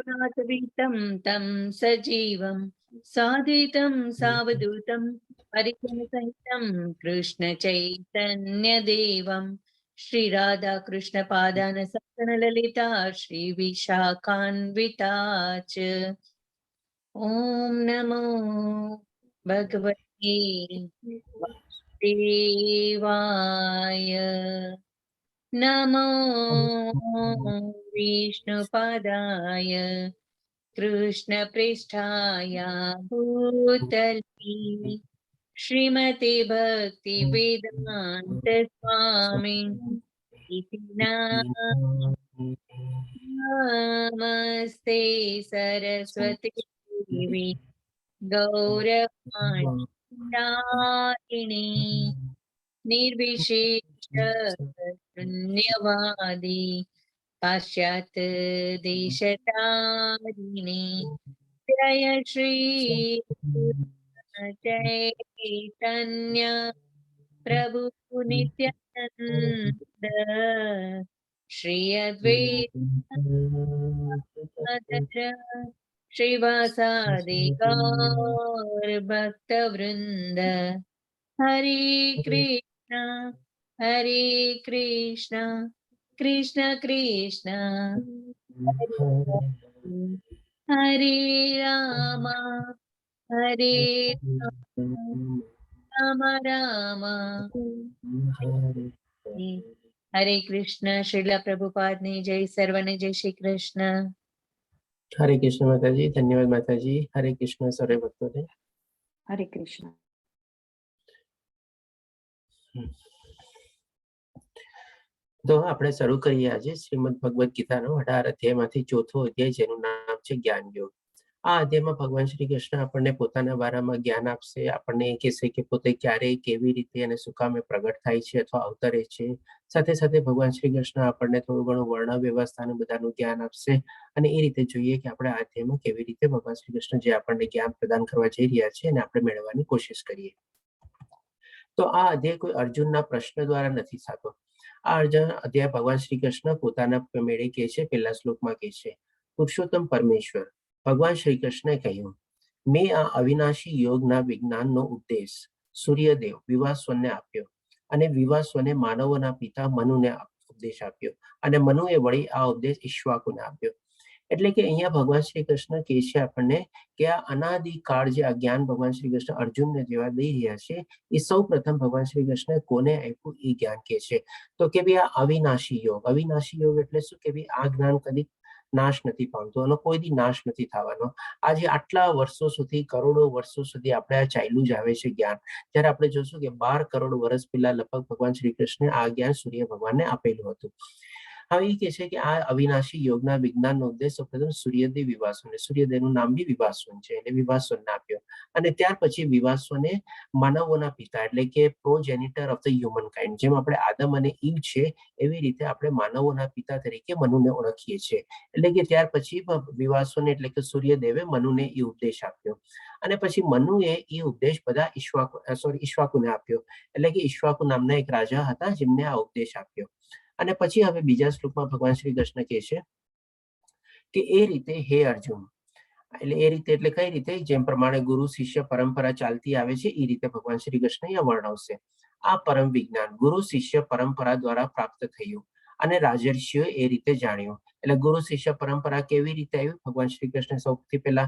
रघुनाथवीतं तं सजीवं साद्वैतं सावधूतं परिजनसहितं कृष्ण चैतन्यदेवं। श्रीराधा कृष्णपादान ललिता श्रीविशाखान्विता च। ॐ नमो भगवते वासुदेवाय। नमो विष्णुपदाय कृष्णपृष्ठाय भूतले श्रीमते भक्तिवेदान्त स्वामी इति नमस्ते सरस्वती देवी गौरवाणी निर्विशेष शून्यवादी पाश्चात्य देशतारिणे। जय श्री चैतन्य प्रभु नित्यानंद श्री अद्वैत श्रीवासादि गौर भक्तवृंद। हरे कृष्ण हरे कृष्ण कृष्ण कृष्ण हरे राम हरे राम राम। હરે કૃષ્ણ. શ્રીલા પ્રભુપાદની જય. સર્વને જય શ્રી કૃષ્ણ. હરે કૃષ્ણ માતાજી. ધન્યવાદ માતાજી. હરે કૃષ્ણ સર્વે ભક્તોને. હરે કૃષ્ણ. તો આપણે શરૂ કરીએ આજે શ્રીમદ ભગવદ્ ગીતાનો 18 અધ્યાયમાંથી ચોથો અધ્યાય, જેનું નામ છે જ્ઞાન યોગ. આ અધ્યાયમાં ભગવાન શ્રી કૃષ્ણ આપણને પોતાના બારામાં જ્ઞાન આપશે. આપણને એ કહેશે કે પોતે ક્યારે, કેવી રીતે અને શું કામે પ્રગટ થાય છે અથવા અવતરે છે. સાથે સાથે ભગવાન શ્રી કૃષ્ણ આપણને થોડું ઘણું વર્ણ વ્યવસ્થા અને બધાનું જ્ઞાન આપશે અને એ રીતે જોઈએ કે આપણે આ અધ્યાયમાં કેવી રીતે ભગવાન શ્રી કૃષ્ણ જે આપણને જ્ઞાન પ્રદાન કરવા જઈ રહ્યા છે એને આપણે મેળવવાની કોશિશ કરીએ. તો આ અધ્યાય કોઈ અર્જુનના પ્રશ્ન દ્વારા નથી થતો. આ અર્જુન અધ્યાય ભગવાન શ્રી કૃષ્ણ પોતાના મેળે કહે છે. પહેલા શ્લોકમાં કહે છે, પુરુષોત્તમ પરમેશ્વર ભગવાન શ્રી કૃષ્ણે કહ્યું, મેં આ અવિનાશી યોગના વિજ્ઞાનનો ઉપદેશ સૂર્યદેવ વિવાસ્વનને આપ્યો અને વિવાસ્વને માનવોના પિતા મનુને ઉપદેશ આપ્યો અને મનુએ વળી આ ઉપદેશ ઈશ્વાકુને આપ્યો. એટલે કે અહીંયા ભગવાન શ્રી કૃષ્ણ કહે છે આપણને કે આ અનાદિકાળ જે આ જ્ઞાન ભગવાન શ્રી કૃષ્ણ અર્જુનને જેવા દઈ રહ્યા છે, એ સૌ પ્રથમ ભગવાન શ્રી કૃષ્ણે કોને આપ્યું એ જ્ઞાન કહે છે. તો કે ભાઈ, આ અવિનાશી યોગ. અવિનાશી યોગ એટલે શું? કે ભાઈ, આ જ્ઞાન કદી નાશ નથી પામતો અને કોઈ દી નાશ નથી થવાનો. આજે આટલા વર્ષો સુધી, કરોડો વર્ષો સુધી આપણે આ ચાલ્યું જ આવે છે જ્ઞાન. જ્યારે આપણે જોશું કે 12 કરોડ વર્ષ પહેલા લગભગ ભગવાન શ્રી કૃષ્ણે આ જ્ઞાન સૂર્ય ભગવાનને આપેલું હતું. હવે એ કહે છે કે આ અવિનાશી યોગના વિજ્ઞાનનો ઉપદેશ સૌપ્રથમ સૂર્યદેવ વિવાસવને, સૂર્યદેવનું નામ બી વિવાસવન છે, એટલે વિવાસવનને આપ્યો અને ત્યાર પછી વિવાસવને માનવોના પિતા, એટલે કે પ્રોજેનિટર ઓફ the human kind, જેમ આપણે આદમ અને ઈવ છે એવી રીતે આપણે માનવોના પિતા તરીકે મનુને ઓળખીએ છીએ. એટલે કે ત્યાર પછી વિવાસવને, એટલે કે સૂર્યદેવે મનુને એ ઉપદેશ આપ્યો અને પછી મનુએ એ ઉપદેશ બધા ઈશ્વાકુ, સોરી, ઈશ્વાકુને આપ્યો. એટલે કે ઈશ્વાકુ નામના એક રાજા હતા જેમને આ ઉપદેશ આપ્યો. અને પછી હવે બીજા શ્લોકમાં ભગવાન શ્રી કૃષ્ણ કહે છે કે એ રીતે હે અર્જુન, એટલે એ રીતે એટલે કઈ રીતે? જેમ પ્રમાણે ગુરુ શિષ્ય પરંપરા ચાલતી આવે છે એ રીતે ભગવાન શ્રી કૃષ્ણ અહીંયા વર્ણવશે. આ પરમ વિજ્ઞાન ગુરુ શિષ્ય પરંપરા દ્વારા પ્રાપ્ત થયું અને રાજર્ષિઓએ એ રીતે જાણ્યું. એટલે ગુરુ શિષ્ય પરંપરા કેવી રીતે આવી? ભગવાન શ્રી કૃષ્ણ સૌથી પહેલા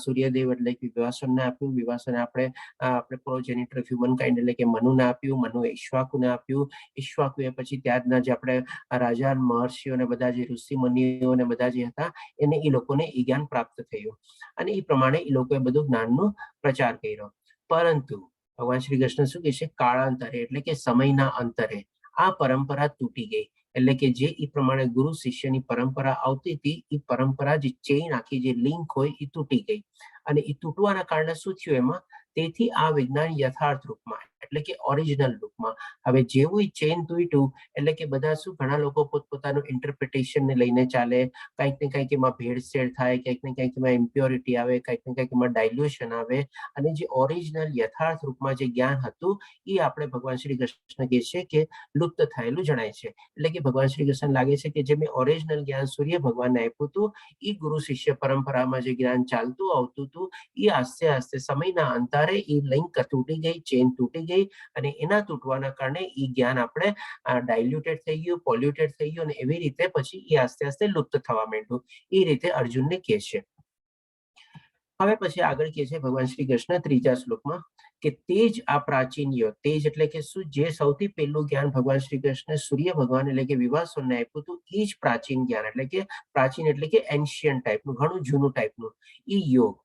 સૂર્યદેવ એટલે કે વિવાસનને આપ્યું, વિવાસને આપણે આપણે પ્રોજેનિટર ઓફ હ્યુમન કાઇન્ડ એટલે કે મનુને આપ્યું, મનુએ ઈશ્વાકુને આપ્યું, ઈશ્વાકુએ પછી ત્યારના જે આપણે રાજા, મહર્ષિઓ અને બધા જે ઋષિ મુનિઓ અને બધા જે હતા એને, એ લોકોને એ જ્ઞાન પ્રાપ્ત થયું અને એ પ્રમાણે એ લોકોએ બધું જ્ઞાનનો પ્રચાર કર્યો. પરંતુ ભગવાન શ્રી કૃષ્ણ શું કહે છે? કાળાંતરે, એટલે કે સમયના અંતરે આ પરંપરા તૂટી ગઈ. એટલે કે જે એ પ્રમાણે ગુરુ શિષ્યની પરંપરા આવતી હતી, એ પરંપરા જે ચેઇન, આખી જે લિંક હોય એ તૂટી ગઈ અને એ તૂટવાના કારણે શું થયું એમાં? તેથી આ વિજ્ઞાન યથાર્થ રૂપમાં એટલે કે ઓરિજિનલ રૂપમાં. હવે જેવું ચેન તૂટ્યું, એટલે કે બધા શું, ઘણા લોકો પોતપોતાનું ઇન્ટરપ્રિટેશન ને લઈને ચાલે, કંઈક ને કંઈક એમાં ભેળસેળ થાય, કંઈક ને કંઈક એમાં ઇમ્પ્યોરિટી આવે, કંઈક ને કંઈક એમાં ડાયલ્યુશન આવે અને જે ઓરિજિનલ યથાર્થ રૂપમાં જે જ્ઞાન હતું એ આપણે ભગવાન શ્રી કૃષ્ણ કહે છે કે લુપ્ત થયેલું જણાય છે. એટલે કે ભગવાન શ્રી કૃષ્ણ લાગે છે કે જે મેં ઓરિજિનલ જ્ઞાન સૂર્ય ભગવાનને આપ્યું હતું, એ ગુરુ શિષ્ય પરંપરામાં જે જ્ઞાન ચાલતું આવતું હતું, એ આસ્તે આસ્તે સમયના અંતરે એ લિંક તૂટી ગઈ, ચેન તૂટી ગઈ અને એના તૂટવાના કારણે એ જ્ઞાન આપણે ડાયલ્યુટેડ થઈ ગયું, પોલ્યુટેડ થઈ ગયું અને એવી રીતે પછી એ આસ્તે આસ્તે લુપ્ત થવા માંડ્યું, એ રીતે અર્જુનને કહે છે. હવે પછી આગળ કહે છે ભગવાન શ્રી કૃષ્ણ ત્રીજા શ્લોકમાં કે તે જ આ પ્રાચીન યોગ, તેજ એટલે કે શું? જે સૌથી પહેલું જ્ઞાન ભગવાન શ્રી કૃષ્ણ સૂર્ય ભગવાન એટલે કે વિવાસવનને આપ્યું હતું, એ જ પ્રાચીન જ્ઞાન, એટલે કે પ્રાચીન એટલે કે એન્શિયન્ટ ટાઈપનું, ઘણું જૂનું ટાઈપનું એ યોગ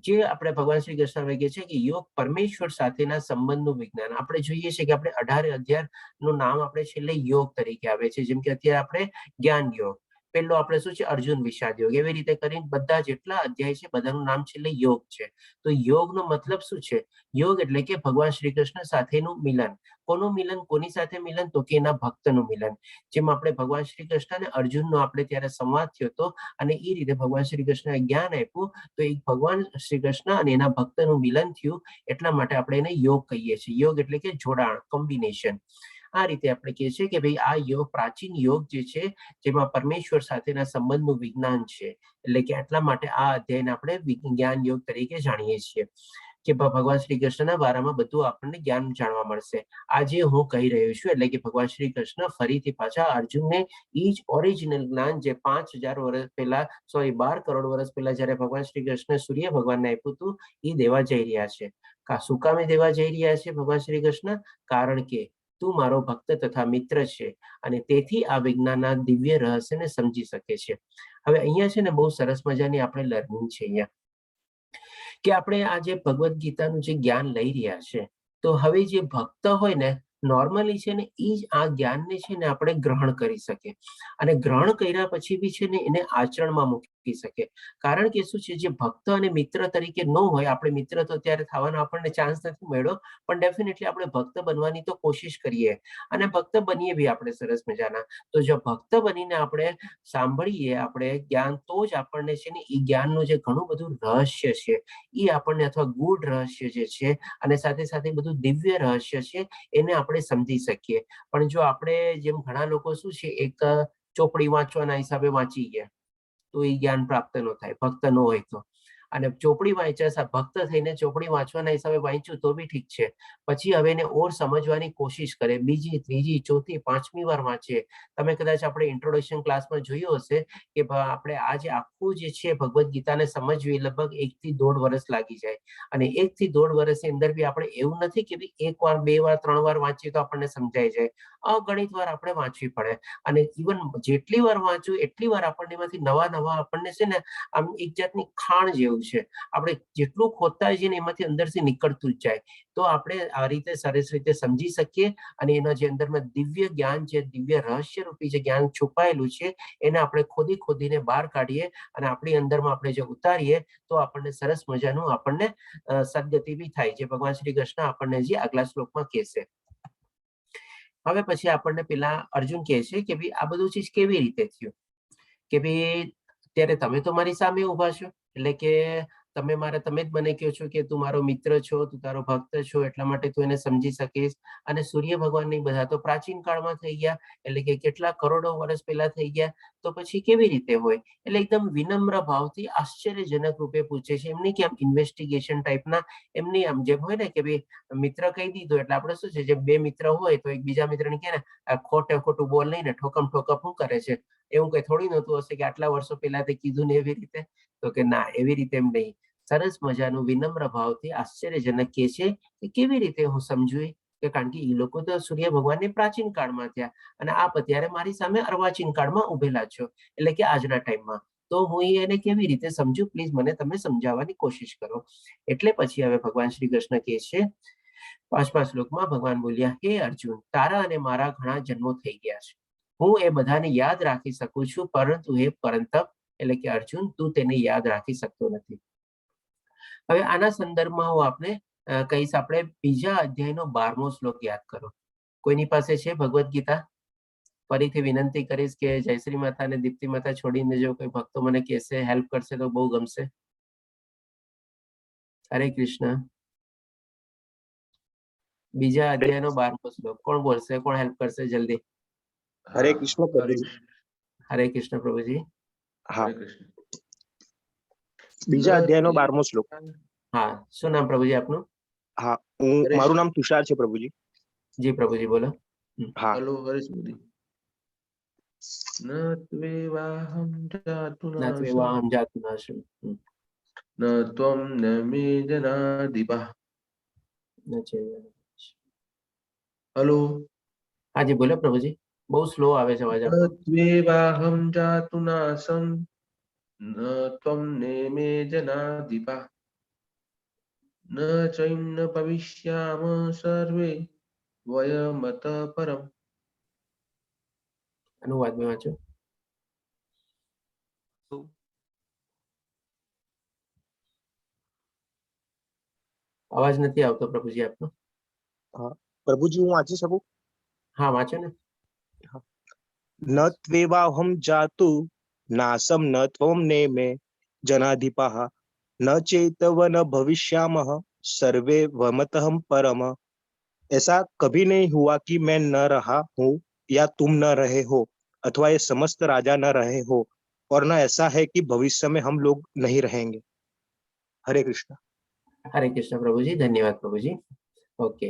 જે આપણે ભગવાન શ્રી કૃષ્ણ કહે છે કે યોગ પરમેશ્વર સાથેના સંબંધનું વિજ્ઞાન. આપણે જોઈએ છે કે આપણે 18 અધ્યાયનું નામ આપણે છેલ્લે યોગ તરીકે આવે છે. જેમ કે અત્યારે આપણે જ્ઞાન યોગ, પેલો આપણે શું છે? અર્જુન વિષાદ યોગ. એવી રીતે કરીને બધા જેટલા અધ્યાય છે, બધાનું નામ છેલ્લે યોગ છે. તો યોગનો મતલબ શું છે? યોગ એટલે કે ભગવાન શ્રી કૃષ્ણ સાથેનું મિલન. કોનું મિલન? કોની સાથે મિલન? તો કે એના ભક્તનું મિલન. જેમ આપણે ભગવાન શ્રી કૃષ્ણ અને અર્જુનનો આપણે ત્યારે સંવાદ થયો હતો અને એ રીતે ભગવાન શ્રી કૃષ્ણએ જ્ઞાન આપ્યું, તો એક ભગવાન શ્રી કૃષ્ણ અને એના ભક્તનું મિલન થયું, એટલા માટે આપણે એને યોગ કહીએ છીએ. યોગ એટલે કે જોડાણ, કોમ્બિનેશન. આ રીતે આપણે કહીએ છીએ કે ભાઈ, આ યોગ, પ્રાચીન યોગ જે છે, જેમાં પરમેશ્વર સાથેના સંબંધનું વિજ્ઞાન છે, એટલે કે એટલા માટે આ અધ્યાયને આપણે જ્ઞાન યોગ તરીકે જાણીએ છીએ કે ભગવાન શ્રી કૃષ્ણના બારામાં બધું આપણને જ્ઞાન જાણવા મળશે, આજે હું કહી રહ્યો છું. એટલે કે ભગવાન શ્રી કૃષ્ણ ફરીથી પાછા અર્જુનને ઈ જ ઓરિજિનલ જ્ઞાન જે 5000 વર્ષ પહેલા, સોરી, 12 કરોડ વર્ષ પહેલા જ્યારે ભગવાન શ્રી કૃષ્ણ સૂર્ય ભગવાનને આપ્યું હતું, એ દેવા જઈ રહ્યા છે. કા શું કામે દેવા જઈ રહ્યા છે ભગવાન શ્રી કૃષ્ણ? કારણ કે તું મારો ભક્ત તથા મિત્ર છે અને તેથી આ વિજ્ઞાનના દિવ્ય રહસ્યને સમજી શકે છે. હવે અહીંયા છે ને બહુ સરસ મજાની આપણે લર્નિંગ છે અહીંયા કે આપણે આ જે ભગવદ્ ગીતાનું જે જ્ઞાન લઈ રહ્યા છે, તો હવે જે ભક્ત હોય ને, નોર્મલી છે ને, એ જ આ જ્ઞાનને છે ને આપણે ગ્રહણ કરી શકે અને ગ્રહણ કર્યા પછી બી છે ને એને આચરણમાં મૂકી શકે. કારણ કે શું છે, જે ભક્ત અને મિત્ર તરીકે ન હોય, આપણે મિત્ર તો અત્યારે થવાનો આપણને ચાન્સ નથી મળ્યો, પણ ડેફિનેટલી આપણે ભક્ત બનવાની તો કોશિશ કરીએ અને ભક્ત બનીએ બી આપણે સરસ મજાના. તો જો ભક્ત બનીને આપણે સાંભળીએ આપણે જ્ઞાન, તો જ આપણને છે ને એ જ્ઞાનનું જે ઘણું બધું રહસ્ય છે એ આપણને, અથવા ગૂઢ રહસ્ય જે છે અને સાથે સાથે બધું દિવ્ય રહસ્ય છે, એને આપણે સમજી શકીએ. પણ જો આપણે જેમ ઘણા લોકો શું છે, એક ચોપડી વાંચવાના હિસાબે વાંચી ગયા, તો એ જ્ઞાન પ્રાપ્ત ન થાય, ભક્ત ન હોય તો. અને ચોપડી વાંચ્યા, ભક્ત થઈને ચોપડી વાંચવાના હિસાબે વાંચ્યું તો બી ઠીક છે, પછી હવે એને ઓર સમજવાની કોશિશ કરે, બીજી, ત્રીજી, ચોથી, પાંચમી વાર વાંચે. તમે કદાચ આપણે ઇન્ટ્રોડક્શન ક્લાસમાં જોયું હશે કે આપણે આ જે આખું જે છે ભગવદ્ ગીતાને સમજવી લગભગ 1થી 1.5 વર્ષ લાગી જાય અને 1થી 1.5 વર્ષની અંદર બી આપણે એવું નથી કે ભાઈ, એક વાર, બે વાર, ત્રણ વાર વાંચીએ તો આપણને સમજાઈ જાય. અગણિત વાર આપણે વાંચવી પડે અને ઇવન જેટલી વાર વાંચવું એટલી વાર આપણને એમાંથી નવા નવા આપણને છે ને આમ એક જાતની ખાણ જેવું છે, આપણે જેટલું ખોદતા જઈએ ને એમાંથી અંદરથી નીકળતું જ જાય. તો આપણે આ રીતે સરસ રીતે સમજી શકીએ અને એના જે અંદરમાં દિવ્ય જ્ઞાન છે, દિવ્ય રહસ્ય રૂપી જે જ્ઞાન છુપાયેલું છે, એને આપણે ખોદી ખોદીને બહાર કાઢીએ અને આપણી અંદરમાં આપણે જે ઉતારીએ, તો આપણને સરસ મજાનું આપણને સદગતિ બી થાય, જે ભગવાન શ્રી કૃષ્ણ આપણને જે આગલા શ્લોકમાં કહેશે. હવે પછી આપણને પેલા અર્જુન કહે છે કે ભાઈ, આ બધું ચીજ કેવી રીતે થયું? કે ભાઈ, ત્યારે તમે તો મારી સામે ઊભા છો, એટલે કે તમે મારા, તમે જ મને કહો છો કે તું મારો મિત્ર છો, તું તારો ભક્ત છો, એટલા માટે તું એને સમજી શકીશ, અને સૂર્ય ભગવાન ની બધા તો પ્રાચીન કાળમાં થઈ ગયા, એટલે કે કેટલા કરોડો વર્ષ પહેલા થઈ ગયા, તો પછી કેવી રીતે હોય? એટલે એકદમ વિનમ્ર ભાવથી આશ્ચર્યજનક રૂપે પૂછે છે. એમની કે આમ ઇન્વેસ્ટિગેશન ટાઈપના એમની આમ જેમ હોય ને કે ભાઈ, મિત્ર કહી દીધું એટલે આપણે શું છે, જે બે મિત્ર હોય તો એક બીજા મિત્રને કહે ને, "આ ખોટે ખોટું બોલ નહીં ને, ઠોકમ ઠોકમ શું કરે છે?" એવું કઈ થોડી નહોતું હશે કે આટલા વર્ષો પહેલા તે કીધું ને એવી રીતે. તો કે ના, એવી રીતે એમ નહીં, સરસ મજાનું વિનમ્ર ભાવથી આશ્ચર્યજનક કહે છે કે કેવી રીતે હું સમજુ કે કારણ કે એ લોકો તો સૂર્ય ભગવાનને પ્રાચીન કાળમાં થયા અને આપ અત્યારે મારી સામે અર્વાચીન કાળમાં ઉભેલા છો, એટલે કે આજના ટાઈમમાં, તો હું એને કેવી રીતે સમજુ? પ્લીઝ મને તમે સમજાવવાની કોશિશ કરો. એટલે પછી હવે ભગવાન શ્રી કૃષ્ણ કહે છે પાંચમા શ્લોકમાં, ભગવાન બોલ્યા, "હે અર્જુન, તારા અને મારા ઘણા જન્મો થઈ ગયા છે. હું એ બધાને યાદ રાખી શકું છું, પરંતુ હે પરંતપ, એટલે કે અર્જુન, તું તેને યાદ રાખી શકતો નથી." હવે આના સંદર્ભમાં હું આપને કહીશ, આપણે બીજા અધ્યાયનો 12મો શ્લોક યાદ કરો. કોઈની પાસે છે ભગવદ્ ગીતા? ફરીથી વિનંતી કરીશ કે જયશ્રી માતા અને દીપ્તિ માતા છોડીને જો કોઈ ભક્તો મને કહેશે, હેલ્પ કરશે તો બહુ ગમશે. હરે કૃષ્ણ. બીજા અધ્યાયનો 12મો શ્લોક કોણ બોલશે? કોણ હેલ્પ કરશે જલ્દી? હરે કૃષ્ણ પ્રભુજી. હરે કૃષ્ણ પ્રભુજી. હા. હરે કૃષ્ણ. બીજા અધ્યાયનો 12મો શ્લોક. હા, શું નામ પ્રભુજી આપનું? હા, હું મારું નામ તુષાર છે પ્રભુજી. જી પ્રભુજી, બોલો. હા. હલો હરીશ મોદી. ન ત્વેવાહં જાતુ ન ત્વેવાહં જાતુ નાસમ. ન ત્વં ન મે જનાધિપઃ. ન છે. હલો. હાજી, બોલો પ્રભુજી. બહુ સ્લો આવે છે અવાજ ન આપનો. ત્વેવાહં જાતુ નાસમ ન ત્વં ને મે જનાધિપઃ ન ચૈમ ન ભવિષ્યામ સર્વે વયમત પરમ. અનુવાદ મેં વાંચો. અવાજ નથી આવતો પ્રભુજી આપનો. પ્રભુજી, હું વાંચી શકું? હા, વાંચો ને. ન ત્વેવાહં જાતુ નાસમ ન ત્વં નેમે જનાધિપાઃ ન ચેતવ ન ભવિષ્યામઃ સર્વે વમતહમ પરમ. ऐसा कभी नहीं हुआ कि मैं न रहा हूं या तुम न रहे हो अथवा ये समस्त राजा न रहे हो और न ऐसा है कि भविष्य में हम लोग नहीं रहेंगे. हरे कृष्ण. હરે કૃષ્ણ પ્રભુજી, ધન્યવાદ પ્રભુજી. ઓકે,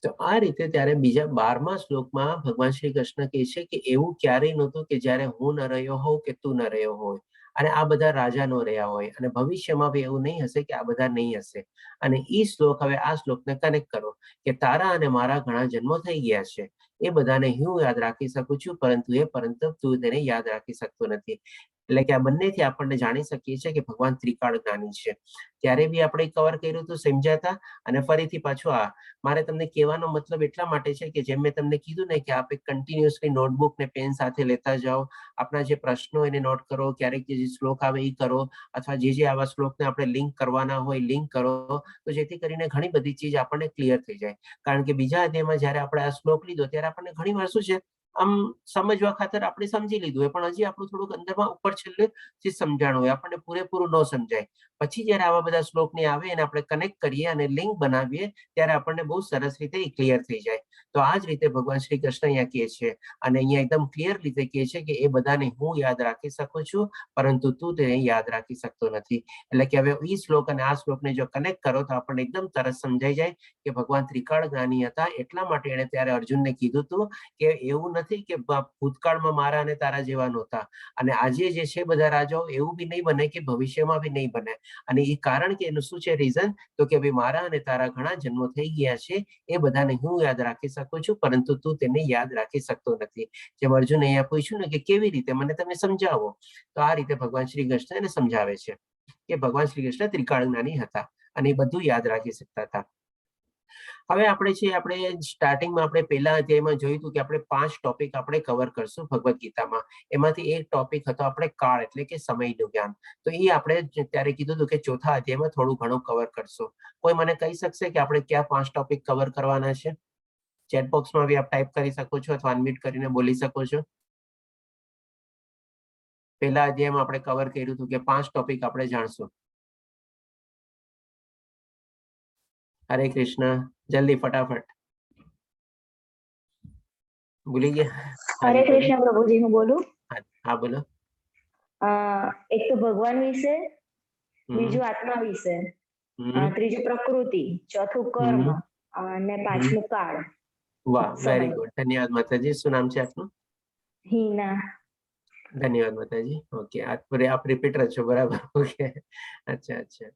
તો આ રીતે ત્યારે બીજા 12મા શ્લોકમાં ભગવાન શ્રી કૃષ્ણ કહે છે કે એવું ક્યારેય નહોતું કે જ્યારે હું ન રહ્યો હોઉં કે તું ન રહ્યો હોય અને આ બધા રાજા નો રહ્યા હોય, અને ભવિષ્યમાં બી એવું નહીં હશે કે આ બધા નહીં હશે. અને ઈ શ્લોક, હવે આ શ્લોકને કનેક્ટ કરો કે તારા અને મારા ઘણા જન્મો થઈ ગયા છે, એ બધાને હું યાદ રાખી શકું છું, પરંતુ એ પરંતુ તું તેને યાદ રાખી શકતો નથી. એટલે કે આ બંનેથી આપણને જાણી શકીએ છીએ કે ભગવાન ત્રિકાળ જ્ઞાની છે. ત્યારે બી આપણે કવર કર્યું હતું, સમજાતા, અને ફરીથી પાછું આ મારે તમને કહેવાનો મતલબ એટલા માટે છે કે જેમ મેં તમને કીધું ને કે આપ એક કન્ટિન્યુઅસલી નોટબુક ને પેન સાથે લેતા જાઓ, આપના જે પ્રશ્નો એને not કરો, ક્યારેક જે શ્લોક આવે એ કરો, અથવા જે જે આવા શ્લોકને આપણે લિંક કરવાના હોય લિંક કરો, તો જેથી કરીને ઘણી બધી ચીજ આપણને ક્લિયર થઈ જાય. કારણ કે બીજા અધ્યાયમાં જ્યારે આપણે આ શ્લોક લીધો ત્યારે આપણને ઘણી વાર શું છે, આમ સમજવા ખાતર આપણે સમજી લીધું હોય, પણ હજી આપણું થોડુંક અંદરમાં ઉપર છેલ્લે જે સમજાણું હોય આપણને પૂરેપૂરું ન સમજાય. પછી જ્યારે આવા બધા શ્લોકની આવે એને આપણે કનેક્ટ કરીએ અને લિંક બનાવીએ ત્યારે આપણને બહુ સરસ રીતે એ ક્લિયર થઈ જાય. તો આ જ રીતે ભગવાન શ્રી કૃષ્ણ અહીંયા કહે છે, અને અહીંયા એકદમ ક્લિયર રીતે કહે છે કે એ બધાને હું યાદ રાખી શકું છું, પરંતુ તું તેને યાદ રાખી શકતો નથી. એટલે કે હવે એ શ્લોક અને આ શ્લોકને જો કનેક્ટ કરો તો આપણને એકદમ તરત સમજાઈ જાય કે ભગવાન ત્રિકાળ જ્ઞાની હતા. એટલા માટે એણે ત્યારે અર્જુનને કીધું હતું કે એવું નથી કે ભૂતકાળમાં મારા અને તારા જેવા નહોતા, અને આજે જે છે બધા રાજાઓ એવું બી નહીં બને કે ભવિષ્યમાં બી નહીં બને. અને એ કારણ કે એનું શું છે રીઝન, તો કે ભાઈ મારા અને તારા ઘણા જન્મો થઈ ગયા છે, એ બધાને હું યાદ રાખી શકું છું, પરંતુ તું તેને યાદ રાખી શકતો નથી. જેમ અર્જુન અહીંયા પૂછ્યું ને કે કેવી રીતે, મને તમે સમજાવો, તો આ રીતે ભગવાન શ્રી કૃષ્ણ એને સમજાવે છે કે ભગવાન શ્રી કૃષ્ણ ત્રિકાળ જ્ઞાની હતા અને એ બધું યાદ રાખી શકતા હતા. હવે આપણે છે, આપણે સ્ટાર્ટિંગમાં આપણે પહેલા અધ્યાયમાં જોયું હતું કે આપણે 5 ટોપિક આપણે કવર કરશું ભગવદ્ ગીતામાં. એમાંથી એક ટોપિક હતો આપણે કાળ એટલે કે સમયનું જ્ઞાન. તો એ આપણે ત્યારે કીધું હતું કે ચોથા અધ્યાયમાં થોડું ઘણું કવર કરશું. કોઈ મને કહી શકશે કે આપણે ક્યાં 5 ટોપિક કવર કરવાના છે? ચેટ બોક્સમાં બી આપ ટાઈપ કરી શકો છો અથવા અનમ્યુટ કરીને બોલી શકો છો. પહેલા અધ્યાયમાં આપણે કવર કર્યું હતું કે 5 ટોપિક આપણે જાણશું. હરે કૃષ્ણ, જલ્દી ફટાફટ. ભૂલી ગયા? હરે કૃષ્ણ પ્રભુજી, હું બોલું? હા, બોલો. એક તો ભગવાન વિશે, બીજું આત્મા વિશે, ત્રીજું પ્રકૃતિ, ચોથું કર્મ અને પાંચમું કાળ. વાહ, વેરી ગુડ, ધન્યવાદ માતાજી. શું નામ છે આપનું? હિના. ધન્યવાદ માતાજી. ઓકે, આપ રિપીટર છો, બરાબર? ઓકે, અચ્છા અચ્છા.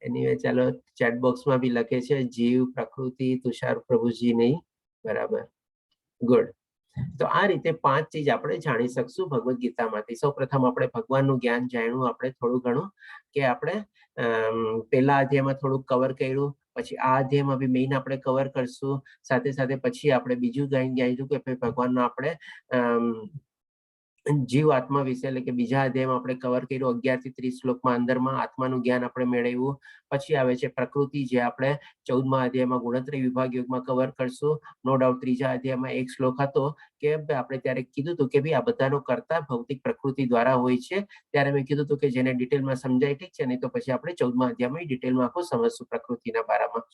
એનીવે ચાલો, ચેટ બોક્સમાં બી લખે છે જીવ, પ્રકૃતિ, તુષાર પ્રભુજી નહીં, બરાબર, ગુડ. તો આ રીતે 5 ચીજ આપણે જાણી શકશું ભગવદ્ ગીતામાંથી. સૌ પ્રથમ આપણે ભગવાનનું જ્ઞાન જાણ્યું આપણે થોડું ઘણું, કે આપણે પહેલા અધ્યાયમાં થોડુંક કવર કર્યું, પછી આ અધ્યાયમાં બી મેઇન આપણે કવર કરશું. સાથે સાથે પછી આપણે બીજું જ્ઞાન જાણ્યું કે ભાઈ ભગવાનનો આપણે જીવ આત્મા વિશે, એટલે કે બીજા અધ્યાયમાં આપણે કવર કર્યું 11 થી 30 શ્લોકમાં અંદરમાં આત્માનું જ્ઞાન આપણે મેળવ્યું. પછી આવે છે પ્રકૃતિ, જે આપણે 14મા અધ્યાયમાં ગુણત્રય વિભાગ યોગમાં કવર કરશું. નો ડાઉટ, ત્રીજા અધ્યાયમાં એક શ્લોક હતો કે આપણે ત્યારે કીધું હતું કે ભાઈ, આ બધાનો કર્તા ભૌતિક પ્રકૃતિ દ્વારા હોય છે. ત્યારે મેં કીધું હતું કે જેને ડિટેલમાં સમજાય ઠીક છે, નહીં તો પછી આપણે 14મા અધ્યાયમાં ડિટેલમાં આખું સમજશું પ્રકૃતિના બારામાં.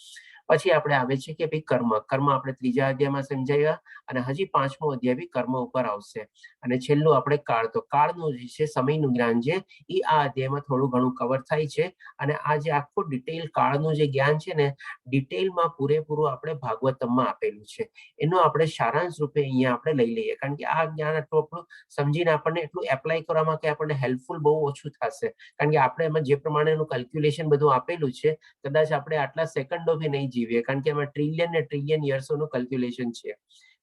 પછી આપણે આવે છે કે ભાઈ, કર્મ. કર્મ આપણે ત્રીજા અધ્યાયમાં સમજાવ્યા અને હજી પાંચમો અધ્યાય બી કર્મ ઉપર આવશે. અને છેલ્લું આપણે કાળ. તો કાળનું જે છે, સમયનું જ્ઞાન છે, એ આ અધ્યાયમાં થોડું ઘણું કવર થાય છે. અને આ જે આખું ડિટેલ કાળનું જે જ્ઞાન છે ને, ડિટેલમાં પૂરેપૂરું આપણે ભાગવતમમાં આપેલું છે. એનો આપણે સારાંશ રૂપે અહીંયા આપણે લઈ લઈએ, કારણ કે આ જ્ઞાન આટલું આપણું સમજીને આપણને એટલું એપ્લાય કરવામાં કે આપણને હેલ્પફુલ બહુ ઓછું થશે, કારણ કે આપણે એમાં જે પ્રમાણેનું કેલ્ક્યુલેશન બધું આપેલું છે, કદાચ આપણે આટલા સેકન્ડો બી નહીં જીવીએ, કારણ કે એમાં ટ્રિલિયન ને ટ્રિલિયન યર્સોનું કેલ્ક્યુલેશન છે.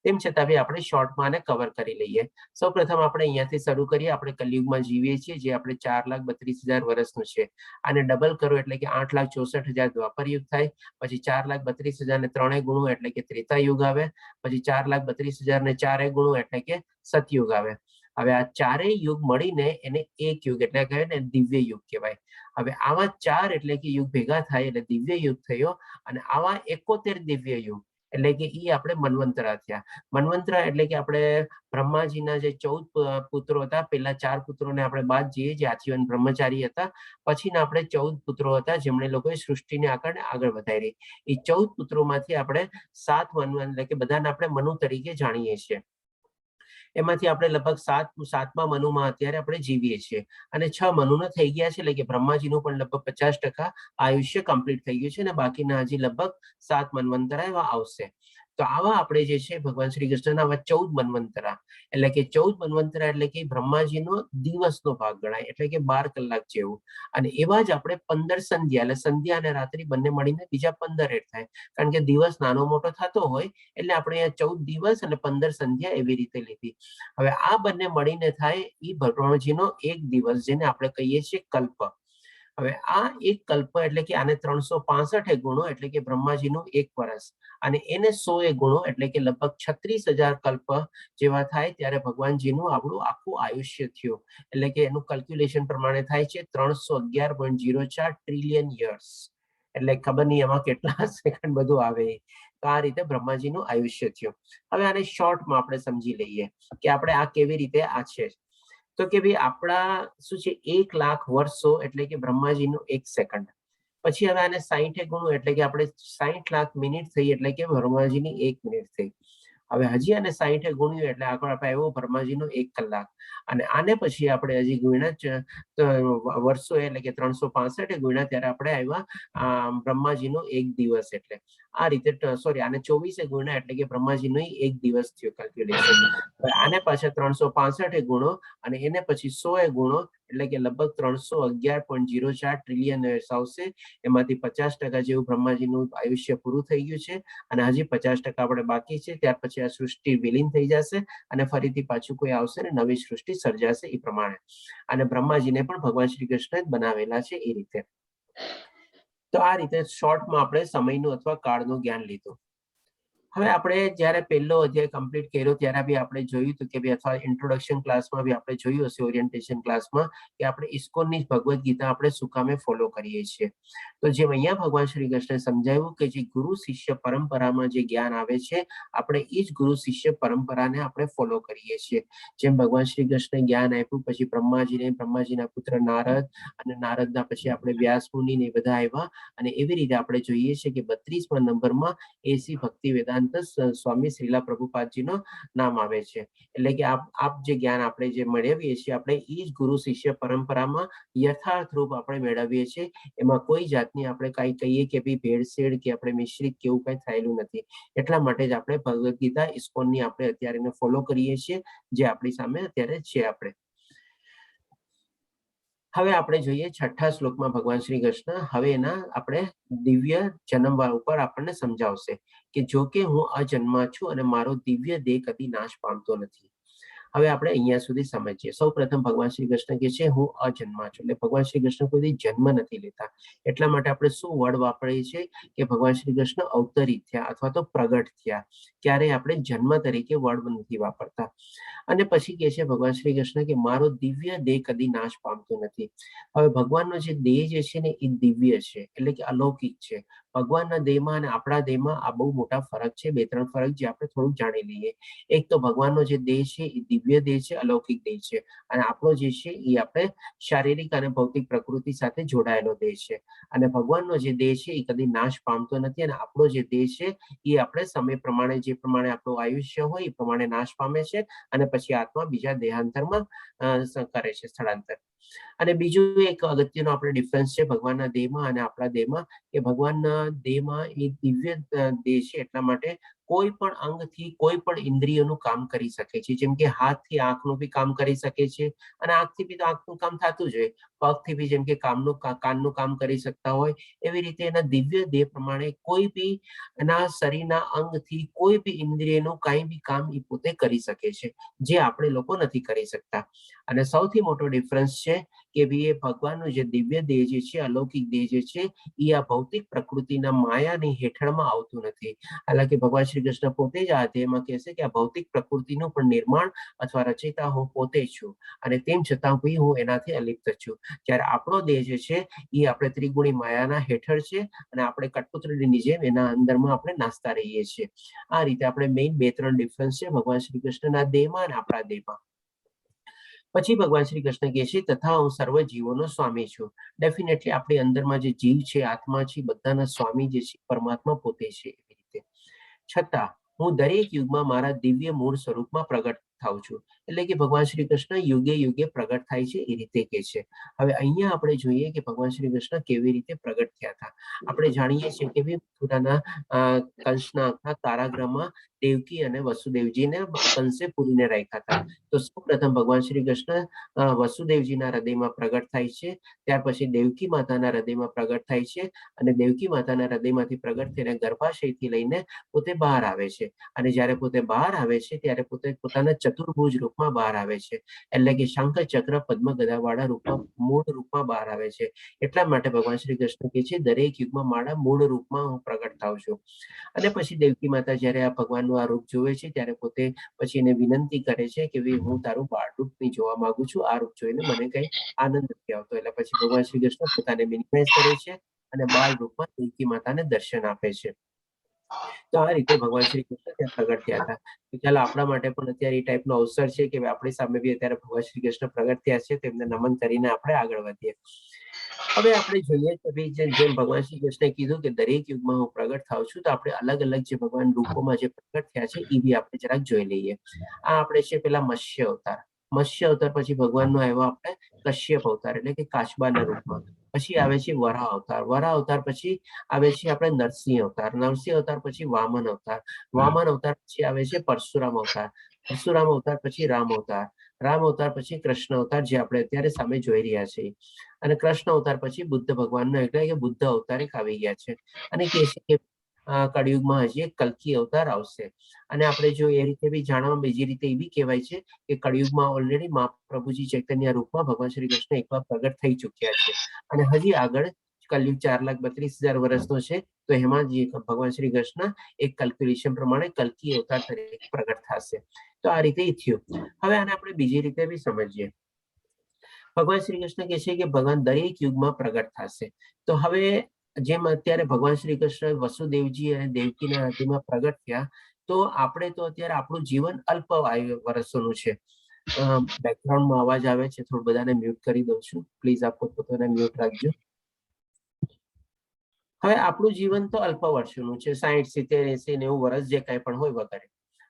તેમ છતાં બી આપણે શોર્ટમાં આને કવર કરી લઈએ. સૌ પ્રથમ આપણે અહીંયાથી શરૂ કરીએ. આપણે કલયુગમાં જીવીએ છીએ, જે આપણે 4,32,000 વર્ષનું છે. આને ડબલ કરો એટલે કે 8,64,000 દ્વાપર યુગ થાય. પછી 4,32,000 ને ત્રણે ગુણું એટલે કે ત્રેતા યુગ આવે. પછી 4,32,000 ને ચારે ગુણું એટલે કે સતયુગ આવે. હવે આ ચારેય યુગ મળીને એને એક યુગ એટલે કહેવાય ને દિવ્ય યુગ કહેવાય. હવે આવા ચાર એટલે કે યુગ ભેગા થાય એટલે દિવ્ય યુગ થયો. અને આવા 71 દિવ્ય યુગ એટલે કે ઈ આપણે મન્વંતરા થયા. મન્વંતરા એટલે કે આપણે બ્રહ્માજીના જે 14 પુત્રો હતા, પેલા ચાર પુત્રોને આપણે બાદ જઈએ જે આજીવન બ્રહ્મચારી હતા. પછીના આપણે 14 પુત્રો હતા, જેમણે લોકોએ સૃષ્ટિને આગળ આગળ વધારી. એ 14 પુત્રોમાંથી આપણે સાત મન્વંતર, એટલે કે બધાને આપણે મનુ તરીકે જાણીએ છીએ. એમાંથી આપણે લગભગ સાતમા મનુમાં અત્યારે આપણે જીવીએ છીએ અને છ મનુના થઈ ગયા છે, એટલે કે બ્રહ્માજીનું પણ લગભગ 50% આયુષ્ય કમ્પ્લીટ થઈ ગયું છે અને બાકીના હજી લગભગ સાત મન્વંતરા એવા આવશે. તો આવા આપણે જે છે ભગવાન શ્રી કૃષ્ણના આવા 14 મન્વંતરા, એટલે કે 14 મન્વંતરા એટલે કે બ્રહ્માજીનો દિવસનો ભાગ ગણાય, એટલે કે 12 કલાક જેવું. અને એવા જ આપણે 15 સંધ્યા, એટલે સંધ્યા અને રાત્રિ બંને મળીને બીજા 15 એડ થાય, કારણ કે દિવસ નાનો મોટો થતો હોય, એટલે આપણે અહીંયા 14 દિવસ અને 15 સંધ્યા એવી રીતે લીધી. હવે આ બંને મળીને થાય એ બ્રહ્માજીનો એક દિવસ, જેને આપણે કહીએ છીએ કલ્પ. હવે આ એક કલ્પ એટલે કે આને 365 ગુણો એટલે કે બ્રહ્માજીનું એક વર્ષ, અને એને 100 એ ગુણો એટલે કે લગભગ 36,000 કલ્પ જેવા થાય ત્યારે ભગવાનજીનું આપણું આખું આયુષ્ય થયું. એટલે કે એનું કેલ્ક્યુલેશન પ્રમાણે થાય છે 311.04 ટ્રિલિયન યર્સ. એટલે ખબર નહીં એમાં કેટલા સેકન્ડ બધું આવે. તો આ રીતે બ્રહ્માજીનું આયુષ્ય થયું. હવે આને શોર્ટમાં આપણે સમજી લઈએ કે આપણે આ કેવી રીતે આ છે. તો કે ભાઈ, આપણા શું છે, 1 લાખ વર્ષો એટલે કે બ્રહ્માજીનું એક સેકન્ડ. પછી હવે આને 60 ગુણું એટલે કે આપણે 60 લાખ મિનિટ થઈ, એટલે કે બ્રહ્માજીની એક મિનિટ થઈ. હવે હજી આને 60 ગુણ્યું એટલે આગળ આપણે આવ્યો બ્રહ્માજીનો એક કલાક. અને આને પછી આપણે હજી ગુણ્યા વર્ષો, એટલે કે 365 ગુણ્યા ત્યારે આપણે આવ્યા બ્રહ્માજીનો એક દિવસ. એટલે આ રીતે, સોરી, આને 24 ગુણ્યા એટલે કે બ્રહ્માજીનો એક દિવસ થયો કેલ્ક્યુલેશન. આને પાછા 365 ગુણો અને એને પછી 100 એ ગુણો એટલે કે લગભગ 311.04 ટ્રિલિયન વર્ષ આવશે. એમાંથી 50% જેવું બ્રહ્માજીનું આયુષ્ય પૂરું થઈ ગયું છે અને હજી 50% આપણે બાકી છે. ત્યાર પછી આ સૃષ્ટિ વિલીન થઈ જશે અને ફરીથી પાછું કોઈ આવશે ને નવી સૃષ્ટિ સર્જાશે એ પ્રમાણે. અને બ્રહ્માજીને પણ ભગવાન શ્રી કૃષ્ણ જ બનાવેલા છે એ રીતે. તો આ રીતે શોર્ટમાં આપણે સમયનું અથવા કાળનું જ્ઞાન લીધું. હવે આપણે જ્યારે પહેલો અધ્યાય કમ્પ્લીટ કર્યો ત્યારે બી આપણે જોયું હતું કે ભાઈ, અથવા ઇન્ટ્રોડક્શન ક્લાસમાં બી આપણે જોયું હશે, ઓરિએન્ટેશન ક્લાસમાં, કે આપણે ઇસ્કોનની ભગવદ્ ગીતા આપણે શું કામે ફોલો કરીએ છીએ. તો જેમ અહીંયા ભગવાન શ્રી કૃષ્ણે સમજાવ્યું કે જે ગુરુ શિષ્ય પરંપરામાં જે જ્ઞાન આવે છે, આપણે એ જ ગુરુ શિષ્ય પરંપરાને આપણે ફોલો કરીએ છીએ. જેમ ભગવાન શ્રી કૃષ્ણે જ્ઞાન આપ્યું, પછી બ્રહ્માજીને, બ્રહ્માજીના પુત્ર નારદ અને નારદના પછી આપણે વ્યાસ મુનિ ને બધા આવ્યા. અને એવી રીતે આપણે જોઈએ છીએ કે 32મા નંબરમાં એસી ભક્તિ વેદાંત સ્વામી શ્રીલા પ્રભુપાદજીનો નામ આવે છે. એટલે કે આપ આપ જે જ્ઞાન આપણે જે મેળવીએ છીએ, આપણે એ જ ગુરુ શિષ્ય પરંપરામાં યથાર્થ રૂપ આપણે મેળવીએ છીએ. એમાં કોઈ જાતની આપણે કાંઈ કહીએ કે ભાઈ, ભેળસેળ કે આપણે મિશ્રિત કે એવું કંઈ થયેલું નથી. એટલા માટે જ આપણે ભગવદ્ ગીતા ઇસ્કોનની આપણે અત્યારે એને ફોલો કરીએ છીએ, જે આપણી સામે અત્યારે છે. આપણે હવે આપણે જોઈએ છઠ્ઠા શ્લોકમાં ભગવાન શ્રી કૃષ્ણ હવે એના આપણે દિવ્ય જન્મ ઉપર આપણને સમજાવશે કે જો કે હું અજન્મા છું અને મારો દિવ્ય દેહ કદી નાશ પામતો નથી. હવે આપણે અહીંયા સુધી સમજીએ. સૌ પ્રથમ ભગવાન શ્રી કૃષ્ણ કહે છે, હું અજન્મા છું, એટલે ભગવાન શ્રી કૃષ્ણ કોઈ જન્મ નથી લેતા. એટલા માટે આપણે શું વર્ડ વાપરીએ છીએ કે ભગવાન શ્રી કૃષ્ણ અવતરિત થયા અથવા તો પ્રગટ થયા. ક્યારે આપણે જન્મ તરીકે વર્ડ નથી વાપરતા. અને પછી કહે છે ભગવાન શ્રી કૃષ્ણ કે મારો દિવ્ય દેહ કદી નાશ પામતો નથી. હવે ભગવાનનો જે દેહ જે છે ને, એ દિવ્ય છે, એટલે કે અલૌકિક છે. ભગવાનના દેહમાં અને આપણા દેહમાં આ બહુ મોટા ફરક છે, બે ત્રણ ફરક, જે આપણે થોડુંક જાણી લઈએ. એક તો ભગવાનનો જે દેહ છે એ દિવ્ય દેહ છે, અલૌકિક દેહ છે, અને આપણો જે છે એ આપણે શારીરિક અને ભૌતિક પ્રકૃતિ સાથે જોડાયેલો દેહ છે. અને ભગવાનનો જે દેહ છે એ કદી નાશ પામતો નથી અને આપણો જે દેહ છે એ આપણે સમય પ્રમાણે, જે પ્રમાણે આપણું આયુષ્ય હોય એ પ્રમાણે નાશ પામે છે અને પછી આત્મા બીજા દેહાંતરમાં કરે છે સ્થળાંતર. અને બીજું એક અગત્યનો આપણે ડિફરન્સ છે ભગવાનના દેહમાં અને આપણા દેહમાં કે ભગવાનના દેહમાં એ દિવ્ય દેહ છે, એટલા માટે કોઈ પણ અંગથી કોઈ પણ ઇન્દ્રિયોનું કામ કરી શકે છે. જેમ કે હાથથી આંખનું બી કામ કરી શકે છે અને આંખથી બી તો આંખનું કામ થતું જ હોય. પગથી બી જેમ કે કામનું કાનનું કામ કરી શકતા હોય. એવી રીતે એના દિવ્ય દેહ પ્રમાણે કોઈ બી એના શરીરના અંગથી કોઈ બી ઇન્દ્રિયનું કાંઈ બી કામ એ પોતે કરી શકે છે, જે આપણે લોકો નથી કરી શકતા. અને સૌથી મોટો ડિફરન્સ છે કે ભાઈ, એ ભગવાનનું જે દિવ્ય દેહ જે છે, અલૌકિક દેહ જે છે, એ આ ભૌતિક પ્રકૃતિના માયાની હેઠળમાં આવતું નથી. હાલાકી ભગવાન શ્રી કૃષ્ણ પોતે જ આ અધ્યાયમાં કહેશે કે આ ભૌતિક પ્રકૃતિનું પણ નિર્માણ અથવા રચયિતા હું પોતે છું અને તેમ છતાં બી હું એનાથી અલિપ્ત છું. જ્યારે આપણો દેહ જે છે એ આપણે ત્રિગુણી માયાના હેઠળ છે અને આપણે કઠપુતળીની જેમ એના અંદરમાં આપણે નાચતા રહીએ છીએ. આ રીતે આપણે મેઇન બે ત્રણ ડિફરન્સ છે ભગવાન શ્રી કૃષ્ણના દેહમાં અને આપણા દેહમાં. પછી ભગવાન શ્રી કૃષ્ણ કહે છે, તથા હું સર્વ જીવોનો સ્વામી છું. ડેફિનેટલી આપણી અંદરમાં જે જીવ છે, આત્મા છે, બધાના સ્વામી જે છે પરમાત્મા પોતે છે. એવી રીતે છતાં હું દરેક યુગમાં મારા દિવ્ય મૂળ સ્વરૂપમાં પ્રગટ થાઉં છું. એટલે કે ભગવાન શ્રી કૃષ્ણ યુગે યુગે પ્રગટ થાય છે, એ રીતે કે છે. હવે અહીંયા આપણે જોઈએ કે ભગવાન શ્રી કૃષ્ણ કેવી રીતે પ્રગટ થયા હતા. આપણે જાણીએ છીએ કે ભાઈ, મથુરાના કંસના આખા કારાગૃહમાં દેવકી અને વસુદેવજીને કંસે પૂરીને રાખ્યા હતા. તો સૌપ્રથમ ભગવાન શ્રી કૃષ્ણ વસુદેવજીના હૃદયમાં પ્રગટ થાય છે, ત્યાર પછી દેવકી માતાના હૃદયમાં પ્રગટ થાય છે અને દેવકી માતાના હૃદયમાંથી પ્રગટ થઈને ગર્ભાશયથી લઈને પોતે બહાર આવે છે. અને જ્યારે પોતે બહાર આવે છે ત્યારે પોતે પોતાના ચતુર્ભુજ રૂપમાં બહાર આવે છે, એટલે કે શંખ, ચક્ર, પદ્મ, ગદાવાળા રૂપમાં, મૂળ રૂપમાં બહાર આવે છે. એટલા માટે ભગવાન શ્રી કૃષ્ણ કહે છે, દરેક યુગમાં મારા મૂળ રૂપમાં હું પ્રગટ થાઉં છું. અને પછી દેવકી માતા જ્યારે આ ભગવાનનું આ રૂપ જોવે છે ત્યારે પોતે પછી એને વિનંતી કરે છે કે ભાઈ, હું તારું બાળ રૂપ નહીં જોવા માંગુ છું, આ રૂપ જોઈને મને કઈ આનંદ નથી આવતો. એટલે પછી ભગવાન શ્રી કૃષ્ણ પોતાને મિનિમાઇઝ કરે છે અને બાળ રૂપમાં દેવકી માતાને દર્શન આપે છે. તો આ રીતે ભગવાન શ્રી કૃષ્ણ ત્યાં પ્રગટ થયા હતા. તો ચાલો, આપણા માટે પણ અત્યારે એ ટાઈપનો અવસર છે કે આપણી સામે બી અત્યારે ભગવાન શ્રી કૃષ્ણ પ્રગટ થયા છે, તેમને નમન કરીને આપણે આગળ વધીએ. હવે આપણે જોઈએ કે ભાઈ, જેમ જેમ ભગવાન શ્રી કૃષ્ણે કીધું કે દરેક યુગમાં હું પ્રગટ થાઉં છું, તો આપણે અલગ અલગ જે ભગવાન રૂપોમાં જે પ્રગટ થયા છે એ બી આપણે જરાક જોઈ લઈએ. આ આપણે છે પેલા મત્સ્ય અવતાર. મત્સ્ય અવતાર પછી ભગવાનનો આવ્યો આપણે કશ્યપ અવતાર, એટલે કે કાચબાના રૂપમાં. પછી આવે છે વરાહ અવતાર. વરાહ અવતાર પછી આવે છે આપણે નરસિંહ અવતાર. નરસિંહ અવતાર પછી વામન અવતાર. વામન અવતાર પછી આવે છે પરશુરામ અવતાર. પરશુરામ અવતાર પછી રામ અવતાર. રામ અવતાર પછી કૃષ્ણ અવતાર, જે આપણે અત્યારે સામે જોઈ રહ્યા છીએ. અને કૃષ્ણ અવતાર પછી બુદ્ધ ભગવાનનો, એટલે કે બુદ્ધ અવતાર એક આવી ગયા છે. અને કહે છે કે કળિયુગમાં હજી એક કલ્કી અવતાર આવશે. અને આપણે જો એ રીતે બી જાણવા, બીજી રીતે એ બી કહેવાય છે કે કળિયુગમાં ઓલરેડી મહાપ્રભુજી ચૈતન્ય રૂપમાં ભગવાન શ્રી કૃષ્ણ એકવાર પ્રગટ થઈ ચૂક્યા છે અને હજી આગળ કલયુગ 4,32,000 વર્ષનો છે, તો એમાં જે ભગવાન શ્રી કૃષ્ણ એક કેલ્ક્યુલેશન પ્રમાણે કલ્કી અવતાર તરીકે પ્રગટ થશે. તો આ રીતે ઈ થયું. હવે આને આપણે બીજી રીતે બી સમજીએ. ભગવાન શ્રી કૃષ્ણ કહે છે કે ભગવાન દરેક યુગમાં પ્રગટ થશે. તો હવે જેમ અત્યારે ભગવાન શ્રી કૃષ્ણ વસુદેવજી અને દેવકીના હૃદયમાં પ્રગટ થયા, તો આપણે તો અત્યારે આપણું જીવન અલ્પ આયુ વર્ષોનું છે. બેકગ્રાઉન્ડમાં અવાજ આવે છે, થોડું બધાને મ્યુટ કરી દઉં છું. પ્લીઝ આપ પોતપોતાને મ્યુટ રાખજો. હવે આપણું જીવન તો અલ્પ વર્ષોનું છે, 60, 70, 80, 90 વર્ષ જે કાંઈ પણ હોય વગેરે.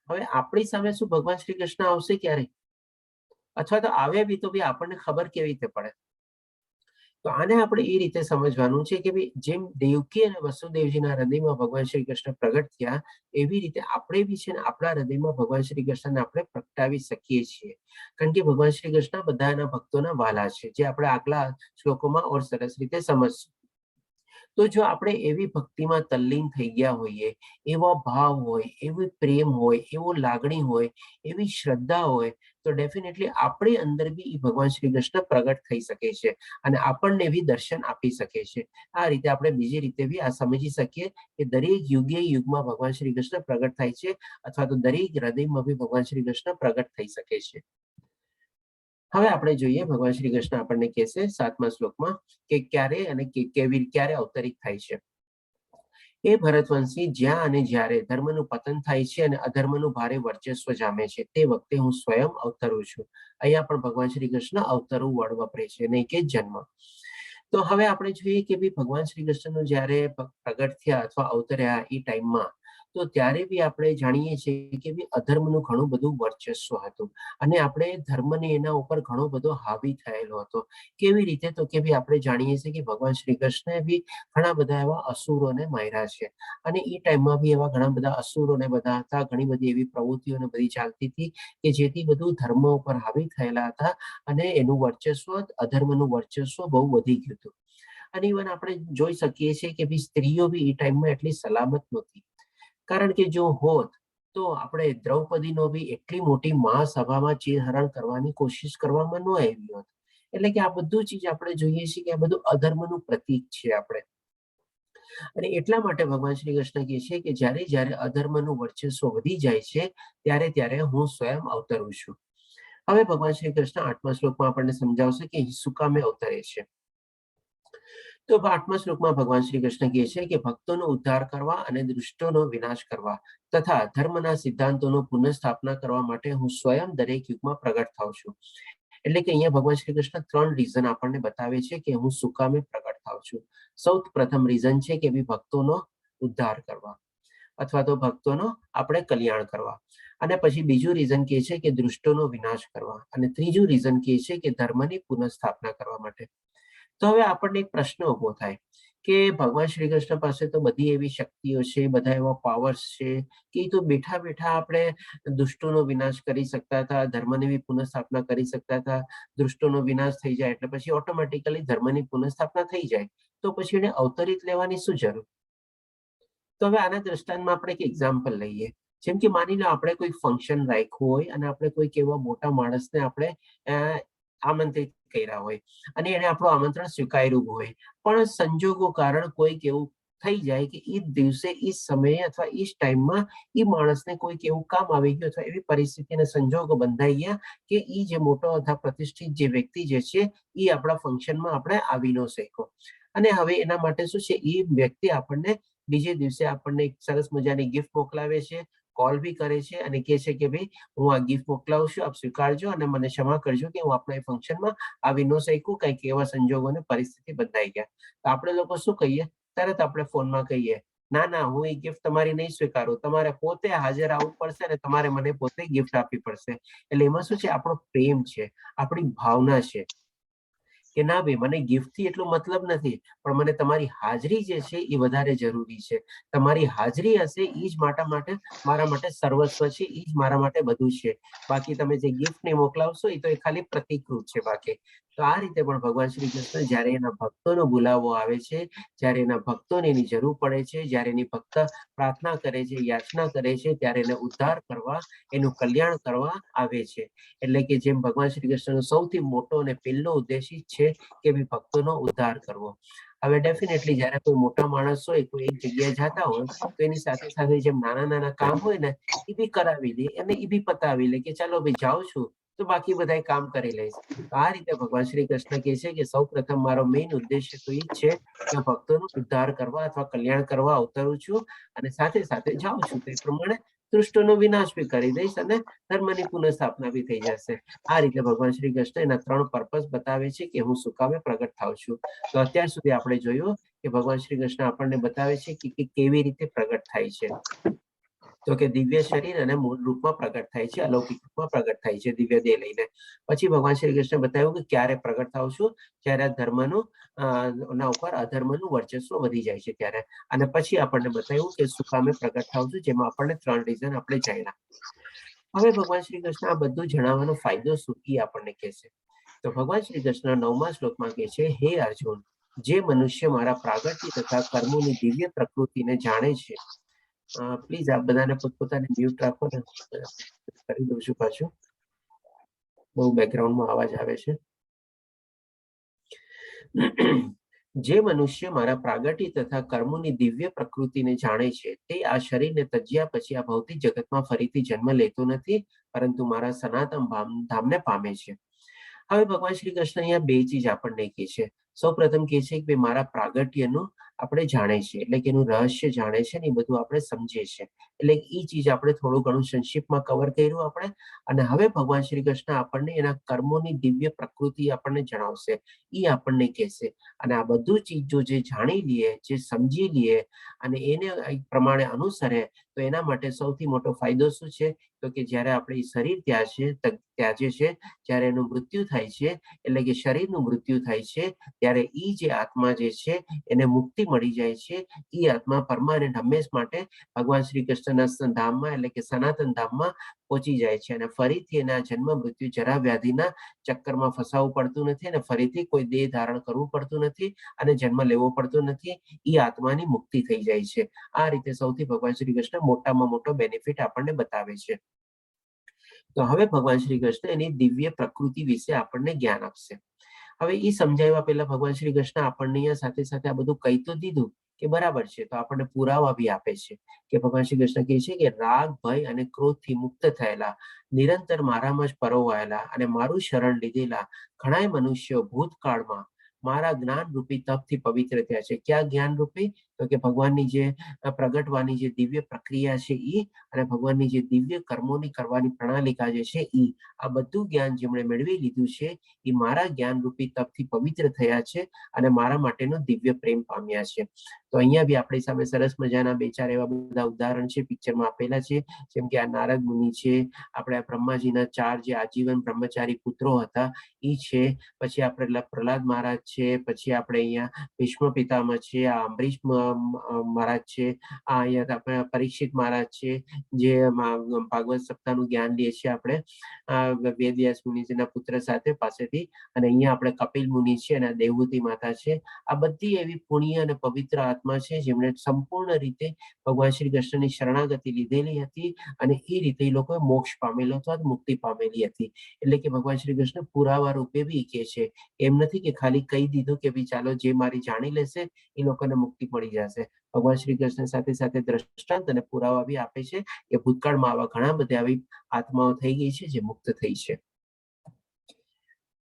હવે આપણી સામે શું ભગવાન શ્રી કૃષ્ણ આવશે ક્યારે? અથવા તો આવે બી તો બી આપણને ખબર કેવી રીતે પડે? તો આને આપણે એ રીતે સમજવાનું છે કે ભાઈ, જેમ દેવકી અને વસુદેવજીના હૃદયમાં ભગવાન શ્રી કૃષ્ણ પ્રગટ થયા, એવી રીતે આપણે બી છે ને આપણા હૃદયમાં ભગવાન શ્રી કૃષ્ણને આપણે પ્રગટાવી શકીએ છીએ, કારણ કે ભગવાન શ્રી કૃષ્ણ બધા એના ભક્તોના વાલા છે, જે આપણે આગલા શ્લોકોમાં ઓર સરસ રીતે સમજશું. તો જો આપણે એવી ભક્તિમાં તલ્લીન થઈ ગયા હોઈએ, એવા ભાવ હોય, એવી પ્રેમ હોય, એવો લાગણી હોય, એવી શ્રદ્ધા હોય, તો ડેફિનેટલી આપણી અંદર બી ઈ ભગવાન શ્રી કૃષ્ણ પ્રગટ થઈ શકે છે અને આપણને બી દર્શન આપી શકે છે. આ રીતે આપણે બીજી રીતે બી આ સમજી શકીએ કે દરેક યુગે યુગમાં ભગવાન શ્રી કૃષ્ણ પ્રગટ થાય છે અથવા તો દરેક હૃદયમાં બી ભગવાન શ્રી કૃષ્ણ પ્રગટ થઈ શકે છે. હવે આપણે જોઈએ, ભગવાન શ્રી કૃષ્ણ આપણને કહેશે સાતમા શ્લોકમાં કે ક્યારે અને કેવી ક્યારે અવતરિત થાય છે. એ ભરતવંશી, જ્યાં અને જ્યારે ધર્મનું પતન થાય છે અને અધર્મનું ભારે વર્ચસ્વ જામે છે, તે વખતે હું સ્વયં અવતરું છું. અહીંયા પણ ભગવાન શ્રી કૃષ્ણ અવતરું વર્ડ વાપરે છે, નહીં કે જન્મ. તો હવે આપણે જોઈએ કે ભાઈ, ભગવાન શ્રી કૃષ્ણનું જ્યારે પ્રગટ થયા અથવા અવતર્યા એ ટાઈમમાં, તો ત્યારે બી આપણે જાણીએ છીએ કે ભાઈ, અધર્મનું ઘણું બધું વર્ચસ્વ હતું અને આપણે ધર્મને એના ઉપર ઘણો બધો હાવી થયેલો હતો. કેવી રીતે? તો કે ભાઈ, આપણે જાણીએ છીએ કે ભગવાન શ્રી કૃષ્ણએ બી ઘણા બધા એવા અસુરોને માર્યા છે અને એ ટાઈમમાં બી એવા ઘણા બધા અસુરોને બધા હતા, ઘણી બધી એવી પ્રવૃત્તિઓને બધી ચાલતી હતી કે જેથી બધું ધર્મ ઉપર હાવી થયેલા હતા અને એનું વર્ચસ્વ, અધર્મનું વર્ચસ્વ બહુ વધી ગયું હતું. અને ઇવન આપણે જોઈ શકીએ છીએ કે ભાઈ, સ્ત્રીઓ બી એ ટાઈમમાં એટલી સલામત નહોતી, કારણ કે જો હોત તો આપણે દ્રૌપદીનો બી એટલી મોટી મહાસભામાં ચીરહરણ કરવાની કોશિશ કરવામાં ન આવી હોત. એટલે કે આ બધું ચીજ આપણે જોઈએ છીએ કે આ બધું અધર્મનું પ્રતીક છે આપણે. અને એટલા માટે ભગવાન શ્રી કૃષ્ણ કહે છે કે જ્યારે જ્યારે અધર્મનું વર્ચસ્વ વધી જાય છે, ત્યારે ત્યારે હું સ્વયં અવતરું છું. હવે ભગવાન શ્રી કૃષ્ણ આઠમા શ્લોકમાં આપણને સમજાવશે કે શું કામે અવતરે છે. તો આઠમા શ્લોકમાં ભગવાન શ્રી કૃષ્ણ કહે છે કે ભક્તોનો ઉદ્ધાર કરવા અને દુષ્ટોનો વિનાશ કરવા તથા ધર્મના સિદ્ધાંતોનો પુનઃસ્થાપના કરવા માટે હું સ્વયં દરેક યુગમાં પ્રગટ થાઉં છું. એટલે કે અહીંયા ભગવાન શ્રી કૃષ્ણ ત્રણ રીઝન આપણને બતાવે છે કે હું શું કામે પ્રગટ થાઉં છું. સૌ પ્રથમ રીઝન છે કે ભઈ ભક્તોનો ઉદ્ધાર કરવા અથવા તો ભક્તોનો આપણે કલ્યાણ કરવા, અને પછી બીજું રીઝન કહે છે કે દુષ્ટોનો વિનાશ કરવા, અને ત્રીજું રીઝન કહે છે કે ધર્મની પુનઃસ્થાપના કરવા માટે. તો હવે આપણને એક પ્રશ્ન ઉભો થાય કે ભગવાન શ્રી કૃષ્ણ પાસે તો બધી એવી શક્તિઓ છે, બધા એવા પાવર્સ છે કે એ તો બેઠા બેઠા આપણે દુષ્ટોનો વિનાશ કરી શકતા હતા, ધર્મની બી પુનઃસ્થાપના કરી શકતા હતા. દુષ્ટોનો વિનાશ થઈ જાય એટલે પછી ઓટોમેટિકલી ધર્મની પુનઃસ્થાપના થઈ જાય, તો પછી એને અવતરિત લેવાની શું જરૂર? તો હવે આના દ્રષ્ટાંતમાં આપણે એક એક્ઝામ્પલ લઈએ. જેમ કે માની લો આપણે કોઈ ફંક્શન રાખ્યું હોય અને આપણે કોઈક એવા મોટા માણસને આપણે આમંત્રિત કર્યા હોય અને એને આપણું આમંત્રણ સ્વીકાર્યું હોય, પણ સંજોગો કારણ કોઈક એવું થઈ જાય કે એ જ દિવસે, એ જ સમયે અથવા એ જ ટાઈમમાં એ માણસને કોઈક એવું કામ આવી ગયું અથવા એવી પરિસ્થિતિ અને સંજોગો બંધાઈ ગયા કે એ જે મોટો અથવા પ્રતિષ્ઠિત જે વ્યક્તિ જે છે, એ આપણા ફંક્શનમાં આપણે આવી ન શક્યો. અને હવે એના માટે શું છે, એ વ્યક્તિ આપણને બીજે દિવસે આપણને એક સરસ મજાની ગિફ્ટ મોકલાવે છે, કોલ બી કરે છે અને કહે છે કે ભાઈ, હું આ ગિફ્ટ મોકલાવું છું, આપ સ્વીકારજો અને મને ક્ષમા કરજો કે હું આપણા એ ફંક્શનમાં આવી ન શક્યું, કંઈક એવા સંજોગો અને પરિસ્થિતિ બંધાઈ ગયા. તો આપણે લોકો શું કહીએ? તરત આપણે ફોનમાં કહીએ, "ના ના, હું એ ગિફ્ટ તમારી નહીં સ્વીકારું. તમારે પોતે હાજર આવવું પડશે અને તમારે મને પોતે ગિફ્ટ આપવી પડશે." એટલે એમાં શું છે? આપણો પ્રેમ છે, આપણી ભાવના છે કે ના ભાઈ, મને ગિફ્ટ થી એટલો મતલબ નથી, પણ મને તમારી હાજરી જે છે એ વધારે જરૂરી છે. તમારી હાજરી હશે એ જ મારા માટે મારા માટે સર્વસ્વ છે, એ જ મારા માટે બધું છે. બાકી તમે જે ગિફ્ટ ને મોકલાવશો એ તો એ ખાલી પ્રતિકરૂપ છે બાકી. તો આ રીતે પણ ભગવાન શ્રી કૃષ્ણ જ્યારે એના ભક્તોનો બોલાવો આવે છે, જ્યારે એના ભક્તોને એની જરૂર પડે છે, જ્યારે એની ભક્ત પ્રાર્થના કરે છે, યાચના કરે છે, ત્યારે એને ઉદ્ધાર કરવા, એનું કલ્યાણ કરવા આવે છે. એટલે કે જેમ ભગવાન શ્રી કૃષ્ણનો સૌથી મોટો અને પહેલો ઉદ્દેશ ઈ જ છે કે ભઈ ભક્તોનો ઉદ્ધાર કરવો. હવે ડેફિનેટલી જ્યારે કોઈ મોટા માણસ હોય, કોઈ એક જગ્યાએ જતા હોય, તો એની સાથે સાથે જેમ નાના નાના કામ હોય ને, એ બી કરાવી લે અને એ બી પતાવી લે કે ચાલો ભાઈ, જાઉં છું તો બાકી બધા કામ કરી લઈશ. તો આ રીતે ભગવાન શ્રી કૃષ્ણ કહે છે કે સૌ પ્રથમ મારો મેઇન ઉદ્દેશ્ય તો એ જ છે કે હું ભક્તોનો ઉદ્ધાર કરવા અથવા કલ્યાણ કરવા અવતરું છું અને સાથે સાથે જાઉં છું તે પ્રમાણે દુષ્ટોનો વિનાશ બી કરી દઈશ અને ધર્મની પુનઃસ્થાપના બી થઈ જશે. આ રીતે ભગવાન શ્રી કૃષ્ણ એના ત્રણ પર્પઝ બતાવે છે કે હું શું કામે પ્રગટ થાઉં છું. તો અત્યાર સુધી આપણે જોયું કે ભગવાન શ્રી કૃષ્ણ આપણને બતાવે છે કે કેવી રીતે પ્રગટ થાય છે. તો કે દિવ્ય શરીર અને મૂળ રૂપમાં પ્રગટ થાય છે, અલૌકિક રૂપમાં પ્રગટ થાય છે દિવ્ય દેહ લઈને. પછી ભગવાન શ્રી કૃષ્ણ બતાવ્યું કે ક્યારે પ્રગટ થાઉં છું? જ્યારે ધર્મનું ના ઉપર અધર્મનું વર્ચસ્વ વધી જાય છે ત્યારે. અને પછી આપણને બતાવ્યું કે શું કામે પ્રગટ થાઉં છું, જેમાં આપણને ત્રણ રીઝન આપણે જાણ્યા. હવે ભગવાન શ્રી કૃષ્ણ આ બધું જણાવવાનો ફાયદો શું, એ આપણને કહેશે. તો ભગવાન શ્રી કૃષ્ણ નવમા શ્લોકમાં કહે છે, હે અર્જુન જે મનુષ્ય મારા પ્રાગટ્ય તથા કર્મોની દિવ્ય પ્રકૃતિને જાણે છે. પ્લીઝ આપ બધાને પોતપોતાને મ્યુટ રાખો ને, કરી દઉં છું પાછું, બહુ બેકગ્રાઉન્ડમાં અવાજ આવે છે. જે મનુષ્ય મારા પ્રાગટ્ય તથા કર્મોની દિવ્ય પ્રકૃતિને જાણે છે તે આ શરીરને તજ્યા પછી આ ભૌતિક જગતમાં ફરીથી જન્મ લેતો નથી, પરંતુ મારા સનાતન ધામને પામે છે. હવે ભગવાન શ્રી કૃષ્ણ અહીંયા બે ચીજ આપણને કહે છે. સૌ પ્રથમ કહે છે કે મારા પ્રાગટ્યનું આપણે જાણે છે, એટલે કે એનું રહસ્ય જાણે છે ને એ બધું આપણે સમજીએ છીએ, એટલે એ ચીજ આપણે થોડું ઘણું સંક્ષિપ્તમાં કવર કર્યું આપણે. અને હવે ભગવાન શ્રી કૃષ્ણ આપણને એના કર્મોની દિવ્ય પ્રકૃતિ આપણને જણાવશે, એ આપણને કહેશે. અને આ બધું ચીજ જો જે જાણી લઈએ, જે સમજી લઈએ અને એને પ્રમાણે અનુસરે, તો એના માટે સૌથી મોટો ફાયદો શું છે? તો કે જ્યારે આપણે શરીર ત્યાજે છે, જ્યારે એનું મૃત્યુ થાય છે, એટલે કે શરીરનું મૃત્યુ થાય છે, ત્યારે ઈ જે આત્મા જે છે એને મુક્તિ મળી જાય છે. ઈ આત્મા પરમાનન્ટ હંમેશ માટે ભગવાન શ્રી કૃષ્ણના ધામમાં, એટલે કે સનાતન ધામમાં પહોંચી જાય છે અને ફરીથી એના જન્મ, મૃત્યુ, જરા વ્યાધિના ચક્કરમાં ફસાવવું પડતું નથી અને ફરીથી કોઈ દેહ ધારણ કરવું પડતું નથી અને જન્મ લેવો પડતો નથી. ઈ આત્માની મુક્તિ થઈ જાય છે. આ રીતે સૌથી ભગવાન શ્રી કૃષ્ણ મોટામાં મોટો બેનિફિટ આપણને બતાવે છે. તો હવે ભગવાન શ્રી કૃષ્ણ એની દિવ્ય પ્રકૃતિ વિશે આપણને જ્ઞાન આપશે. હવે એ સમજાવ્યા પહેલા ભગવાન શ્રી કૃષ્ણ આપણને અહીંયા સાથે સાથે આ બધું કહી તો દીધું કે બરાબર છે, તો આપણને પુરાવા બી આપે છે કે ભગવાન શ્રી કૃષ્ણ કહે છે કે રાગ, ભય અને ક્રોધથી મુક્ત થયેલા, નિરંતર મારામાં જ પરોવાયેલા અને મારું શરણ લીધેલા ઘણાય મનુષ્યો ભૂતકાળમાં મારા જ્ઞાન રૂપી તપથી પવિત્ર થયા છે. ક્યાં જ્ઞાન રૂપી? તો કે ભગવાનની જે પ્રગટવાની જે દિવ્ય પ્રક્રિયા છે ઈ અને ભગવાનની જે દિવ્ય કર્મોની કરવાની પ્રણાલિકા જે છે ઈ, આ બધું જ્ઞાન જેમણે મેળવી લીધું છે એ મારા જ્ઞાન રૂપી તપથી પવિત્ર થયા છે અને મારા માટેનો દિવ્ય પ્રેમ પામ્યા છે. તો અહીંયા બી આપણી સામે સરસ મજાના બે ચાર એવા બધા ઉદાહરણ છે, પિક્ચરમાં આપેલા છે. જેમ કે આ નારદ મુનિ છે, આપણે આ બ્રહ્માજીના ચાર જે આજીવન બ્રહ્મચારી પુત્રો હતા ઈ છે, પછી આપણે પ્રહલાદ મહારાજ છે, પછી આપણે અહીંયા ભીષ્મ પિતામહ છે, આ અંબરીશ મહારાજ છે, આ અહીંયા આપણે પરીક્ષિત મહારાજ છે, જે ભાગવત સપ્તાહનું જ્ઞાન લઈએ છીએ આપણે વેદવ્યાસ મુનિજીના પુત્ર સાથે પાસેથી. અને અહીંયા આપણે કપિલ મુનિ છે અને દેવહૂતિ માતા છે. આ બધી એવી પુણ્ય અને પવિત્ર આત્મા છે જેમણે સંપૂર્ણ રીતે ભગવાન શ્રી કૃષ્ણની શરણાગતિ લીધેલી હતી અને એ રીતે એ લોકોએ મોક્ષ પામેલો હતો, મુક્તિ પામેલી હતી. એટલે કે ભગવાન શ્રી કૃષ્ણ પુરાવા રૂપે બી કહે છે, એમ નથી કે ખાલી કહી દીધું કે ભાઈ ચાલો જે મારી જાણી લેશે એ લોકોને મુક્તિ મળી જશે. ભગવાન શ્રી કૃષ્ણ સાથે સાથે દ્રષ્ટાંત અને પુરાવા બી આપે છે કે ભૂતકાળમાં આવા ઘણા બધા આવી આત્માઓ થઈ ગઈ છે જે મુક્ત થઈ છે.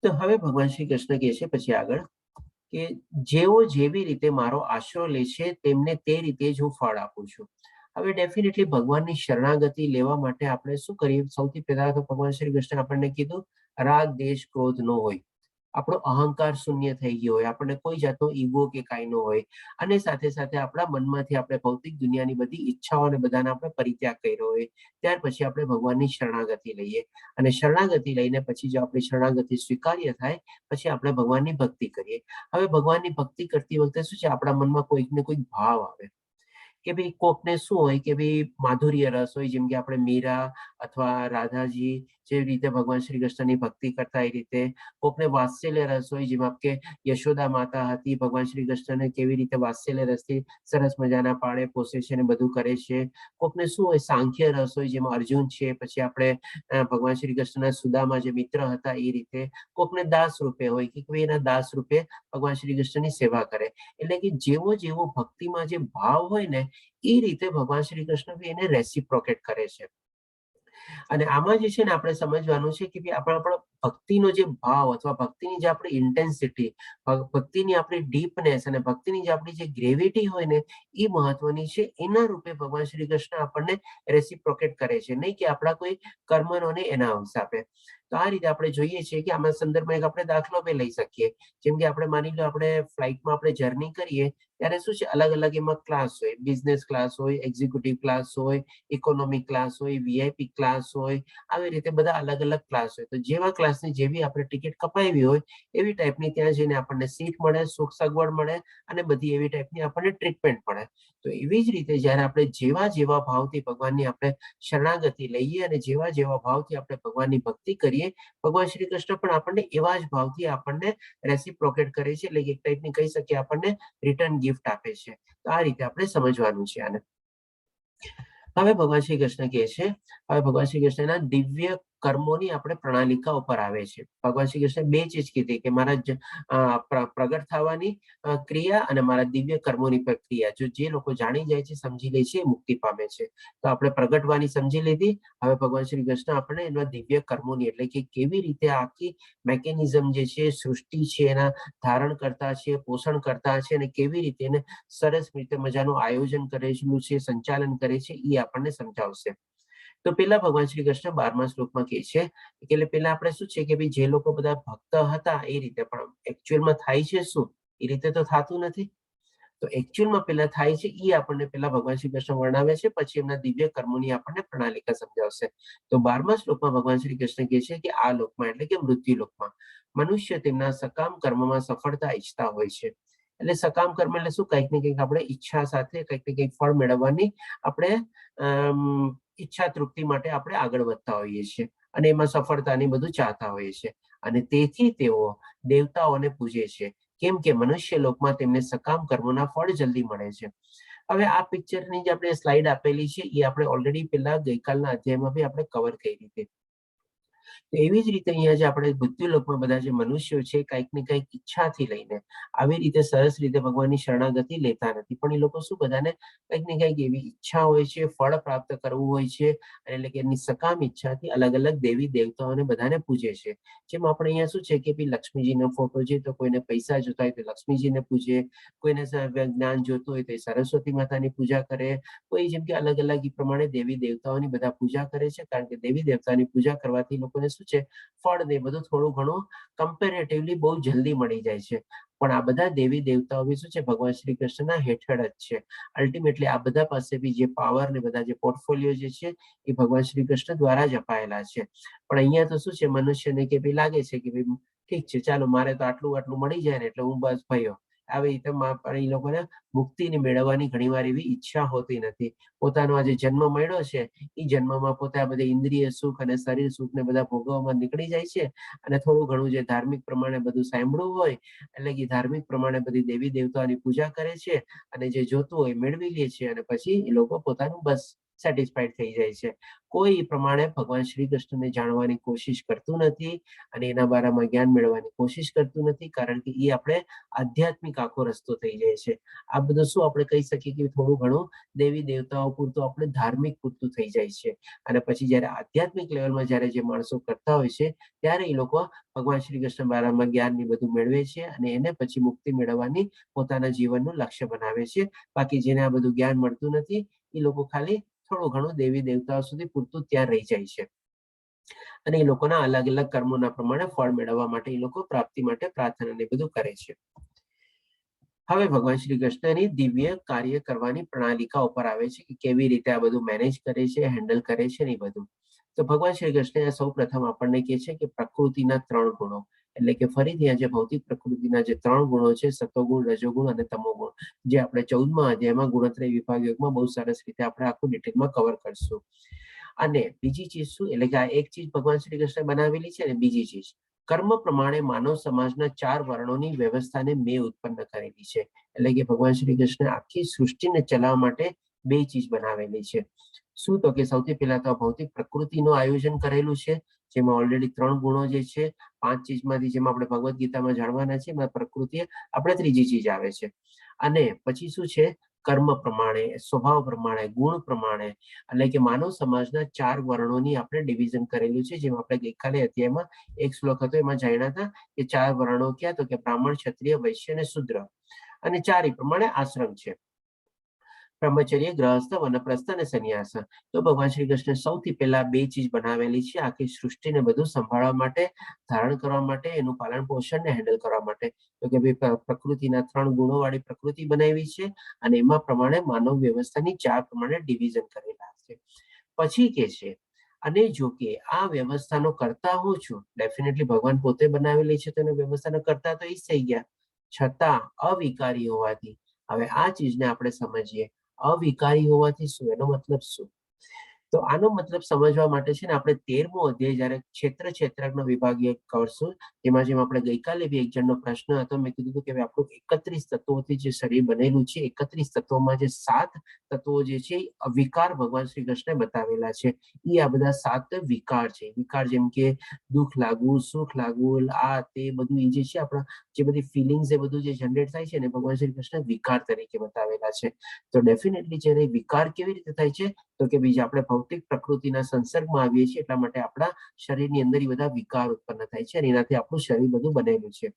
તો હવે ભગવાન શ્રી કૃષ્ણ કહે છે પછી આગળ કે જેઓ જેવી રીતે મારો આશરો લે છે તેમને તે રીતે જ હું ફળ આપું છું. હવે ડેફિનેટલી ભગવાનની શરણાગતિ લેવા માટે આપણે શું કરીએ? સૌથી પહેલા તો ભગવાન શ્રી કૃષ્ણ આપણને કીધું, રાગ, દ્વેષ, ક્રોધ ન હોય, આપણો અહંકાર શૂન્ય થઈ ગયો હોય, આપણને કોઈ જાતનો ઈગો કે કાંઈ ન હોય અને સાથે સાથે આપણા મનમાંથી આપણે ભૌતિક દુનિયાની બધી ઈચ્છાઓ અને બધાને આપણે પરિત્યાગ કર્યો હોય, ત્યાર પછી આપણે ભગવાનની શરણાગતિ લઈએ. અને શરણાગતિ લઈને પછી જો આપણી શરણાગતિ સ્વીકાર્ય થાય પછી આપણે ભગવાનની ભક્તિ કરીએ. હવે ભગવાનની ભક્તિ કરતી વખતે શું છે, આપણા મનમાં કોઈક ને કોઈક ભાવ આવે કે ભાઈ કોકને શું હોય કે ભાઈ માધુર્ય રસ હોય, જેમ કે આપણે મીરા અથવા રાધાજી જે રીતે ભગવાન શ્રી કૃષ્ણની ભક્તિ કરતા એ રીતે. કોકને વાત્સલ્ય રસ હોય, જેમ કે યશોદા માતા હતી, ભગવાન શ્રી કૃષ્ણને કેવી રીતે વાત્સલ્ય રસથી સરસ મજાના પાળે પોષે છે અને બધું કરે છે. કોકને શું હોય, સાંખ્ય રસ હોય, જેમાં અર્જુન છે, પછી આપણે ભગવાન શ્રી કૃષ્ણના સુદામા જે મિત્ર હતા એ રીતે. કોકને દાસ રૂપે હોય કે ભાઈ એના દાસ રૂપે ભગવાન શ્રી કૃષ્ણની સેવા કરે. એટલે કે જેવો જેવો ભક્તિમાં જે ભાવ હોય ને એ રીતે ભગવાન શ્રી કૃષ્ણ બી એને રેસિપ્રોકેટ કરે છે. અને આમાં જે છે ને આપણે સમજવાનું છે કે ભાઈ આપણા આપણો ભક્તિનો જે ભાવ અથવા ભક્તિની જે આપણી ઇન્ટેન્સિટી, ભક્તિની આપણી ડીપનેસ અને ભક્તિની જે આપણી જે ગ્રેવિટી હોય ને એ મહત્વની છે. એના રૂપે ભગવાન શ્રી કૃષ્ણ આપણને રેસિપ્રોકેટ કરે છે, નહીં કે આપણા કોઈ કર્મનો ને એના હિસાબે. તો આ રીતે આપણે જોઈએ છીએ કે આમાં સંદર્ભમાં એક આપણે દાખલો બી લઈ શકીએ. જેમ કે આપણે માની લો આપણે ફ્લાઇટમાં આપણે જર્ની કરીએ ત્યારે શું છે, અલગ અલગ એમાં ક્લાસ હોય, બિઝનેસ ક્લાસ હોય, એક્ઝિક્યુટિવ ક્લાસ હોય, ઇકોનોમિક ક્લાસ હોય, વીઆઈપી ક્લાસ હોય, આવી રીતે બધા અલગ અલગ ક્લાસ હોય. તો જેવા ક્લાસની જેવી આપણે ટિકિટ કપાવી હોય એવી ટાઈપની ત્યાં જઈને આપણને સીટ મળે, સુખ સગવડ મળે અને બધી એવી ટાઈપની આપણને ટ્રીટમેન્ટ મળે. તો એવી જ રીતે જ્યારે આપણે જેવા જેવા ભાવથી ભગવાનની આપણે શરણાગતિ લઈએ અને જેવા જેવા ભાવથી આપણે ભગવાનની ભક્તિ કરીએ, ભગવાન શ્રી કૃષ્ણ પણ આપણને એવા જ ભાવથી આપણને રેસિપ્રોકેટ કરે છે, એટલે એક ટાઈપની કહી શકીએ આપણને રિટર્ન ગિફ્ટ આપે છે. તો આ રીતે આપણે સમજવાનું છે આને. હવે ભગવાન શ્રી કૃષ્ણ કહે છે, હવે ભગવાન શ્રી કૃષ્ણના દિવ્ય કર્મોની આપણે પ્રણાલિકા ઉપર આવે છે. ભગવાન શ્રી કૃષ્ણ બે ચીજ કીધી કે મારા પ્રગટ થવાની ક્રિયા અને મારા દિવ્ય કર્મોની પ્રક્રિયા. જો જે લોકો જાણી જાય છે, સમજી લે છે, એ મુક્તિ પામે છે. તો આપણે પ્રગટવાની સમજી લીધી. હવે ભગવાન શ્રી કૃષ્ણ આપણે એના દિવ્ય કર્મોની, એટલે કે કેવી રીતે આખી મેકેનિઝમ જે છે, સૃષ્ટિ છે, એના ધારણ કરતા છે, પોષણ કરતા છે અને કેવી રીતે એને સરસ રીતે મજાનું આયોજન કરેલું છે, સંચાલન કરે છે, એ આપણને સમજાવશે. તો પેલા ભગવાન શ્રી કૃષ્ણ 12મા શ્લોકમાં કહે છે કે એટલે પેલા આપણે શું છે કે ભાઈ જે લોકો બધા ભક્ત હતા એ રીતે, પણ એકચ્યુઅલમાં થાય છે શું? એ રીતે તો થતું નથી. તો એકચ્યુઅલમાં પેલા થાય છે એ આપણને પેલા ભગવાન શ્રી કૃષ્ણ વર્ણવે છે, પછી એમના દિવ્ય કર્મોની આપણને પ્રણાલિકા સમજાવશે. તો 12મા શ્લોકમાં ભગવાન શ્રી કૃષ્ણ કહે છે કે આ લોકમાં, એટલે કે મૃત્યુ લોકમાં, મનુષ્ય તેમના સકામ કર્મમાં સફળતા ઈચ્છતા હોય છે. એટલે સકામ કર્મ એટલે શું? કંઈક ને કંઈક આપણે ઈચ્છા સાથે કંઈક ને કંઈક ફળ મેળવવાની આપણે ઈચ્છા તૃપ્તિ માટે આપણે આગળ વધતા હોઈએ છીએ અને એમાં સફળતાની બધું ચાહતા હોઈએ છીએ અને તેથી તેઓ દેવતાઓને પૂજે છે, કેમ કે મનુષ્ય લોકમાં તેમને સકામ કર્મોના ફળ જલ્દી મળે છે. હવે આ પિક્ચરની જે આપણે સ્લાઇડ આપેલી છે એ આપણે ઓલરેડી પેલા ગઈકાલના અધ્યાયમાં બી આપણે કવર કરી હતી. તો એવી જ રીતે અહીંયા જે આપણે મૃત્યુલોકમાં બધા જે મનુષ્યો છે, કંઈક ને કંઈક ઈચ્છાથી લઈને આવી રીતે સરસ રીતે ભગવાનની શરણાગતિ લેતા નથી, પણ એ લોકો શું, બધાને કંઈક ને કંઈક એવી ઈચ્છા હોય છે, ફળ પ્રાપ્ત કરવું હોય છે, અને એટલે કે એમની સકામ ઈચ્છાથી અલગ અલગ દેવી દેવતાઓને બધાને પૂજે છે. જેમ આપણે અહીંયા શું છે કે ભાઈ લક્ષ્મીજીનો ફોટો છે, તો કોઈને પૈસા જોતા હોય તો લક્ષ્મીજીને પૂજે, કોઈને જ્ઞાન જોતું હોય તો એ સરસ્વતી માતાની પૂજા કરે, કોઈ જેમ કે અલગ અલગ એ પ્રમાણે દેવી દેવતાઓની બધા પૂજા કરે છે, કારણ કે દેવી દેવતાની પૂજા કરવાથી લોકોને શું છે, ફળ ને બધું થોડું ઘણું કમ્પેરેટિવલી બહુ જલ્દી મળી જાય છે. પણ આ બધા દેવી દેવતાઓ બી શું છે, ભગવાન શ્રી કૃષ્ણના હેઠળ જ છે. અલ્ટિમેટલી આ બધા પાસે બી જે પાવર ને બધા જે પોર્ટફોલિયો જે છે એ ભગવાન શ્રી કૃષ્ણ દ્વારા જ અપાયેલા છે. પણ અહીંયા તો શું છે, મનુષ્યને કે ભાઈ લાગે છે કે ભાઈ ઠીક છે, ચાલો મારે તો આટલું આટલું મળી જાય ને એટલે હું બસ ભયો. આવી રીતે પણ એ લોકોને મુક્તિને મેળવવાની ઘણીવાર એવી ઈચ્છા હોતી નથી. પોતાનો આ જે જન્મ મળ્યો છે એ જન્મમાં પોતે આ બધા ઇન્દ્રિય સુખ અને શરીર સુખ ને બધા ભોગવવામાં નીકળી જાય છે અને થોડું ઘણું જે ધાર્મિક પ્રમાણે બધું સાંભળ્યું હોય, એટલે કે ધાર્મિક પ્રમાણે બધી દેવી દેવતાઓની પૂજા કરે છે અને જે જોતું હોય મેળવી લે છે અને પછી એ લોકો પોતાનું બસ સેટિસ્ફાઈડ થઈ જાય છે. કોઈ પ્રમાણે ભગવાન શ્રી કૃષ્ણને જાણવાની કોશિશ કરતું નથી અને એના બારામાં જ્ઞાન મેળવવાની કોશિશ કરતું નથી, કારણ કે એ આપણે આધ્યાત્મિક આખો રસ્તો થઈ જાય છે. આ બધું શું આપણે કહી શકીએ કે થોડું ઘણું દેવી દેવતાઓ પૂરતું, આપણે ધાર્મિક પૂરતું થઈ જાય છે અને પછી જ્યારે આધ્યાત્મિક લેવલમાં જ્યારે જે માણસો કરતા હોય છે ત્યારે એ લોકો ભગવાન શ્રી કૃષ્ણ બારામાં જ્ઞાન ને બધું મેળવે છે અને એને પછી મુક્તિ મેળવવાની પોતાના જીવનનું લક્ષ્ય બનાવે છે. બાકી જેને આ બધું જ્ઞાન મળતું નથી એ લોકો ખાલી થોડું ઘણું દેવી દેવતાઓ સુધી પૂરતું ત્યાં રહી જાય છે અને એ લોકોના અલગ અલગ કર્મોના પ્રમાણે ફળ મેળવવા માટે એ લોકો પ્રાપ્તિ માટે પ્રાર્થના ને બધું કરે છે. હવે ભગવાન શ્રી કૃષ્ણની દિવ્ય કાર્ય કરવાની પ્રણાલિકા ઉપર આવે છે કે કેવી રીતે આ બધું મેનેજ કરે છે, હેન્ડલ કરે છે ને એ બધું. તો ભગવાન શ્રી કૃષ્ણ સૌ પ્રથમ આપણને કહે છે કે પ્રકૃતિના ત્રણ ગુણો, એટલે કે ફરીથી આ જે ભૌતિક પ્રકૃતિના જે ત્રણ ગુણો છે, સત્વગુણ, રજોગુણ અને તમોગુણ, જે આપણે 14મા અધ્યાયમાં ગુણત્રય વિભાગ યોગમાં બહુ સરસ રીતે આપણે આખું ડિટેલમાં કવર કરશું. અને બીજી ચીજ શું, એટલે કે આ એક ચીજ ભગવાન શ્રી કૃષ્ણ બનાવેલી છે અને બીજી ચીજ કર્મ પ્રમાણે માનવ સમાજના ચાર વર્ણોની વ્યવસ્થાને મેં ઉત્પન્ન કરેલી છે. એટલે કે ભગવાન શ્રી કૃષ્ણ આખી સૃષ્ટિને ચલાવવા માટે બે ચીજ બનાવેલી છે. શું? તો કે સૌથી પહેલા તો ભૌતિક પ્રકૃતિનું આયોજન કરેલું છે, જેમાં ઓલરેડી ત્રણ ગુણો જે છે, પાંચ ચીજમાંથી જેમાં આપણે ભગવદ્ ગીતામાં જાણવાના છે, એમાં પ્રકૃતિ આપણે ત્રીજી ચીજ આવે છે. અને પછી શું છે, કર્મ પ્રમાણે, સ્વભાવ પ્રમાણે, ગુણ પ્રમાણે, એટલે કે માનવ સમાજના ચાર વર્ણોની આપણે ડિવિઝન કરેલું છે, જેમાં આપણે ગઈકાલે અધ્યાયમાં એક શ્લોક હતો એમાં જાણ્યા હતા કે ચાર વર્ણો ક્યાં? તો કે બ્રાહ્મણ, ક્ષત્રિય, વૈશ્ય અને શૂદ્ર, અને ચારે પ્રમાણે આશ્રમ છે. બ્રહ્મચર્ય, ગ્રહસ્થ, વનપ્રસ્થ અને સંન્યાસ. તો ભગવાન શ્રી કૃષ્ણ સૌથી પહેલા બે ચીજ બનાવેલી છે આખી સૃષ્ટિને બધું સંભાળવા માટે, ધારણ કરવા માટે, એનું પાલન પોષણ ને હેન્ડલ કરવા માટે. તો કે ભાઈ, પ્રકૃતિના ત્રણ ગુણો વાળી પ્રકૃતિ બનાવી છે અને એમાં પ્રમાણે માનવ વ્યવસ્થાની ચાર પ્રમાણે ડિવિઝન કરેલા છે. પછી કે છે, અને જો કે આ વ્યવસ્થાનો કર્તા હું છું. ડેફિનેટલી ભગવાન પોતે બનાવેલી છે તો એનો વ્યવસ્થાનો કર્તા તો એ જ થઈ ગયા. છતાં અવિકારી હોવાથી, હવે આ ચીજને આપણે સમજીએ, અવિકારી હોવાથી શું, એનો મતલબ શું? તો આનો મતલબ સમજવા માટે છે ને આપણે 13મો અધ્યાય, જ્યારે ક્ષેત્ર ક્ષેત્રજ્ઞ વિભાગીય કરશું, તેમાં જેમ આપણે ગઈકાલે બી એક જણનો પ્રશ્ન હતો, મેં કીધું હતું કે ભાઈ, આપણું 31 તત્વોથી જે શરીર બનેલું છે, 31 તત્વોમાં જે સાત તત્વો જે છે એ અવિકાર ભગવાન શ્રી કૃષ્ણે બતાવેલા છે. એ આ બધા સાત વિકાર છે. વિકાર જેમ કે દુઃખ લાગવું, સુખ લાગવું, આ તે બધું, એ જે છે આપણા જે બધી ફિલિંગ્સ, એ બધું જે જનરેટ થાય છે એને ભગવાન શ્રી કૃષ્ણ વિકાર તરીકે બતાવેલા છે. તો ડેફિનેટલી જ્યારે વિકાર કેવી રીતે થાય છે? તો કે બીજા આપણે ભૌતિક પ્રકૃતિના સંસર્ગમાં આવીએ છીએ, એટલા માટે આપણા શરીરની અંદર એ બધા વિકાર ઉત્પન્ન થાય છે અને એનાથી આપણું શરીર બધું બનેલું છે.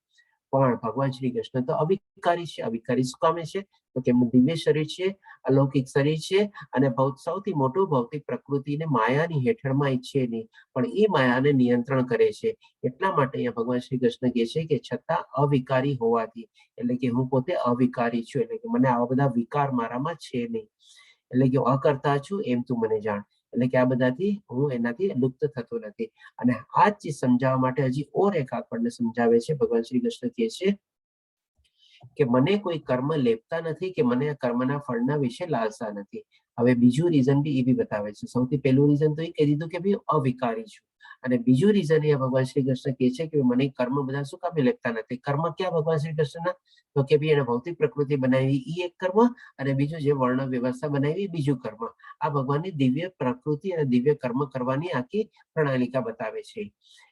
પણ ભગવાન શ્રી કૃષ્ણ તો અવિકારી છે. અવિકારી શું કામે છે? તો કે એમનું દિવ્ય શરીર છે, અલૌકિક શરીર છે અને સૌથી મોટું ભૌતિક પ્રકૃતિને માયાની હેઠળમાં એ છે નહીં, પણ એ માયાને નિયંત્રણ કરે છે. એટલા માટે અહીંયા ભગવાન શ્રી કૃષ્ણ કહે છે કે છતાં અવિકારી હોવાથી, એટલે કે હું પોતે અવિકારી છું, એટલે કે મને આવા બધા વિકાર મારામાં છે નહીં, એટલે કે અકર્તા છું એમ તું મને જાણ. એટલે કે આ બધાથી હું એનાથી લુપ્ત થતો નથી. અને આ જ ચીજ સમજાવવા માટે હજી ઓર એક આપણને સમજાવે છે. ભગવાન શ્રી કૃષ્ણ કહે છે કે મને કોઈ કર્મ લેપતા નથી કે મને આ કર્મના ફળના વિશે લાલસા નથી. હવે બીજું રીઝન બી એ બી બતાવે છે. સૌથી પહેલું રીઝન તો એ કહી દીધું કે ભાઈ, અવિકારી છું અને બીજું રીઝન એ ભગવાન શ્રી કૃષ્ણ કહે છે કે મને કર્મ બધા શું કામે લેપતા નથી? કર્મ ક્યાં ભગવાન શ્રી કૃષ્ણના? તો કે ભાઈ, એને ભૌતિક પ્રકૃતિ બનાવી એ એક કર્મ અને બીજું જે વર્ણ વ્યવસ્થા બનાવી એ બીજું કર્મ. આ ભગવાનની દિવ્ય પ્રકૃતિ અને દિવ્ય કર્મ કરવાની આખી પ્રણાલિકા બતાવે છે.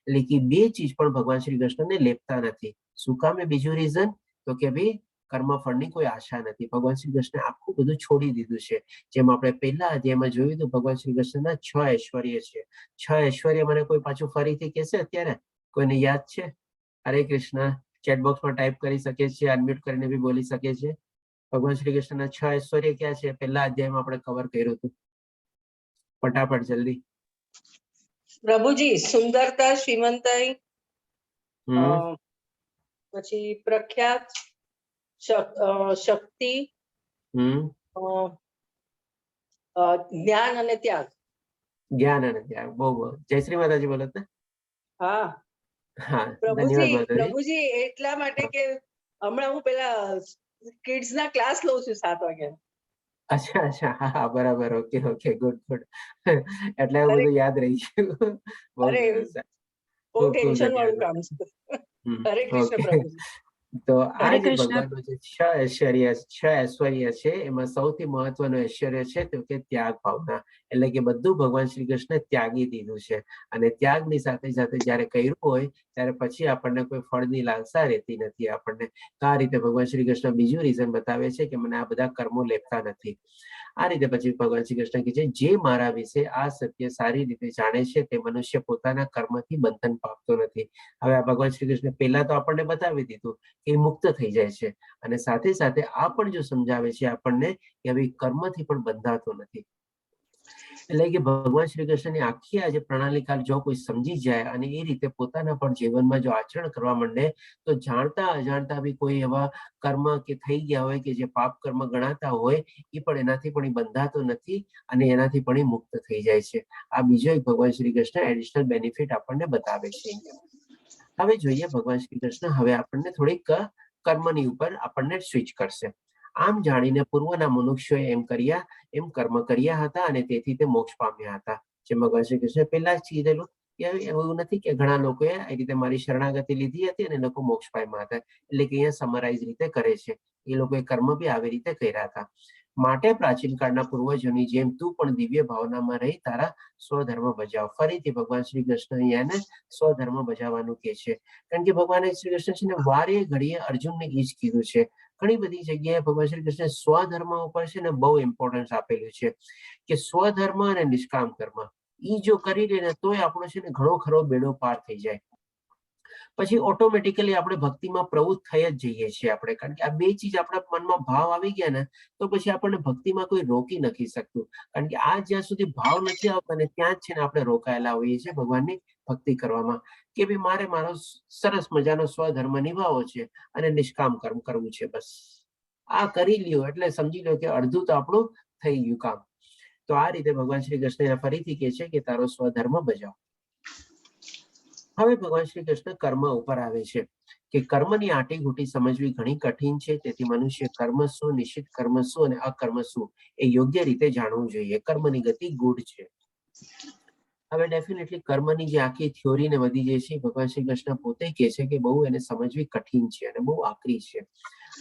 એટલે કે બે ચીજ પણ ભગવાન શ્રી કૃષ્ણને લેપતા નથી. શું કામે બીજું રીઝન? તો કે ભાઈ, કર્મફળની કોઈ આશા નથી. ભગવાન શ્રી કૃષ્ણે આખું બધું છોડી દીધું છે. જેમ આપણે પહેલા અધ્યાયમાં જોયું તો ભગવાન શ્રી કૃષ્ણના છ ઐશ્વર્ય છે. છ ઐશ્વર્ય મને કોઈ પાછું ફરીથી કહેશે અત્યારે? કોઈને યાદ છે? હરે કૃષ્ણ. ચેટ બોક્સમાં ટાઈપ કરી શકે છે, અનમ્યુટ કરીને બી બોલી શકે છે. ભગવાન શ્રી કૃષ્ણના છ ઐશ્વર્ય ક્યાં છે? પહેલા અધ્યાયમાં આપણે કવર કર્યું હતું. ફટાફટ, જલ્દી. પ્રભુજી, સુંદરતા, શ્રીમંતાઈ, પછી પ્રખ્યાત, શક્તિ, અ, અ, જ્ઞાન અને ત્યાગ. જ્ઞાન અને ત્યાગ. બહુ બહુ જય શ્રી માતાજી બોલો ને. હા. હા, ધન્યવાદ. પ્રભુજી. માતાજી. પ્રભુજી, એટલા માટે કે હમણાં હું પેલા કિડ્સ ના ક્લાસ લઉં છું 7 વાગ્યા. અચ્છા, હા, બરાબર. Okay okay good good. એટલે આ અરે, બધું યાદ રહી ગયું. બહુ અરે, સરસ. બહુ ખૂબ ખૂબ ટેન્શન વાળું ધન્યવાદ. કામ છે. હરે કૃષ્ણ, પ્રભુજી. તો આ હરે જે કૃષ્ણ. ભગવાનનું જે છ ઐશ્વર્ય, છ ઐશ્વર્ય છે, એમાં સૌથી મહત્વનું ઐશ્વર્ય છે તો કે ત્યાગ ભાવના. એટલે કે બધું ભગવાન શ્રી કૃષ્ણે ત્યાગી દીધું છે અને ત્યાગની સાથે સાથે જ્યારે કર્યું હોય ત્યારે પછી આપણને કોઈ ફળની લાલસા રહેતી નથી આપણને. તો આ રીતે ભગવાન શ્રી કૃષ્ણ બીજું રીઝન બતાવે છે કે મને આ બધા કર્મો લેપતા નથી. આ રીતે પછી ભગવાન શ્રી કૃષ્ણ કહે છે, જે મારા વિશે આ સત્ય સારી રીતે જાણે છે તે મનુષ્ય પોતાના કર્મથી બંધન પામતો નથી. હવે આ ભગવાન શ્રી કૃષ્ણ પહેલા તો આપણને બતાવી દીધું કે એ મુક્ત થઈ જાય છે અને સાથે સાથે આ પણ જો સમજાવે છે આપણને કે હવે કર્મથી પણ બંધાતો નથી. એટલે કે ભગવાન શ્રી કૃષ્ણની આખી આ જે પ્રણાલિકા જો કોઈ સમજી જાય અને એ રીતે પોતાના પણ જીવનમાં જો આચરણ કરવા માંડે, તો જાણતા અજાણતા બી કોઈ એવા કર્મ કે થઈ ગયા હોય કે જે પાપ કર્મ ગણાતા હોય, એ પણ એનાથી પણ એ બંધાતો નથી અને એનાથી પણ એ મુક્ત થઈ જાય છે. આ બીજો એક ભગવાન શ્રી કૃષ્ણ એડિશનલ બેનિફિટ આપણને બતાવે છે. હવે જોઈએ, ભગવાન શ્રી કૃષ્ણ હવે આપણને થોડીક કર્મની ઉપર આપણને સ્વિચ કરશે. આમ જાણીને પૂર્વના મનુષ્યોએ એમ કર્મ કર્યા હતા અને તેથી તે મોક્ષ પામ્યા હતા. જેમ ભગવાન શ્રી કૃષ્ણ પહેલા જ કીધેલું કે એવું નથી કે ઘણા લોકોએ એ રીતે મારી શરણાગતિ લીધી હતી અને લોકો મોક્ષ પામ્યા હતા. એટલે કે અહીંયા સમરાઇઝ રીતે કરે છે, એ લોકોએ કર્મ બી આવી રીતે કર્યા હતા. માટે પ્રાચીન કાળના પૂર્વજોની જેમ તું પણ દિવ્ય ભાવનામાં રહી તારા સ્વધર્મ બજાવ. ફરીથી ભગવાન શ્રી કૃષ્ણ અહીંયાને સ્વધર્મ બજાવવાનું કે છે, કારણ કે ભગવાન શ્રી કૃષ્ણ છે ને વારે ઘડીએ અર્જુનને એ જ કીધું છે. ઘણી બધી જગ્યાએ ભગવાન શ્રી કૃષ્ણ સ્વધર્મ ઉપર છે ને બહુ ઇમ્પોર્ટન્સ આપેલું છે કે સ્વધર્મ અને નિષ્કામ કર્મ ઈ જો કરી લે ને તોય આપણો છે ને ઘણો ખરો બેડો પાર થઈ જાય. પછી ઓટોમેટિકલી આપણે ભક્તિમાં પ્રવૃત્ત થઈ જ જઈએ છીએ આપણે, કારણ કે આ બે ચીજ આપણા મનમાં ભાવ આવી ગયા ને, તો પછી આપણને ભક્તિમાં કોઈ રોકી નથી શકતું. કારણ કે આ જ્યાં સુધી ભાવ નથી આવતા ને, ત્યાં જ છે ને આપણે રોકાયેલા હોઈએ છીએ ભગવાનની ભક્તિ કરવામાં, કે ભાઈ, મારે મારો સરસ મજાનો સ્વધર્મ નિભાવવો છે અને નિષ્કામ કર્મ કરવું છે. બસ, આ કરી લ્યો એટલે સમજી લો કે અડધું તો આપણું થઈ ગયું કામ. તો આ રીતે ભગવાન શ્રી કૃષ્ણ ફરીથી કહે છે કે તારો સ્વધર્મ બજાવ. હવે ભગવાન શ્રી કૃષ્ણ કર્મ ઉપર આવે છે કે કર્મની આંટી ઘૂંટી સમજવી ઘણી કઠિન છે. તેથી મનુષ્ય કર્મ શું, નિષિદ્ધ કર્મ શું અને અકર્મ શું એ યોગ્ય રીતે જાણવું જોઈએ. કર્મની ગતિ ગૂઢ છે. હવે ડેફિનેટલી કર્મની જે આખી થિયોરી ને બધી જે છે, ભગવાન શ્રી કૃષ્ણ પોતે કહે છે કે બહુ એને સમજવી કઠિન છે અને બહુ આકરી છે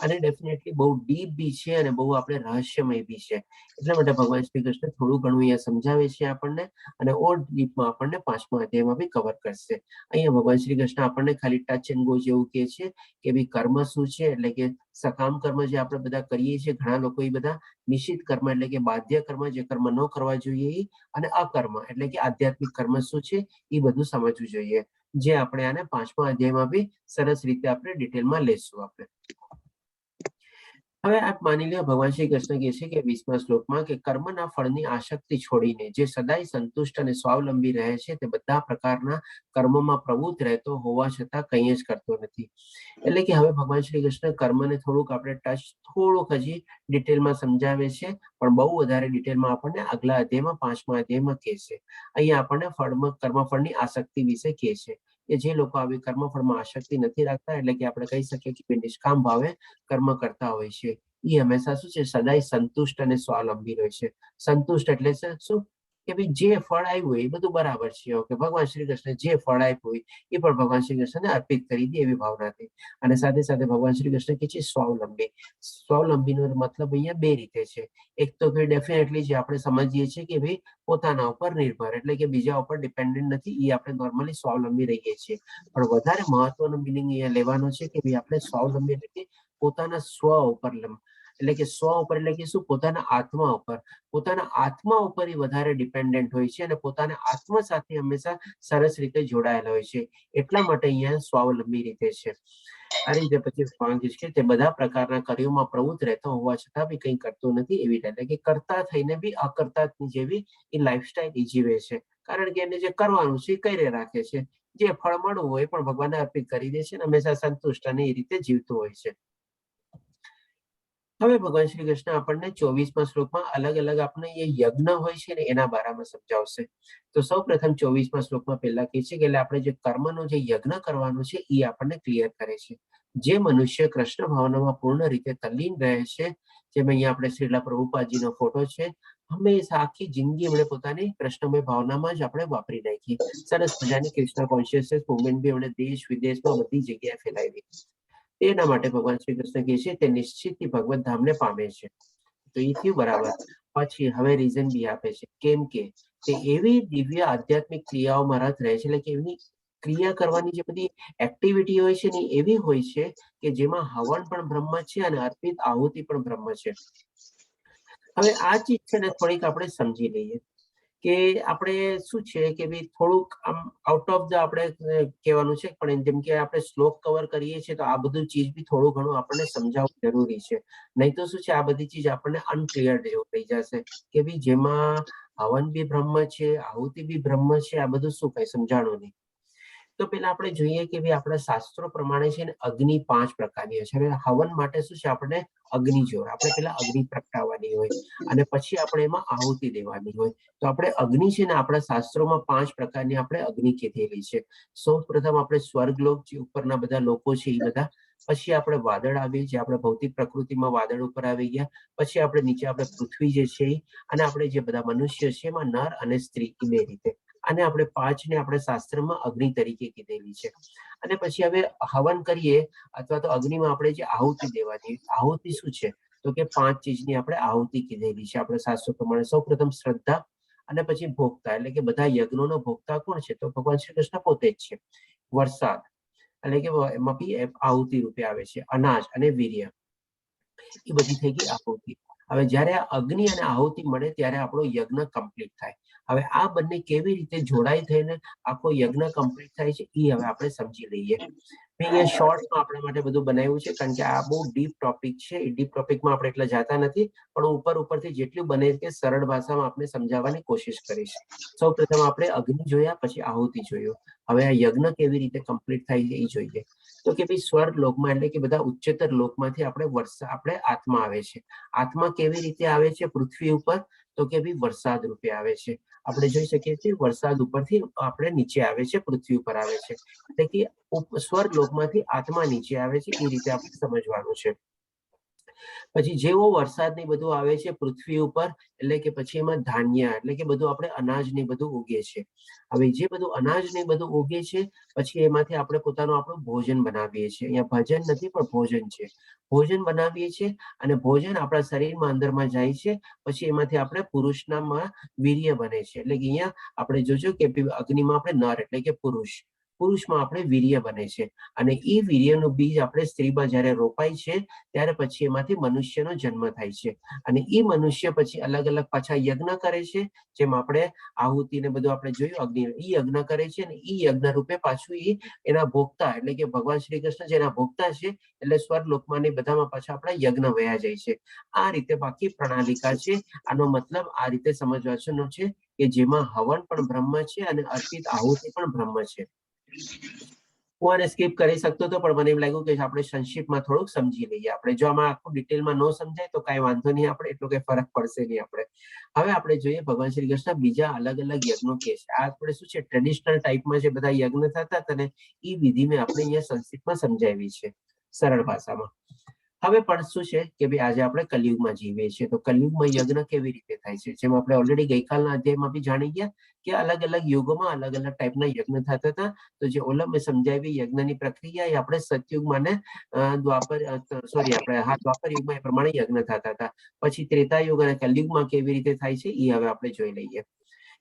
અને ડેફિનેટલી બહુ ડીપ બી છે અને બહુ આપણે રહસ્યમય બી છે. એટલા માટે ભગવાન શ્રી કૃષ્ણ થોડું ઘણું અહીંયા સમજાવે છે આપણને અને ઓર ડીપમાં આપણને પાંચમા અધ્યાયમાં બી કવર કરશે. અહીંયા ભગવાન શ્રી કૃષ્ણ આપણને ખાલી ટચ એન્ડ ગો જેવું કહે છે કે ભાઈ, કર્મ શું છે, એટલે કે સકામ કર્મ જે આપણે બધા કરીએ છીએ ઘણા લોકો એ બધા, નિષિદ્ધ કર્મ એટલે કે બાધ્ય કર્મ, જે કર્મ ન કરવા જોઈએ એ, અને અકર્મ એટલે કે આધ્યાત્મિક કર્મ શું છે એ બધું સમજવું જોઈએ, જે આપણે આને પાંચમા અધ્યાયમાં બી સરસ રીતે આપણે ડિટેલમાં લેશું આપણે. હવે આપ માની લો, ભગવાન શ્રી કૃષ્ણ કહે છે કે 20મા શ્લોકમાં કે કર્મના ફળની આસક્તિ છોડીને જે સદાય સંતુષ્ટ અને સ્વાવલંબી રહે છે, તે બધા પ્રકારના કર્મોમાં પ્રવૃત્ત રહેતો હોવા છતાં કંઈ જ કરતો નથી. એટલે કે હવે ભગવાન શ્રી કૃષ્ણ કર્મને થોડુંક આપણે ટચ, થોડુંક હજી ડિટેલમાં સમજાવે છે, પણ બહુ વધારે ડિટેલમાં આપણને આગલા અધ્યાયમાં, પાંચમા અધ્યાયમાં કહે છે. અહીંયા આપણને ફળમાં, કર્મફળની આસક્તિ વિશે કહે છે કે જે લોકો આવી કર્મફળમાં આસક્તિ નથી રાખતા, એટલે કે આપણે કહી શકીએ કે નિષ્કામ ભાવે કર્મ કરતા હોય છે, એ હંમેશા શું છે? સદાય સંતુષ્ટ અને સ્વાવલંબી હોય છે. સંતુષ્ટ એટલે શું? કે ભાઈ, જે ફળ આવ્યું એ બધું બરાબર છે. ઓકે, ભગવાન શ્રી કૃષ્ણ જે ફળ આપ્યું હોય એ પણ ભગવાન શ્રી કૃષ્ણને અર્પિત કરી દે એવી ભાવનાથી. અને સાથે સાથે ભગવાન શ્રી કૃષ્ણ કહે છે સ્વાવલંબી. સ્વાવલંબીનો મતલબ અહીંયા બે રીતે છે. એક તો કે ડેફિનેટલી જે આપણે સમજીએ છીએ કે ભાઈ, પોતાના ઉપર નિર્ભર, એટલે કે બીજા ઉપર ડિપેન્ડન્ટ નથી, એ આપણે નોર્મલી સ્વાવલંબી રહીએ છીએ. પણ વધારે મહત્વનો મિનિંગ અહીંયા લેવાનો છે કે ભાઈ, આપણે સ્વાવલંબી એટલે કે પોતાના સ્વ ઉપર, એટલે કે સ્વ ઉપર એટલે કે શું? પોતાના આત્મા ઉપર. પોતાના આત્મા ઉપર એ વધારે ડિપેન્ડન્ટ હોય છે અને પોતાના આત્મા સાથે હંમેશા સરસ રીતે જોડાયેલા હોય છે. એટલા માટે અહીંયા સ્વાવલંબી રીતે છે. આ રીતે પછી ભગવાન કહે છે કે તે બધા પ્રકારના કાર્યોમાં પ્રવૃત્ત રહેતો હોવા છતાં બી કંઈ કરતો નથી એવી રીતે, એટલે કે કર્તા થઈને બી અકર્તા જેવી એ લાઈફસ્ટાઈલ એ જીવે છે, કારણ કે એને જે કરવાનું છે એ કરી રાખે છે. જે ફળ મળવું હોય પણ ભગવાનને અર્પિત કરી દે છે અને હંમેશા સંતુષ્ટ અને એ રીતે જીવતો હોય છે. હવે ભગવાન શ્રી કૃષ્ણ આપણને 24મા શ્લોકમાં અલગ અલગ આપણે એ યજ્ઞ હોય છે ને, એના બારામાં સમજાવશે. તો સૌ પ્રથમ 24મા શ્લોકમાં પહેલા કહે છે કે એટલે આપણે જે કર્મનો જે યજ્ઞ કરવાનો છે એ આપણને ક્લિયર કરે છે. જે મનુષ્ય કૃષ્ણ ભાવનામાં પૂર્ણ રીતે તલ્લીન રહે છે, જેમ અહીંયા આપણે શ્રીલા પ્રભુપાદજીનો ફોટો છે, હંમેશા આખી જિંદગી એમણે પોતાની કૃષ્ણમય ભાવનામાં જ આપણે વાપરી નાખી. સરસ મજાની કૃષ્ણ કોન્શિયસનેસ મુવમેન્ટ બી એમણે દેશ વિદેશમાં બધી જગ્યાએ ફેલાવી. તેના માટે ભગવાન શ્રી કૃષ્ણ કહે છે, તે નિશ્ચિતથી ભગવત ધામને પામે છે. તો એ થયું બરાબર. પછી હવે રીઝન બી આપે છે, કેમ કે તે એવી દિવ્ય આધ્યાત્મિક ક્રિયાઓમાં રત રહે છે, એટલે કે એમની ક્રિયા કરવાની જે બધી એક્ટિવિટી હોય છે ને, એવી હોય છે કે જેમાં હવન પણ બ્રહ્મ છે અને અર્પિત આહુતિ પણ બ્રહ્મ છે. હવે આ ચીજ છે ને, થોડીક આપણે સમજી લઈએ કે આપણે શું છે કે ભાઈ, થોડુંક આમ આઉટ ઓફ the આપણે કહેવાનું છે, પણ જેમ કે આપણે શ્લોક કવર કરીએ છીએ, તો આ બધું ચીજ બી થોડું ઘણું આપણને સમજાવવું જરૂરી છે. નહીં તો શું છે, આ બધી ચીજ આપણને અનક્લિયર જેવું થઈ જશે કે ભાઈ, જેમાં હવન બી બ્રહ્મ છે, આહુતિ બી બ્રહ્મ છે, આ બધું શું, કઈ સમજાણું નહીં. તો પેલા આપણે જોઈએ કે ભાઈ, આપણા શાસ્ત્રો પ્રમાણે છે ને, અગ્નિ પાંચ પ્રકારની હોય છે. હવે હવન માટે શું છે? આપણે અગ્નિ જોઈએ. આપણે પેલા અગ્નિ પ્રગટાવવાની હોય અને પછી આપણે એમાં આહુતિ દેવાની હોય. તો આપણે અગ્નિ છે ને, આપણા શાસ્ત્રોમાં પાંચ પ્રકારની આપણે અગ્નિ કીધેલી છે. સૌ પ્રથમ આપણે સ્વર્ગલોક, જે ઉપરના બધા લોકો છે એ બધા, પછી આપણે વાદળ આવી, જે આપણે ભૌતિક પ્રકૃતિમાં વાદળ ઉપર આવી ગયા, પછી આપણે નીચે આપણે પૃથ્વી જે છે એ, અને આપણે જે બધા મનુષ્ય છે એમાં નર અને સ્ત્રી, એ બે રીતે. અને આપણે પાંચને આપણે શાસ્ત્રમાં અગ્નિ તરીકે કીધેલી છે. અને પછી હવે હવન કરીએ અથવા તો અગ્નિમાં આપણે જે આહુતિ દેવાની, આહુતિ શું છે? તો કે પાંચ ચીજની આપણે આહુતિ કીધેલી છે આપણે શાસ્ત્રો પ્રમાણે. સૌ પ્રથમ શ્રદ્ધા અને પછી ભોગતા, એટલે કે બધા યજ્ઞોનો ભોગતા કોણ છે? તો ભગવાન શ્રી કૃષ્ણ પોતે જ છે. વરસાદ, એટલે કે એમાં બી આહુતિ રૂપે આવે છે. અનાજ અને વીર્ય, એ બધી થઈ ગઈ આહુતિ. હવે જ્યારે આ અગ્નિ અને આહુતિ મળે ત્યારે આપણો યજ્ઞ કમ્પ્લીટ થાય. હવે આ બંને કેવી રીતે જોડાઈ થઈને આખો યજ્ઞ કમ્પ્લીટ થાય છે એ હવે આપણે સમજી લઈએ. મેં અહીંયા શોર્ટમાં આપણા માટે બધું બનાવ્યું છે, કારણ કે આ બહુ ડીપ ટોપિક છે. એ ડીપ ટોપિકમાં આપણે એટલા જાતા નથી, પણ ઉપર ઉપરથી જેટલું બને કે સરળ ભાષામાં આપણે સમજાવવાની કોશિશ કરીશ. સૌ પ્રથમ આપણે અગ્નિ જોયા, પછી આહુતિ જોયું. હવે આ યજ્ઞ કેવી રીતે કમ્પ્લીટ થાય છે એ જોઈએ. તો કે ભાઈ સ્વર્ગ લોકમાં, એટલે કે બધા ઉચ્ચતર લોકમાંથી આપણે વર્ષા, આપણે આત્મા આવે છે. આત્મા કેવી રીતે આવે છે પૃથ્વી ઉપર? તો કે ભાઈ વરસાદ રૂપે આવે છે. આપણે જોઈ શકીએ છીએ વરસાદ ઉપરથી આપણે નીચે આવે છે, પૃથ્વી ઉપર આવે છે. એટલે કે સ્વર્ગ લોકમાંથી આત્મા નીચે આવે છે, એ રીતે આપણે સમજવાનું છે. પછી જેવો વરસાદ ને બધું આવે છે પૃથ્વી ઉપર, એટલે કે પછી એમાં ધાન્ય, એટલે કે બધું આપણે અનાજ ને બધું ઉગે છે. હવે જે બધું અનાજ ને બધું ઉગે છે, પછી એમાંથી આપણે પોતાનું આપણું ભોજન બનાવીએ છીએ. અહીંયા ભજન નથી પણ ભોજન છે. ભોજન બનાવીએ છીએ અને ભોજન આપણા શરીરમાં અંદરમાં જાય છે. પછી એમાંથી આપણે પુરુષનામાં વીર્ય બને છે. એટલે કે અહીંયા આપણે જોજો કે અગ્નિમાં આપણે નર એટલે કે પુરુષ, પુરુષમાં આપણે વીર્ય બને છે અને એ વીર્યનું બીજ આપણે સ્ત્રીમાં જ્યારે રોપાય છે ત્યારે પછી એમાંથી મનુષ્યનો જન્મ થાય છે. અને એ મનુષ્ય પછી અલગ અલગ પાછા યજ્ઞ કરે છે, જેમ આપણે આહુતિ ને બધું આપણે જોયું અગ્નિ, એ યજ્ઞ કરે છે અને એ યજ્ઞ રૂપે પાછું એ એના ભોગતા, એટલે કે ભગવાન શ્રી કૃષ્ણ જેના ભોગતા છે, એટલે સ્વર્ગ લોકમાં ને બધામાં પાછા આપણા યજ્ઞ વયા જાય છે. આ રીતે બાકી પ્રણાલિકા છે. આનો મતલબ આ રીતે સમજવાનો છે કે જેમાં હવન પણ બ્રહ્મ છે અને અર્પિત આહુતિ પણ બ્રહ્મ છે. હું આને સ્કીપ કરી શકતો હતો, પણ મને એમ લાગ્યું કે આપણે સંક્ષિપ્તમાં થોડુંક સમજી લઈએ. આપણે જો આમાં આખું ડિટેલમાં ન સમજાય તો કાંઈ વાંધો નહીં, આપણે એટલો કઈ ફરક પડશે નહીં. આપણે હવે આપણે જોઈએ ભગવાન શ્રી કૃષ્ણ બીજા અલગ અલગ યજ્ઞો કે છે. આ આપણે શું છે, ટ્રેડિશનલ ટાઈપમાં જે બધા યજ્ઞ થતા હતા ને એ વિધિ મેં આપણે અહીંયા સંક્ષિપ્તમાં સમજાવી છે સરળ ભાષામાં. હવે પણ શું છે કે ભાઈ આજે આપણે કલયુગમાં જીવીએ છીએ, તો કલયુગમાં યજ્ઞ કેવી રીતે થાય છે? જેમ આપણે ઓલરેડી ગઈકાલના અધ્યાયમાં બી જાણી ગયા કે અલગ અલગ યુગોમાં અલગ અલગ ટાઈપના યજ્ઞ થતા હતા. તો જે ઓલા મેં સમજાવી યજ્ઞની પ્રક્રિયા એ આપણે સતયુગમાં ને દ્વાપર, સોરી, આપણે હા દ્વાપર યુગમાં એ પ્રમાણે યજ્ઞ થતા હતા. પછી ત્રેતા યુગ અને કલયુગમાં કેવી રીતે થાય છે એ હવે આપણે જોઈ લઈએ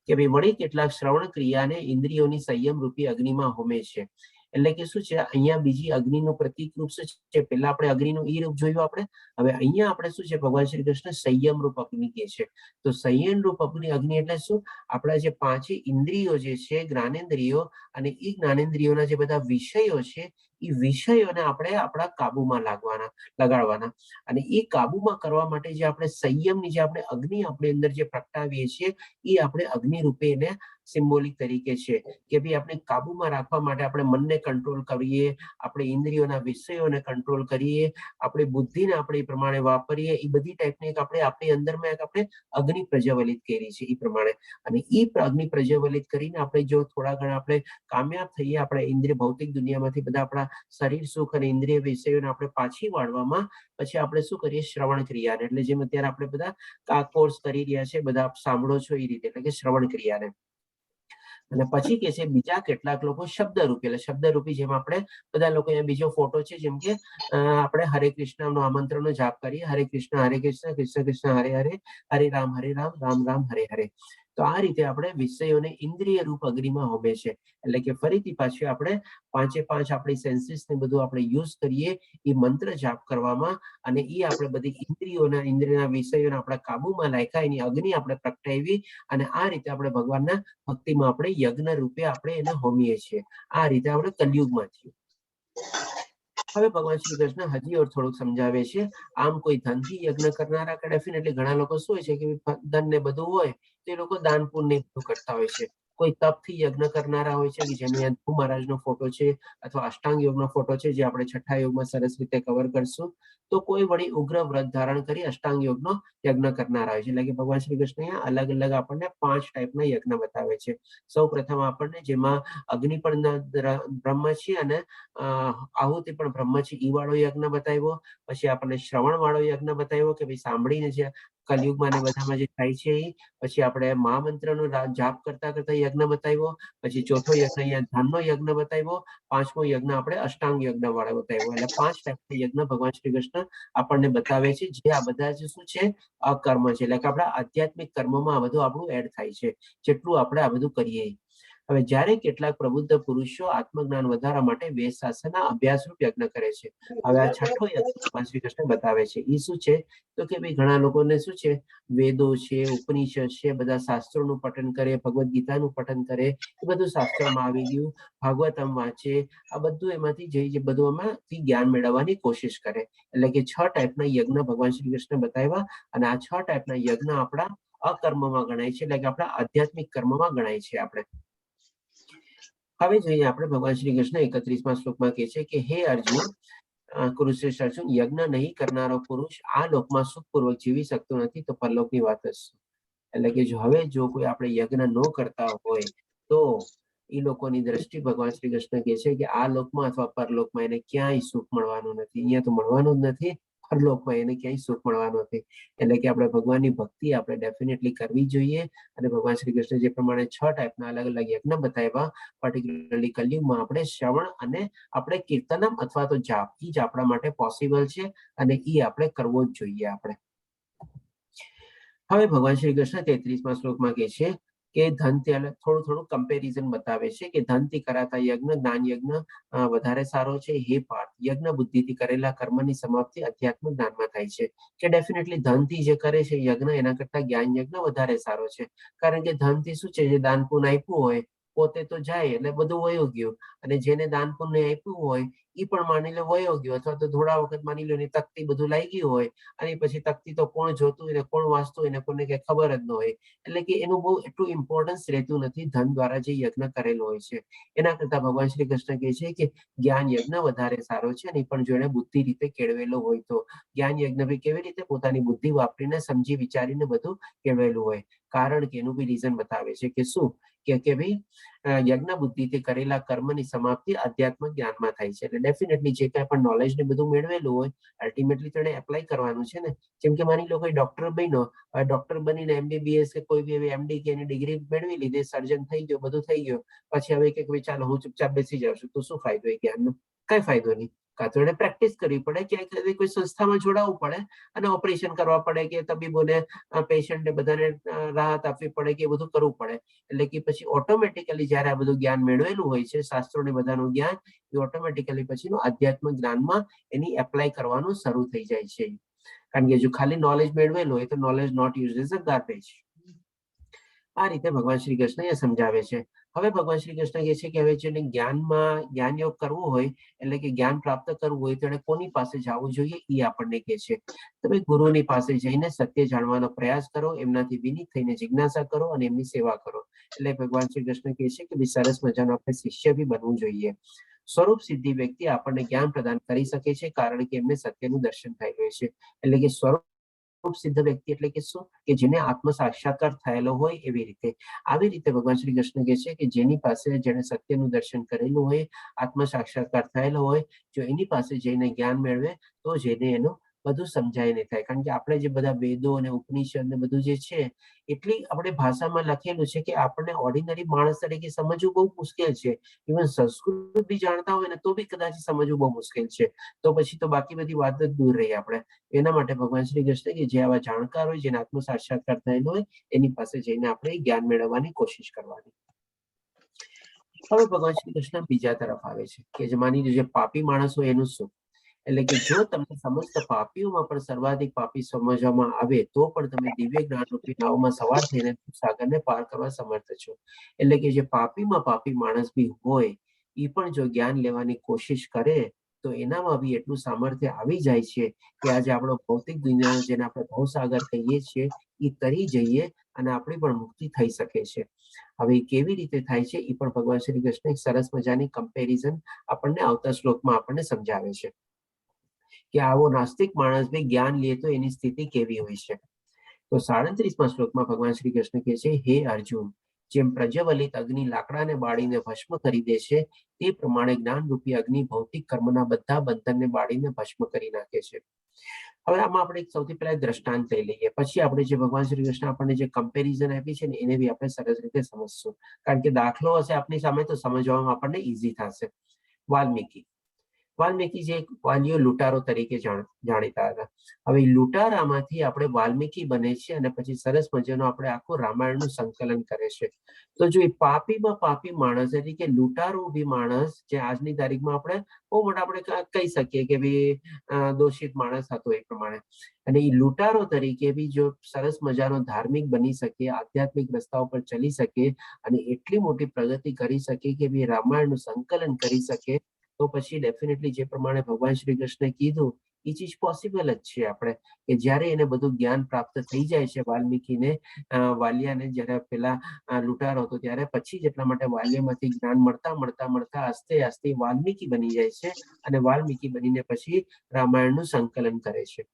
કે ભાઈ વળી કેટલાક શ્રવણ ક્રિયાને ઇન્દ્રિયોની સંયમ રૂપી અગ્નિમાં હોમે છે. એટલે કે શું છે, અહીંયા બીજી અગ્નિનું પ્રતીક રૂપ શું છે? પેલા આપણે અગ્નિનું ઈ રૂપ જોયું આપણે. હવે અહીંયા આપણે શું છે, ભગવાન શ્રી કૃષ્ણ સંયમ રૂપ અગ્નિ કહે છે. તો સંયમ રૂપ અગ્નિ, અગ્નિ એટલે શું? આપણા જે પાંચે ઇન્દ્રિયો જે છે, જ્ઞાનેન્દ્રિયો અને ઈ જ્ઞાનેન્દ્રિયોના જે બધા વિષયો છે, એ વિષયોને આપણે આપણા કાબુમાં લાગવાના લગાડવાના અને એ કાબુમાં કરવા માટે જે આપણે સંયમની જે આપણે અગ્નિ આપણી અંદર જે પ્રગટાવીએ છીએ, એ આપણે અગ્નિ રૂપે એને સિમ્બોલિક તરીકે છે કે ભાઈ આપણે કાબુમાં રાખવા માટે આપણે મનને કંટ્રોલ કરીએ, આપણે ઇન્દ્રિયોના વિષયોને કંટ્રોલ કરીએ, આપણી બુદ્ધિને આપણે એ પ્રમાણે વાપરીએ. એ બધી ટાઈપની એક આપણે આપણી અંદરમાં એક આપણે અગ્નિ પ્રજ્વલિત કરી છે એ પ્રમાણે. અને એ અગ્નિ પ્રજ્વલિત કરીને આપણે જો થોડા ઘણા આપણે કામયાબ થઈએ, આપણે ઇન્દ્રિય ભૌતિક દુનિયામાંથી બધા આપણા શરીર સુખ અને ઇન્દ્રિય વિષયોને આપણે પાછી વાળવામાં, પછી આપણે શું કરીએ, શ્રવણ ક્રિયાને, એટલે જેમ અત્યારે આપણે બધા આ કોર્સ કરી રહ્યા છે, બધા આપ સાંભળો છો એ રીતે, એટલે કે શ્રવણ ક્રિયાને. અને પછી કે છે બીજા કેટલાક લોકો શબ્દરૂપી, એટલે શબ્દરૂપી જેમ આપણે બધા લોકો અહીંયા બીજો ફોટો છે, જેમ કે આપણે હરે કૃષ્ણ નો આમંત્રણનો જાપ કરીએ, હરે કૃષ્ણ હરે કૃષ્ણ કૃષ્ણ કૃષ્ણ હરે હરે, હરે રામ હરે રામ રામ રામ હરે હરે. તો આ રીતે આપણે વિષયોને ઇન્દ્રિય રૂપ અગ્નિમાં હોમે છે. એટલે કે ફરીથી પાછી આપણે પાંચે પાંચ આપણી સેન્સીસ ને બધું આપણે યુઝ કરીએ એ મંત્ર જાપ કરવામાં, અને એ આપણે બધી ઇન્દ્રિયોના ઇન્દ્રિયના વિષયોને આપણા કાબુમાં રાખ્યા, એની અગ્નિ આપણે પ્રગટાવી અને આ રીતે આપણે ભગવાનના ભક્તિમાં આપણે યજ્ઞ રૂપે આપણે એને હોમીએ છીએ. આ રીતે આપણે કલયુગમાં થયું. હવે ભગવાન શ્રી કૃષ્ણ હજી ઓર થોડુંક સમજાવે છે. આમ કોઈ ધનથી યજ્ઞ કરનારા કે ડેફિનેટલી ઘણા લોકો શું હોય છે કે ધન ને બધું હોય તો એ લોકો દાન પુણ્ય બધું કરતા હોય છે. કોઈ તપથી યજ્ઞ કરનારા હોય છે કે જેની ધ્રુવ મહારાજનો ફોટો છે અથવા અષ્ટાંગ યોગનો ફોટો છે, જે આપણે છઠ્ઠા યોગમાં સરસ રીતે કવર કરશું. તો કોઈ વળી ઉગ્ર વ્રત ધારણ કરી અષ્ટાંગ યોગનો યજ્ઞ કરનારા હોય છે. એટલે કે ભગવાન શ્રી કૃષ્ણ અહીંયા અલગ અલગ આપણને પાંચ ટાઈપના યજ્ઞ બતાવે છે. સૌ પ્રથમ આપણને જેમાં અગ્નિ પણ બ્રહ્મ છે અને આહુતિ પણ બ્રહ્મ છે, ઈ વાળો યજ્ઞ બતાવ્યો. પછી આપણને શ્રવણ વાળો યજ્ઞ બતાવ્યો કે ભાઈ સાંભળીને જે કલયુગમાં ને બધામાં જે થાય છે એ. પછી આપણે મહામંત્રનો જાપ કરતા કરતા યજ્ઞ બતાવ્યો. પછી ચોથો યજ્ઞ અહીંયા ધ્યાનનો યજ્ઞ બતાવ્યો. પાંચમો યજ્ઞ આપણે અષ્ટાંગ યજ્ઞ વાળો બતાવ્યો. એટલે પાંચ ટાઈપના યજ્ઞ ભગવાન શ્રી કૃષ્ણ આપણને બતાવે છે, જે આ બધા જે શું છે, અકર્મ છે. એટલે કે આપણા આધ્યાત્મિક કર્મમાં આ બધું આપણું એડ થાય છે, જેટલું આપણે આ બધું કરીએ. હવે જ્યારે કેટલાક પ્રબુદ્ધ પુરુષો આત્મજ્ઞાન વધારવા માટે વેદ શાસ્ત્રના અભ્યાસરૂપ યજ્ઞ કરે છે. હવે આ છઠ્ઠો યજ્ઞ ભગવાન શ્રી કૃષ્ણ બતાવે છે. એ શું છે? તો કે ભાઈ, ઘણા લોકોને શું છે, વેદો છે, ઉપનિષદ છે, બધા શાસ્ત્રોનું પઠન કરે, ભગવદ્ ગીતાનું પઠન કરે, એ બધું શાસ્ત્રોમાં આવી ગયું, ભાગવતમ વાંચે, આ બધું એમાંથી જે જે બધું એમાંથી જ્ઞાન મેળવવાની કોશિશ કરે. એટલે કે છ ટાઈપના યજ્ઞ ભગવાન શ્રી કૃષ્ણ બતાવ્યા અને આ છ ટાઈપના યજ્ઞ આપણા અકર્મમાં ગણાય છે, એટલે કે આપણા આધ્યાત્મિક કર્મમાં ગણાય છે. આપણે હવે જોઈએ, આપણે ભગવાન શ્રી કૃષ્ણ 31મા શ્લોકમાં કહે છે કે હે અર્જુન, કુરુશ્રેષ્ઠ અર્જુન, યજ્ઞ નહીં કરનારો પુરુષ આ લોકમાં સુખપૂર્વક જીવી શકતો નથી, તો પરલોકની વાત જ શું? એટલે કે જો હવે જો કોઈ આપણે યજ્ઞ ન કરતા હોય તો એ લોકોની દ્રષ્ટિ ભગવાન શ્રી કૃષ્ણ કહે છે કે આ લોકમાં અથવા પરલોકમાં એને ક્યાંય સુખ મળવાનું નથી. અહીંયા તો મળવાનું જ નથી, પરલોકમાં એને ક્યાંય સુખ મળવાનું નથી. એટલે કે આપણે ભગવાનની ભક્તિ આપણે ડેફિનેટલી કરવી જોઈએ અને ભગવાન શ્રી કૃષ્ણ જે પ્રમાણે છ ટાઈપના અલગ અલગ યજ્ઞ બતાવ્યા, પર્ટિક્યુલરલી કલયુગમાં આપણે શ્રવણ અને આપણે કીર્તનમ અથવા તો જાપ, એ જ આપણા માટે પોસિબલ છે અને એ આપણે કરવો જ જોઈએ આપણે. હવે ભગવાન શ્રી કૃષ્ણ 33મા શ્લોકમાં કહે છે કે ધનથી, એટલે થોડું થોડું કમ્પેરિઝન બતાવે છે કે ધનથી કરાતા યજ્ઞ, જ્ઞાન યજ્ઞ વધારે સારો છે. હે પાર્થ, યજ્ઞ બુદ્ધિથી કરેલા કર્મની સમાપ્તિ અધ્યાત્મ જ્ઞાનમાં થાય છે. કે ડેફિનેટલી ધનથી જે કરે છે યજ્ઞ, એના કરતા જ્ઞાન યજ્ઞ વધારે સારો છે, કારણ કે ધનથી શું છે, જે દાન પુણ્ય આપ્યું હોય પોતે તો જાય એટલે બધું વયો ગયું અને જેને દાન પુણ્ય આપ્યું હોય એ પણ માની લો વયો ગયો અથવા તો થોડા વખત માની લો એની તકતી બધું લાગી ગયું હોય અને પછી તકતી તો કોણ જોતું હોય ને કોણ વાંચતું હોય ને કોને કઈ ખબર જ ન હોય. એટલે કે એનું બહુ એટલું ઇમ્પોર્ટન્સ રહેતું નથી ધન દ્વારા જે યજ્ઞ કરેલો હોય છે. એના કરતા ભગવાન શ્રી કૃષ્ણ કહે છે કે જ્ઞાન યજ્ઞ વધારે સારો છે અને એ પણ જો એને બુદ્ધિ રીતે કેળવેલો હોય તો. જ્ઞાન યજ્ઞ બી કેવી રીતે? પોતાની બુદ્ધિ વાપરીને, સમજી વિચારીને બધું કેળવેલું હોય. કારણ કે એનું બી રીઝન બતાવે છે કે શું કે ભાઈ, યજ્ઞ બુદ્ધિથી કરેલા કર્મની સમાપ્તિ આધ્યાત્મિક જ્ઞાનમાં થાય છે. એટલે ડેફિનેટલી જે કાંઈ પણ નોલેજ ને બધું મેળવેલું હોય, અલ્ટિમેટલી તેને એપ્લાય કરવાનું છે ને. જેમ કે માની લો કોઈ ડોક્ટર બન્યો, હવે ડોક્ટર બનીને એમબીબીએસ કે કોઈ બી એવી એમડી કે એની ડિગ્રી મેળવી લીધી, સર્જન થઈ ગયો, બધું થઈ ગયું, પછી હવે કે ભાઈ, ચાલો હું ચૂપચાપ બેસી જાઉં છું, તો શું ફાયદો એ જ્ઞાનનો? કઈ ફાયદો નહીં. કાં તો એને પ્રેક્ટિસ કરવી પડે કે કોઈ સંસ્થામાં જોડાવવું પડે અને ઓપરેશન કરવા પડે કે તબીબોને, પેશન્ટને, બધાને રાહત આપવી પડે કે એ બધું કરવું પડે. એટલે કે પછી ઓટોમેટિકલી જ્યારે આ બધું જ્ઞાન મેળવેલું હોય છે, શાસ્ત્રો ને બધાનું જ્ઞાન, એ ઓટોમેટિકલી પછીનું આધ્યાત્મિક જ્ઞાનમાં એની એપ્લાય કરવાનું શરૂ થઈ જાય છે. કારણ કે જો ખાલી નોલેજ મેળવેલું હોય તો knowledge not use is a garbage. આ રીતે ભગવાન શ્રી કૃષ્ણ એ સમજાવે છે. હવે ભગવાન શ્રી કૃષ્ણ કહે છે કે હવે જેને જ્ઞાનમાં જ્ઞાન યોગ કરવું હોય, એટલે કે જ્ઞાન પ્રાપ્ત કરવું હોય, તો એને કોની પાસે જવું જોઈએ એ આપણને કહે છે. તમે ગુરુની પાસે જઈને સત્ય જાણવાનો પ્રયાસ કરો, એમનાથી વિનીત થઈને જિજ્ઞાસા કરો અને એમની સેવા કરો. એટલે ભગવાન શ્રી કૃષ્ણ કહે છે કે ભાઈ, સરસ મજાનો આપણે શિષ્ય બી બનવું જોઈએ. સ્વરૂપ સિદ્ધિ વ્યક્તિ આપણને જ્ઞાન પ્રદાન કરી શકે છે, કારણ કે એમને સત્યનું દર્શન થઈ ગયું છે. એટલે કે સ્વરૂપ સિદ્ધ વ્યક્તિ એટલે કે શું? કે જેને આત્મ સાક્ષાત્કાર થયેલો હોય. એવી રીતે, આવી રીતે ભગવાન શ્રી કૃષ્ણ કહે છે કે જેની પાસે, જેને સત્યનું દર્શન કરેલું હોય, આત્મ સાક્ષાત્કાર થયેલો હોય, જો એની પાસે જઈને જ્ઞાન મેળવે તો જેને એનું બધું સમજાય નહીં થાય. કારણ કે આપણે જે બધા વેદો અને ઉપનિષદ ને બધું જે છે, એટલી આપણે ભાષામાં લખેલું છે કે આપણને ઓર્ડિનરી માણસ તરીકે સમજવું બહુ મુશ્કેલ છે. ઇવન સંસ્કૃત બી જાણતા હોય ને તો બી કદાચ સમજવું બહુ મુશ્કેલ છે, તો પછી તો બાકી બધી વાત જ દૂર રહી આપણે. એના માટે ભગવાન શ્રી કૃષ્ણ કે જે આવા જાણકાર હોય, જેને આત્મ સાક્ષાત્કાર થયેલો હોય, એની પાસે જઈને આપણે જ્ઞાન મેળવવાની કોશિશ કરવાની. હવે ભગવાન શ્રી કૃષ્ણ બીજા તરફ આવે છે કે જે માની લો જે પાપી માણસ હોય એનું શું? એટલે કે જો તમને સમસ્ત પાપીઓમાં પણ સર્વાધિક પાપી સમજવામાં આવે તો પણ તમે દિવ્ય જ્ઞાન રૂપી નાવમાં સવાર થઈને સાગરને પાર કરવા સમર્થ છો. એટલે કે જે પાપીમાં પાપી માણસ બી હોય, એ પણ જો જ્ઞાન લેવાની કોશિશ કરે તો એનામાં બી એટલું સામર્થ્ય આવી જાય છે કે આજે આપણો ભૌતિક દુનિયા, જેને આપણે ભવસાગર કહીએ છીએ, એ તરી જઈએ અને આપણી પણ મુક્તિ થઈ શકે છે. હવે એ કેવી રીતે થાય છે એ પણ ભગવાન શ્રી કૃષ્ણ એક સરસ મજાની કમ્પેરિઝન આપણને આવતા શ્લોકમાં આપણને સમજાવે છે કે આવો નાસ્તિક માણસ બી જ્ઞાન લે તો એની સ્થિતિ કેવી હોય છે. તો 37મા શ્લોકમાં ભગવાન શ્રી કૃષ્ણ કહે છે, હે અર્જુન, જેમ પ્રજ્વલિત અગ્નિ લાકડાને બાળીને ભસ્મ કરી દે છે, તે પ્રમાણે જ્ઞાનરૂપી અગ્નિ ભૌતિક કર્મના બધા બંધનને બાળીને ભસ્મ કરી નાખે છે. હવે આમાં આપણે સૌથી પહેલા દ્રષ્ટાંત લઈ લઈએ, પછી આપણે જે ભગવાન શ્રી કૃષ્ણ આપણને જે કમ્પેરિઝન આપી છે ને, એને બી આપણે સરસ રીતે સમજશું, કારણ કે દાખલો હશે આપની સામે તો સમજવામાં આપણને ઈઝી થશે. વાલ્મીકી. વાલ્મીકી જે એક વાલીઓ લૂંટારો તરીકે જાણીતા હતા. હવે એ લૂંટારામાંથી આપણે વાલ્મીકી બને છે અને પછી સરસ મજાનું આપણે આખું રામાયણનું સંકલન કરે છે. તો જો એ પાપીમાં પાપી માણસ, એટલે કે લૂંટારો બી માણસ, જે આજની તારીખમાં આપણે બહુ મોટા આપણે કહી શકીએ કે ભાઈ દોષિત માણસ હતો એ પ્રમાણે, અને એ લૂંટારો તરીકે બી જો સરસ મજાનો ધાર્મિક બની શકે, આધ્યાત્મિક રસ્તા ઉપર ચલી શકે અને એટલી મોટી પ્રગતિ કરી શકે કે ભાઈ રામાયણનું સંકલન કરી શકે, તો પછી ડેફિનેટલી જે પ્રમાણે ભગવાન શ્રી કૃષ્ણે કીધું એ ચીજ પોસિબલ જ છે આપણે, કે જ્યારે એને બધું જ્ઞાન પ્રાપ્ત થઈ જાય છે વાલ્મીકીને, વાલિયાને, જ્યારે પેલા લૂંટારો હતો ત્યારે પછી જ, એટલા માટે વાલ્યમાંથી જ્ઞાન મળતા મળતા મળતા આસ્તે આસ્તે વાલ્મીકી બની જાય છે અને વાલ્મીકી બનીને પછી રામાયણનું સંકલન કરે છે.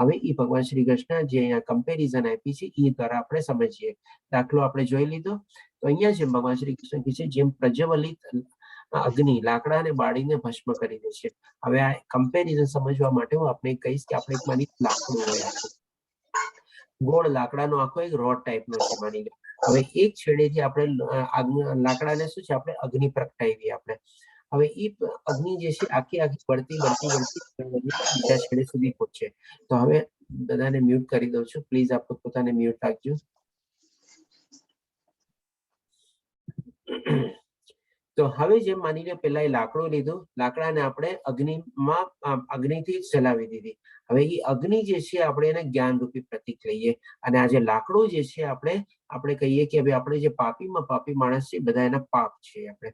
હવે એ ભગવાન શ્રી કૃષ્ણ જે અહીંયા કમ્પેરિઝન આપી છે એ દ્વારા આપણે સમજીએ. દાખલો આપણે જોઈ લીધો. તો અહીંયા જેમ ભગવાન શ્રી કૃષ્ણ કહે છે, જેમ પ્રજ્વલિત અગ્નિ લાકડાને બાળીને ભસ્મ કરી દે છે. હવે આ કમ્પેરિઝન સમજવા માટે હું આપણે કહીશ કે આપણે એક માની લાકડું હોય, આખું ગોળ લાકડાનો આખો એક રોડ ટાઈપનો છે માની લો. હવે એક છેડેથી આપણે લાકડાને શું છે, આપણે અગ્નિ પ્રગટાવી આપણે. હવે એ અગ્નિ જે છે આખી આખી બળતી બળતી બળતી બીજા છેડે સુધી પહોંચે. તો હવે બધાને મ્યુટ કરી દઉં છું, પ્લીઝ આપ પોતાને મ્યુટ રાખજો. તો હવે જેમ માની લો પેલા એ લાકડું લીધું, લાકડાને આપણે અગ્નિમાં અગ્નિથી જલાવી દીધી. હવે એ અગ્નિ જે છે આપણે એને જ્ઞાનરૂપી પ્રતીક લઈએ અને આ જે લાકડું જે છે આપણે આપણે કહીએ કે હવે આપણે જે પાપીમાં પાપી માણસ છે બધા એના પાપ છે આપણે.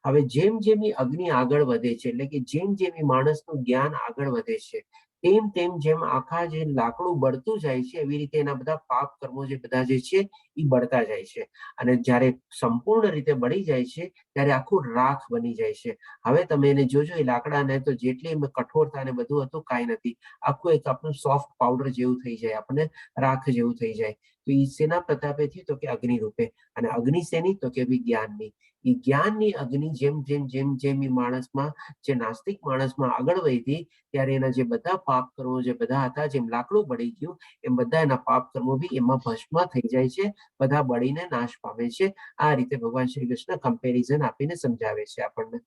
હવે જેમ જેમ એ અગ્નિ આગળ વધે છે, એટલે કે જેમ જેમ એ માણસનું જ્ઞાન આગળ વધે છે, તેમ તેમ જેમ આખા જે લાકડું બળતું જાય છે એવી રીતે એના બધા પાપ કર્મો જે બધા જે છે એ બળતા જાય છે. અને જ્યારે સંપૂર્ણ રીતે બળી જાય છે ત્યારે આખું રાખ બની જાય છે. હવે તમે એને જોજો એ લાકડાને, તો જેટલી કઠોરતા ને બધું હતું કાંઈ નથી, આખું એક આપણું સોફ્ટ પાવડર જેવું થઈ જાય, આપણને રાખ જેવું થઈ જાય. તો એ શેના પ્રતાપે થયું? તો કે અગ્નિ રૂપે. અને અગ્નિ શેની? તો કે જ્ઞાનની. એ જ્ઞાનની અગ્નિ જેમ જેમ જેમ જેમ એ માણસમાં, જે નાસ્તિક માણસમાં આગળ વધી, ત્યારે એના જે બધા પાપ કર્મો જે બધા હતા, જેમ લાકડું બળી ગયું એમ બધા એના પાપ કર્મો બી એમાં ભસ્મ થઈ જાય છે, બધા બળીને નાશ પામે છે. આ રીતે ભગવાન શ્રી કૃષ્ણ કમ્પેરિઝન આપીને સમજાવે છે આપણને.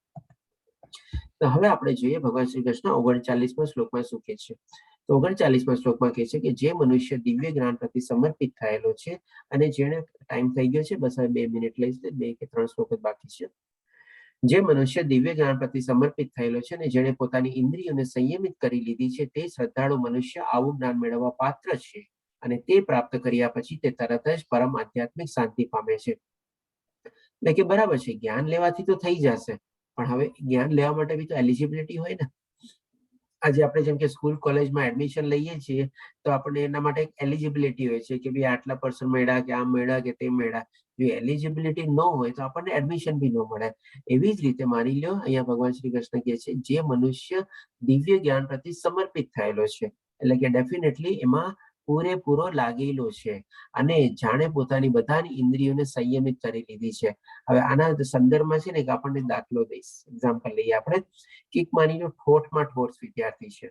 તો હવે આપણે જોઈએ ભગવાન શ્રી કૃષ્ણ 39મા શ્લોકમાં શું કહે છે. તો 39મા શ્લોકમાં કહે છે કે જે મનુષ્ય દિવ્ય જ્ઞાન પ્રતિ સમર્પિત થયેલો છે અને જેણે, ટાઈમ થઈ ગયો છે, બસ હવે 2 મિનિટ લઈશ, 2 કે 3 શ્લોક જ બાકી છે. જે મનુષ્ય દિવ્ય જ્ઞાન પ્રતિ સમર્પિત થયેલો છે અને જેણે પોતાની ઇન્દ્રિયોને સંયમિત કરી લીધી છે તે શ્રદ્ધાળુ મનુષ્ય આવું જ્ઞાન મેળવવા પાત્ર છે અને તે પ્રાપ્ત કર્યા પછી તે તરત જ પરમ આધ્યાત્મિક શાંતિ પામે છે. એટલે કે બરાબર છે, જ્ઞાન લેવાથી તો થઈ જશે, પણ હવે જ્ઞાન લેવા માટે બી તો એલિજિબિલિટી હોય ને. આજે આપણે જેમ કે સ્કૂલ કોલેજમાં એડમિશન લઈએ છીએ તો આપણને એના માટે એક એલિજિબિલિટી હોય છે કે ભાઈ આટલા પર્સન્ટ મળ્યા કે આમ મળ્યા કે તેમ મળ્યા. જો એલિજિબિલિટી ન હોય તો આપણને એડમિશન બી ન મળે. એવી જ રીતે માની લો અહીંયા ભગવાન શ્રી કૃષ્ણ કહે છે જે મનુષ્ય દિવ્ય જ્ઞાન પ્રતિ સમર્પિત થયેલો છે, એટલે કે ડેફિનેટલી એમાં પૂરેપૂરો લાગેલો છે અને જાણે પોતાની બધાની ઇન્દ્રિયોને સંયમિત કરી લીધી છે. હવે આના સંદર્ભમાં છે ને એક આપણને દાખલો દઈશ, એક્ઝામ્પલ લઈએ આપણે કે એક માની લો ઠોઠમાં ઠોઠ વિદ્યાર્થી છે.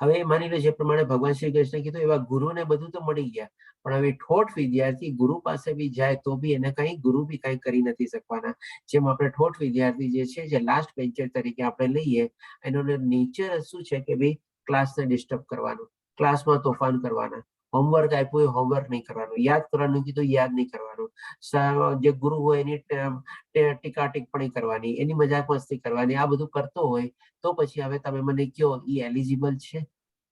હવે માની લો જે પ્રમાણે ભગવાન શ્રી કૃષ્ણ કીધું એવા ગુરુને બધું તો મળી ગયા, પણ હવે ઠોઠ વિદ્યાર્થી ગુરુ પાસે બી જાય તો બી એને કઈ ગુરુ બી કઈ કરી નથી શકવાના. જેમ આપણે ઠોઠ વિદ્યાર્થી જે છે, જે લાસ્ટ બેન્ચર તરીકે આપણે લઈએ, એનો નેચર શું છે કે ભાઈ ક્લાસને ડિસ્ટર્બ કરવાનું, ક્લાસમાં તોફાન કરવાના, હોમવર્ક આપ્યું હોય હોમવર્ક નહીં કરવાનું, યાદ કરવાનું કીધું યાદ નહીં કરવાનું, જે ગુરુ હોય એની ટીકા ટિપ્પણી કરવાની, એની મજાક મસ્તી કરવાની, આ બધું કરતો હોય તો પછી હવે તમે મને કહો એ એલિજિબલ છે?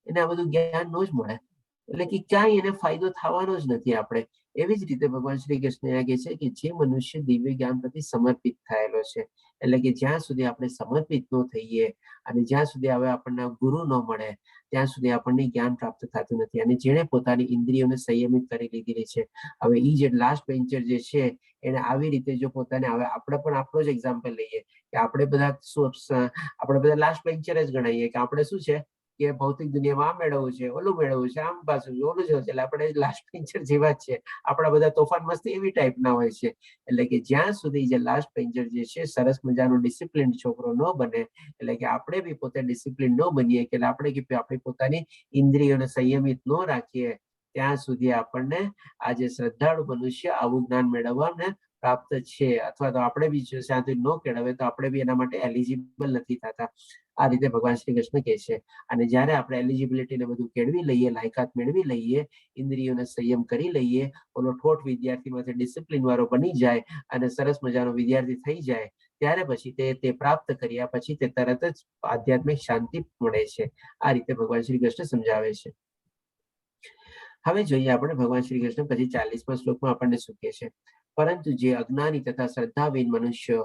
એને આ બધું જ્ઞાન ન જ મળે, એટલે કે ક્યાંય એને ફાયદો થવાનો જ નથી. આપણે એવી જ રીતે ભગવાન શ્રી કૃષ્ણ અહીંયા કહે છે કે જે મનુષ્ય દિવ્ય જ્ઞાન પ્રતિ સમર્પિત થયેલો છે, એટલે કે જ્યાં સુધી આપણે સમર્પિત ન થઈએ અને જ્યાં સુધી હવે આપણને ગુરુ ન મળે ત્યાં સુધી આપણને જ્ઞાન પ્રાપ્ત થતું નથી. અને જેણે પોતાની ઇન્દ્રિયોને સંયમિત કરી લીધેલી છે, હવે ઈ જે લાસ્ટ બેન્ચર જે છે એને આવી રીતે જો પોતાને, હવે આપણે પણ આપણો જ એક્ઝામ્પલ લઈએ કે આપણે બધા શું, આપણે બધા લાસ્ટ બેન્ચર જ ગણાઈએ કે આપણે શું છે કે ભૌતિક દુનિયામાં આ મેળવવું છે, ઓલું મેળવવું છે, આમ પાછું ઓલું છે, એટલે આપણે લાસ્ટ બેન્ચર જેવા જ છે. આપણા બધા તોફાન મસ્તી એવી ટાઈપના હોય છે. એટલે કે જ્યાં સુધી જે લાસ્ટ બેન્ચર જે છે સરસ મજાનો ડિસિપ્લિન છોકરો ન બને, એટલે કે આપણે બી પોતે ડિસિપ્લિન ન બનીએ, કે આપણે કે આપણી પોતાની ઇન્દ્રિયોને સંયમિત ન રાખીએ, ત્યાં સુધી આપણને આ જે શ્રદ્ધાળુ મનુષ્ય આવું જ્ઞાન મેળવવાને પ્રાપ્ત પ્રાપ્ત છે, અથવા તો આપણે બી જો શાંતિ ન કેળવે તો આપણે બી એના માટે એલિજિબલ નથી થતા. આ રીતે ભગવાન શ્રી કૃષ્ણ કહે છે. અને જ્યારે આપણે એલિજિબિલિટી ને બધું કેળવી લઈએ, લાયકાત મેળવી લઈએ, ઇન્દ્રિયોને સંયમ કરી લઈએ, ઓલો ઠોઠ વિદ્યાર્થીમાંથી ડિસિપ્લિન વાળો બની જાય અને સરસ મજાનો વિદ્યાર્થી થઈ જાય, ત્યારે પછી તે તે પ્રાપ્ત કર્યા પછી તે તરત જ આધ્યાત્મિક શાંતિ મળે છે. આ રીતે ભગવાન શ્રી કૃષ્ણ સમજાવે છે. હવે જોઈએ આપણે ભગવાન શ્રી કૃષ્ણ પછી 40મા શ્લોકમાં આપણને શું કહે છે. પરંતુ જે અજ્ઞાની તથા શ્રદ્ધાવિહીન મનુષ્ય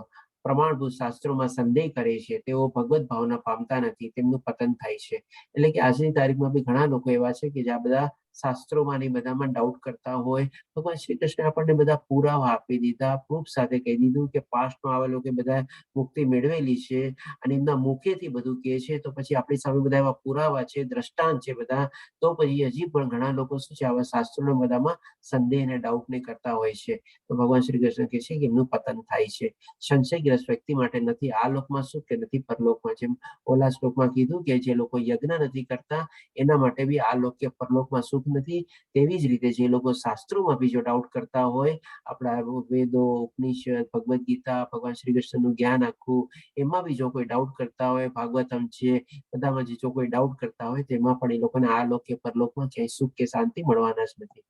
પ્રમાણભૂત શાસ્ત્રોમાં સંદેહ કરે છે, તેઓ ભગવત ભાવના પામતા નથી, તેમનું પતન થાય છે. એટલે કે આજની તારીખમાં બી ઘણા લોકો એવા છે કે જ્યાં બધા શાસ્ત્રોમાં ને બધામાં ડાઉટ કરતા હોય. ભગવાન શ્રી કૃષ્ણ આપણને બધા પુરાવા આપી દીધા, પ્રૂફ સાથે કહી દીધું કે પાસ્ટમાં આવા લોકો બધા મુક્તિ મેળવેલી છે અને એમના મુખેથી બધું કહે છે, તો પછી આપણી સામે બધા એવા પુરાવા છે, દ્રષ્ટાંત છે બધા, તો પછી હજી પણ ઘણા લોકો શું છે, આવા શાસ્ત્રોના બધામાં સંદેહ અને ડાઉટ ને કરતા હોય છે. તો ભગવાન શ્રી કૃષ્ણ કહે છે કે એમનું પતન થાય છે. સંશયગ્રસ્ત વ્યક્તિ માટે નથી આ લોકમાં સુખ કે નથી પરલોકમાં. જેમ ઓલા શ્લોકમાં કીધું કે જે લોકો યજ્ઞ નથી કરતા એના માટે બી આ લોક કે પરલોકમાં સુખ નથી, તેવી જ રીતે જે લોકો શાસ્ત્રોમાં બી જો ડાઉટ કરતા હોય, આપણા વેદો, ઉપનિષદ, ભગવદ્ ગીતા, ભગવાન શ્રી કૃષ્ણનું જ્ઞાન આખું, એમાં બી જો કોઈ ડાઉટ કરતા હોય, ભાગવતમ છે, બધામાં જો કોઈ ડાઉટ કરતા હોય, તેમાં પણ એ લોકોને આ લોક કે પરલોકમાં ક્યાંય સુખ કે શાંતિ મળવાના જ નથી.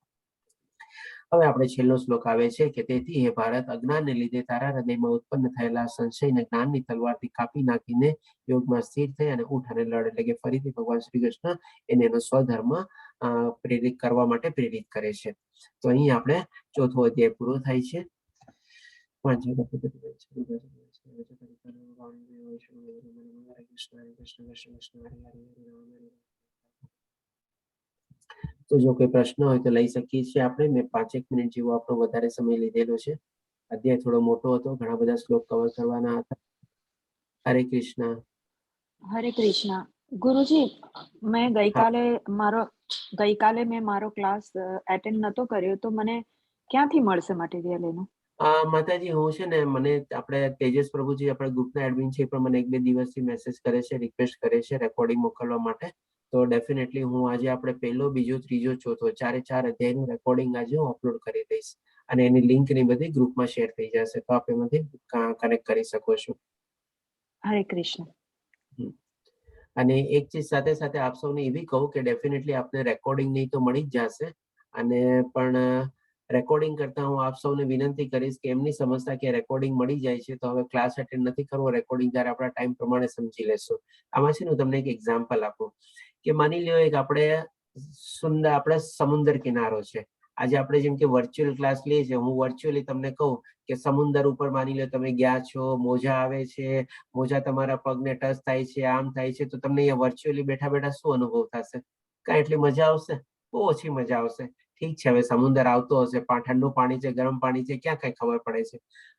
હવે આપણે છેલ્લો શ્લોક આવે છે કે તેથી હે ભારત, અજ્ઞાનને લીધે તારા હૃદયમાં ઉત્પન્ન થયેલા સંશયને જ્ઞાનની તલવારથી કાપી નાખીને યોગમાં સ્થિર થઈ અને ઉઠ અને લડ. એટલે કે ફરીથી ભગવાન શ્રી કૃષ્ણ એને એનો સ્વધર્મ પ્રેરિત કરવા માટે પ્રેરિત કરે છે. તો અહીં આપણે ચોથો અધ્યાય પૂરો થાય છે. તો જો કોઈ પ્રશ્ન હોય તો લઈ શકીએ છીએ આપણે. મેં પાંચેક મિનિટ જેવો આપણો વધારે સમય લીધેલો છે. અધ્યાય થોડો મોટો હતો, ઘણા બધા શ્લોક કવર કરવાના હતા. હરે કૃષ્ણ. હરે કૃષ્ણ ગુરુજી, મેં ગઈકાલે મેં મારો ક્લાસ એટેન્ડ નતો કર્યો, તો મને ક્યાંથી મળશે મટીરિયલ એનું? માતાજી, હું છે ને, મને આપણે તેજસ પ્રભુજી, આપણા ગ્રુપના એડમિન છે, એ પણ મને એક બે દિવસથી મેસેજ કરે છે, રિક્વેસ્ટ કરે છે રેકોર્ડિંગ મોકલવા માટે. તો ડેફિનેટલી હું આજે આપણે પહેલો, બીજો, ત્રીજો, ચોથો, ચારે ચાર અધ્યાયનું રેકોર્ડિંગ આજે હું અપલોડ કરી દઈશ અને એની લિંક ની બધી ગ્રુપમાં શેર થઈ જશે, તો આપ એમાંથી કનેક્ટ કરી શકો છો. હરે કૃષ્ણ. અને એક ચીજ સાથે સાથે આપ સૌને એવી કહું કે ડેફિનેટલી આપને રેકોર્ડિંગ નહીં તો મળી જ જશે, અને પણ રેકોર્ડિંગ કરતા હું આપ સૌને વિનંતી કરીશ કે એમ નહીં સમજતા કે રેકોર્ડિંગ મળી જાય છે તો હવે ક્લાસ એટેન્ડ નથી કરવો, રેકોર્ડિંગ ત્યારે આપણા ટાઈમ પ્રમાણે સમજી લેશું. આમાં છે ને, હું તમને એક એક્ઝામ્પલ આપું કે માની લ્યો એક આપણે સુંદર આપણે સમુદ્ર કિનારો છે. આજે આપણે જેમ કે વર્ચ્યુઅલ ક્લાસ લઈએ છીએ, હું વર્ચ્યુઅલી તમને કહું કે સમુદ્ર ઉપર માની લો તમે ગયા છો, મોજા આવે છે, મોજા તમારા પગને ટચ થાય છે, આમ થાય છે, તો તમને અહીંયા વર્ચ્યુઅલી બેઠા બેઠા શું અનુભવ થશે? કાંઈ એટલી મજા આવશે? બહુ ઓછી મજા આવશે. ઠીક છે, હવે સમુદ્ર આવતો હશે, ઠંડુ પાણી છે, ગરમ પાણી છે, ક્યાં કઈ ખબર પડે છે.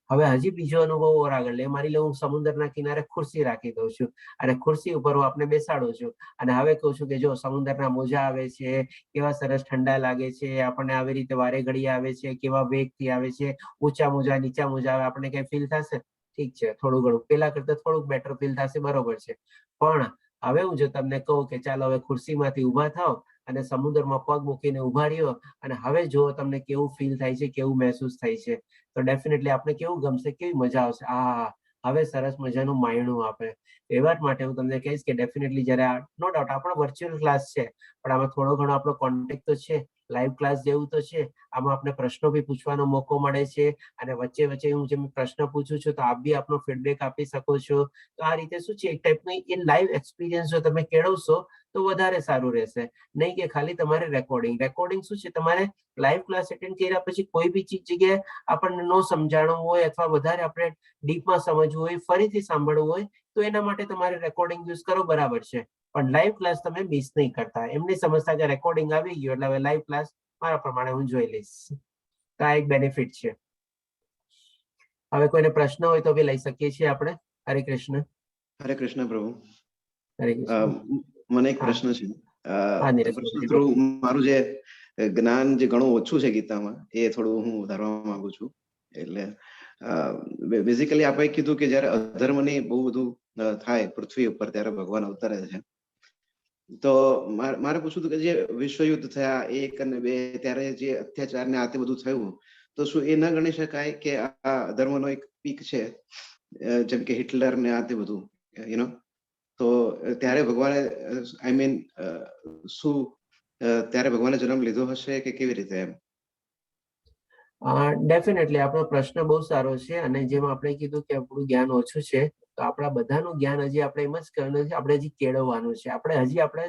હવે હજી બીજો અનુભવ ઓર આગળ લે. માની લો હું સમુદ્રના કિનારે ખુરશી રાખી દઉં છું અને ખુરશી ઉપર હું આપને બેસાડું છું અને હવે કહું છું કે જો સમુદ્રના મોજા આવે છે, કેવા સરસ ઠંડા લાગે છે આપણને, આવી રીતે વારે ઘડી આવે છે, કેવા વેગથી આવે છે, ઊંચા મોજા, નીચા મોજા આવે, આપણને કઈ ફીલ થશે? ઠીક છે, થોડું ઘણું પેલા કરતા થોડુંક બેટર ફીલ થશે, બરોબર છે. પણ હવે હું જો તમને કહું કે ચાલો હવે ખુરશીમાંથી ઊભા થાવ અને સમુદ્રમાં પગ મૂકીને ઊભા રહ્યો અને હવે જુઓ તમને કેવું ફીલ થાય છે, કેવું મહેસૂસ થાય છે, તો ડેફિનેટલી આપણે કેવું ગમશે, કેવી મજા આવશે. આ હવે સરસ મજાનું માયણું આપે. એવા જ માટે હું તમને કહીશ કે ડેફિનેટલી જ્યારે નો ડાઉટ આપણો વર્ચ્યુઅલ ક્લાસ છે, પણ આમાં થોડો ઘણો આપણો કોન્ટેક્ટ તો છે, લાઈવ ક્લાસ જેવું તો છે. આમાં આપણે પ્રશ્નો બી પૂછવાનો મોકો મળે છે અને વચ્ચે વચ્ચે હું જેમ પ્રશ્ન પૂછું છું તો આપ બી આપનો ફીડબેક આપી શકો છો. તો આ રીતે શું છે, એક ટાઈપની એ લાઈવ એક્સપિરિયન્સ જો તમે કેળવશો તો વધારે સારું રહેશે, નહીં કે ખાલી તમારે રેકોર્ડિંગ. રેકોર્ડિંગ શું છે, તમારે લાઈવ ક્લાસ એટેન્ડ કર્યા પછી કોઈ બી ચીજ જગ્યાએ આપણને ન સમજાણું હોય અથવા વધારે આપણે ડીપમાં સમજવું હોય, ફરીથી સાંભળવું હોય, તો એના માટે તમારે રેકોર્ડિંગ યુઝ કરો, બરાબર છે. પણ લાઈવ ક્લાસ તમે મિસ નહીં કરતા. એમ નહીં સમજતા કે રેકોર્ડિંગ આવી ગયું એટલે હવે લાઈવ ક્લાસ મારા પ્રમાણે હું જોઈ લઈશ. તો આ એક બેનિફિટ છે. હવે કોઈને પ્રશ્ન હોય તો બી લઈ શકીએ છીએ આપણે. હરે કૃષ્ણ. હરે કૃષ્ણ પ્રભુ. હરે કૃષ્ણ. મને એક હા. પ્રશ્ન છે. હા, નીરજ. પ્રશ્ન થોડું મારું જે જ્ઞાન જે ઘણું ઓછું છે ગીતામાં, એ થોડું હું વધારવા માંગુ છું. એટલે બેઝિકલી આપણે કીધું કે જ્યારે અધર્મની બહુ બધું થાય પૃથ્વી ઉપર ત્યારે ભગવાન અવતરે છે. તો મારે પૂછવું હતું કે જે વિશ્વયુદ્ધ થયા એક અને બે, ત્યારે જે અત્યાચાર ને આ તે બધું થયું તો શું એ ન ગણી શકાય કે આ અધર્મનો એક પીક છે, જેમ કે હિટલર ને આ તે બધું you know તો ત્યારે ભગવાને, I mean, શું ત્યારે ભગવાને જન્મ લીધો હશે કે કેવી રીતે એમ? ડેફિનેટલી, આપણો પ્રશ્ન બહુ સારો છે. અને જેમ આપણે કીધું કે આપણું જ્ઞાન ઓછું છે, તો આપણા બધાનું જ્ઞાન હજી આપણે એમ જ કહેવાનું છે, આપણે હજી કેળવવાનું છે. આપણે હજી આપણે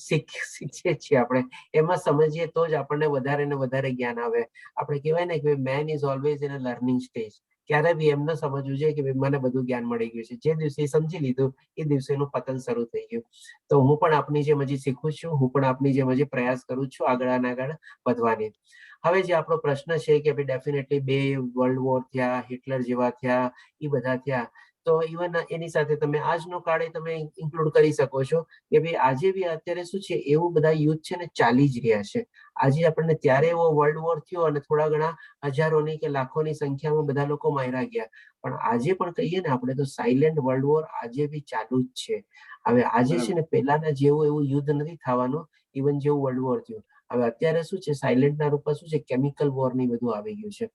શીખીએ છીએ. આપણે એમાં સમજીએ તો જ આપણને વધારે ને વધારે જ્ઞાન આવે. આપણે કહેવાય ને કે man is always in a learning stage. ક્યારે બી એમ ન સમજવું જોઈએ કે ભાઈ, મને બધું જ્ઞાન મળી ગયું છે. જે દિવસે એ સમજી લીધું, એ દિવસે એનું પતન શરૂ થઈ ગયું. તો હું પણ આપની જેમ હજી શીખું છું. હું પણ આપની જેમ હજી પ્રયાસ કરું છું આગળ અને આગળ વધવાની. હવે જે આપણો પ્રશ્ન છે કે ભાઈ, ડેફિનેટલી બે વર્લ્ડ વોર થયા, હિટલર જેવા થયા, એ બધા થયા, તો ઇવન એની સાથે તમે આજનો કાળે તમે ઇન્ક્લુડ કરી શકો છો કે ભાઈ, આજે બી અત્યારે શું છે, એવું બધા યુદ્ધ છે ને ચાલી જ રહ્યા છે આજે આપણને. ત્યારે એવો વર્લ્ડ વોર થયો અને થોડા ઘણા હજારોની કે લાખોની સંખ્યામાં બધા લોકો માર્યા ગયા, પણ આજે પણ કહીએ ને આપણે તો સાયલેન્ટ વર્લ્ડ વોર આજે બી ચાલુ જ છે. હવે આજે છે ને પહેલાના જેવું એવું યુદ્ધ નથી થવાનું, ઇવન જેવું વર્લ્ડ વોર થયું. હવે અત્યારે શું છે, સાયલેન્ટના રૂપમાં શું છે, કેમિકલ વોર ની બધું આવી ગયું છે.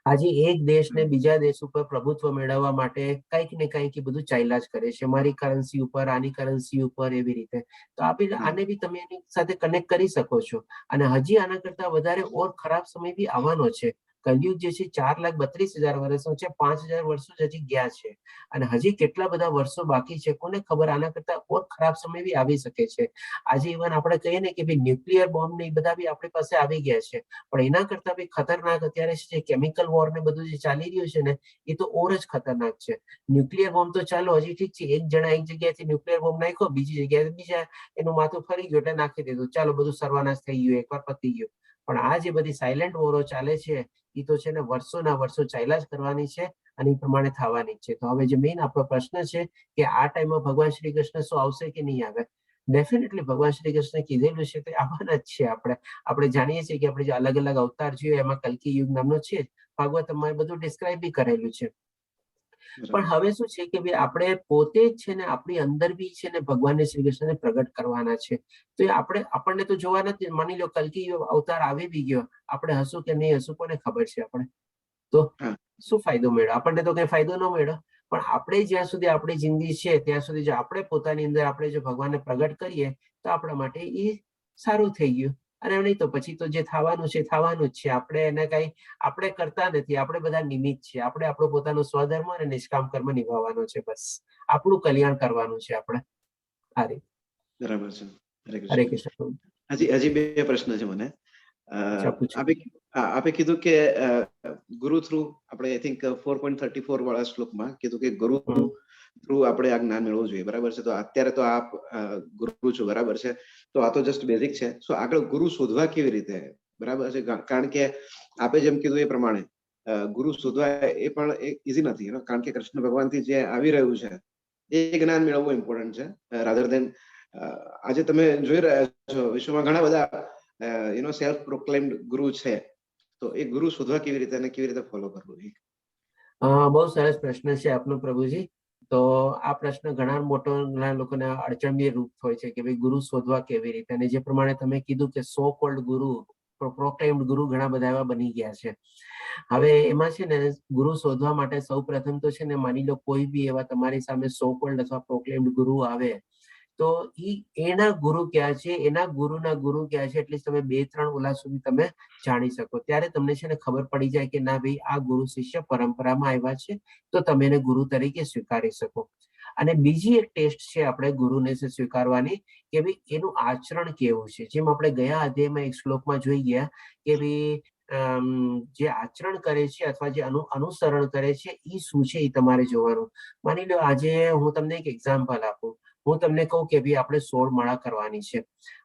આજે એક દેશને બીજા દેશ ઉપર પ્રભુત્વ મેળવવા માટે કંઈક ને કંઈક એ બધું ચાલ્યા જ કરે છે, મારી કરન્સી ઉપર, આની કરન્સી ઉપર, એવી રીતે. તો આપી આને બી તમે એની સાથે કનેક્ટ કરી શકો છો. અને હજી આના કરતા વધારે ઓર ખરાબ સમય બી આવવાનો છે. કલયુગ જે છે 4,32,000 વર્ષનો છે. 5,000 વર્ષો જ હજી ગયા છે અને હજી કેટલા બધા વર્ષો બાકી છે, કોને ખબર, આના કરતા ઓર ખરાબ સમય બી આવી શકે છે. આજે ઇવન આપણે કહીએ ને કે ભાઈ, ન્યુક્લિયર બોમ્બ ને એ બધા બી આપણી પાસે આવી ગયા છે, પણ એના કરતા બી ખતરનાક અત્યારે જે કેમિકલ વોર ને બધું જે ચાલી રહ્યું છે ને, એ તો ઓર જ ખતરનાક છે. ન્યુક્લિયર બોમ્બ તો ચાલો હજી ઠીક છે, એક જણા એક જગ્યાએથી ન્યુક્લિયર બોમ્બ નાખ્યો, બીજી જગ્યાએ બીજા એનું માથું ફરી ગયું એટલે નાખી દીધું, ચાલો બધું સર્વનાશ થઈ ગયું, એકવાર પતી ગયું. પણ આ જે બધી સાયલેન્ટ વોરો ચાલે છે, એ તો છે ને વર્ષોના વર્ષો ચાલ્યા જ કરવાની છે અને એ પ્રમાણે થવાની જ છે. તો હવે જે મેઇન આપણો પ્રશ્ન છે કે આ ટાઈમમાં ભગવાન શ્રી કૃષ્ણ શું આવશે કે નહીં આવે? ડેફિનેટલી ભગવાન શ્રી કૃષ્ણ કીધેલું છે તો આવવાના જ છે. આપણે આપણે જાણીએ છીએ કે આપણે જે અલગ અલગ અવતાર જોઈએ એમાં કલ્કી યુગ નામનો છે જ. ભાગવતમાં એ બધું ડિસ્ક્રાઇબ બી કરેલું છે. પણ હવે શું છે કે ભાઈ, આપણે પોતે જ છે ને આપણી અંદર બી છે ને ભગવાનને શ્રી કૃષ્ણને પ્રગટ કરવાના છે. તો એ આપણે આપણને તો જોવા નથી. માની લો કલ્કી અવતાર આવી બી ગયો, આપણે હશું કે નહીં હશું કોને ખબર છે? આપણે તો શું ફાયદો મળ્યો? આપણને તો કઈ ફાયદો ન મળ્યો. પણ આપણે જ્યાં સુધી આપણી જિંદગી છે ત્યાં સુધી જો આપણે પોતાની અંદર આપણે જો ભગવાનને પ્રગટ કરીએ તો આપણા માટે એ સારું થઈ ગયું. અને નહીં તો પછી તો જે થવાનું છે થવાનું જ છે. આપણે એને કઈ આપણે કરતા નથી, આપણે બધા નિમિત્ત છે. આપણે આપણો પોતાનો સ્વધર્મ અને નિષ્કામ કર્મ નિભાવવાનો છે, બસ આપણું કલ્યાણ કરવાનું છે આપણે આ રીતે. બરાબર છે. હરે હરે કૃષ્ણ. કૃષ્ણ. હજી હજી બે પ્રશ્ન છે મને. અચ્છા, પૂછો. આપે કીધું કે ગુરુ થ્રુ આપણે, I think 4.34 વાળા શ્લોકમાં કીધું કે ગુરુ થ્રુ આપણે આ જ્ઞાન મેળવવું જોઈએ, બરાબર છે? તો અત્યારે તો આપ ગુરુ છો, બરાબર છે? તો આ તો જસ્ટ બેઝિક છે. સો આગળ ગુરુ શોધવા કેવી રીતે, બરાબર છે? કારણ કે આપે જેમ કીધું એ પ્રમાણે ગુરુ શોધવા એ પણ ઇઝી નથી, કારણ કે કૃષ્ણ ભગવાનથી જે આવી રહ્યું છે એ જ્ઞાન મેળવવું ઇમ્પોર્ટન્ટ છે, રાધર દેન આજે તમે જોઈ રહ્યા છો વિશ્વમાં ઘણા બધા સેલ્ફ પ્રોક્લેમ્ડ ગુરુ છે. તો એ ગુરુ શોધવા કેવી રીતે અને કેવી રીતે ફોલો કરવું એ? બહુ સરસ પ્રશ્ન છે આપનો, પ્રભુજી. તો આ પ્રશ્ન ઘણા મોટો, ઘણા લોકોને અડચણની રૂપ હોય છે કે ભાઈ, ગુરુ શોધવા કેવી રીતે? અને જે પ્રમાણે તમે કીધું કે સો કોલ્ડ ગુરુ, પ્રોક્લેમ્ડ ગુરુ ઘણા બધા એવા બની ગયા છે. હવે એમાં છે ને ગુરુ શોધવા માટે સૌ પ્રથમ તો છે ને, માની લો કોઈ બી એવા તમારી સામે સો કોલ્ડ અથવા પ્રોક્લેમ્ડ ગુરુ આવે, તો ઈ એના ગુરુ ક્યાં છે, એના ગુરુના ગુરુ ક્યાં છે, એટલીસ્ટ તમે બે ત્રણ ઓલા સુધી તમે જાણી શકો, ત્યારે તમને છે ને ખબર પડી જાય કે ના ભાઈ, આ ગુરુ શિષ્ય પરંપરામાં આવ્યા છે, તો તમે એને ગુરુ તરીકે સ્વીકારી શકો. અને બીજી એક ટેસ્ટ છે આપણે ગુરુને સ્વીકારવાની કે ભાઈ, એનું આચરણ કેવું છે. જેમ આપણે ગયા અધ્યાયમાં એક શ્લોકમાં જોઈ ગયા કે ભાઈ, જે આચરણ કરે છે અથવા જે અનુસરણ કરે છે એ શું છે એ તમારે જોવાનું. માની લો આજે હું તમને એક એક્ઝામ્પલ આપું. હું તમને કહું કે ભાઈ, આપણે 16 માળા કરવાની છે.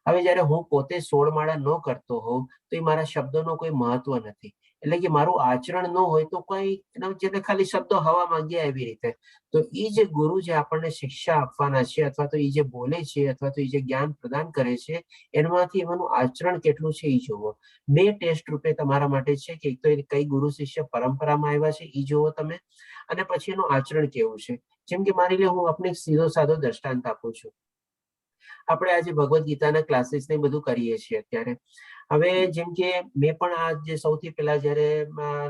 હવે જયારે હું પોતે 16 માળા ન કરતો હોઉં તો એ મારા શબ્દોનો કોઈ મહત્વ નથી. એટલે કે મારું આચરણ ન હોય તો કઈ જેને ખાલી શબ્દો હવામાં ગયા એવી રીતે. તો એ જે ગુરુ જે આપણને શિક્ષા આપવાના છે અથવા તો એ જે બોલે છે અથવા તો એ જે જ્ઞાન પ્રદાન કરે છે, એમાંથી એમાંનું આચરણ કેટલું છે એ જોવો. બે ટેસ્ટ રૂપે તમારા માટે છે કે એક તો એ કઈ ગુરુ શિષ્ય પરંપરામાં આવ્યા છે એ જોવો તમે, અને પછી એનું આચરણ કેવું છે. જેમ કે માની લો હું આપને એક સીધો સાદો દ્રષ્ટાંત આપું છું. આપણે આજે ભગવદ્ ગીતાના ક્લાસીસ ને બધું કરીએ છીએ અત્યારે. હવે જેમ કે મેં પણ આ જે સૌથી પહેલા જ્યારે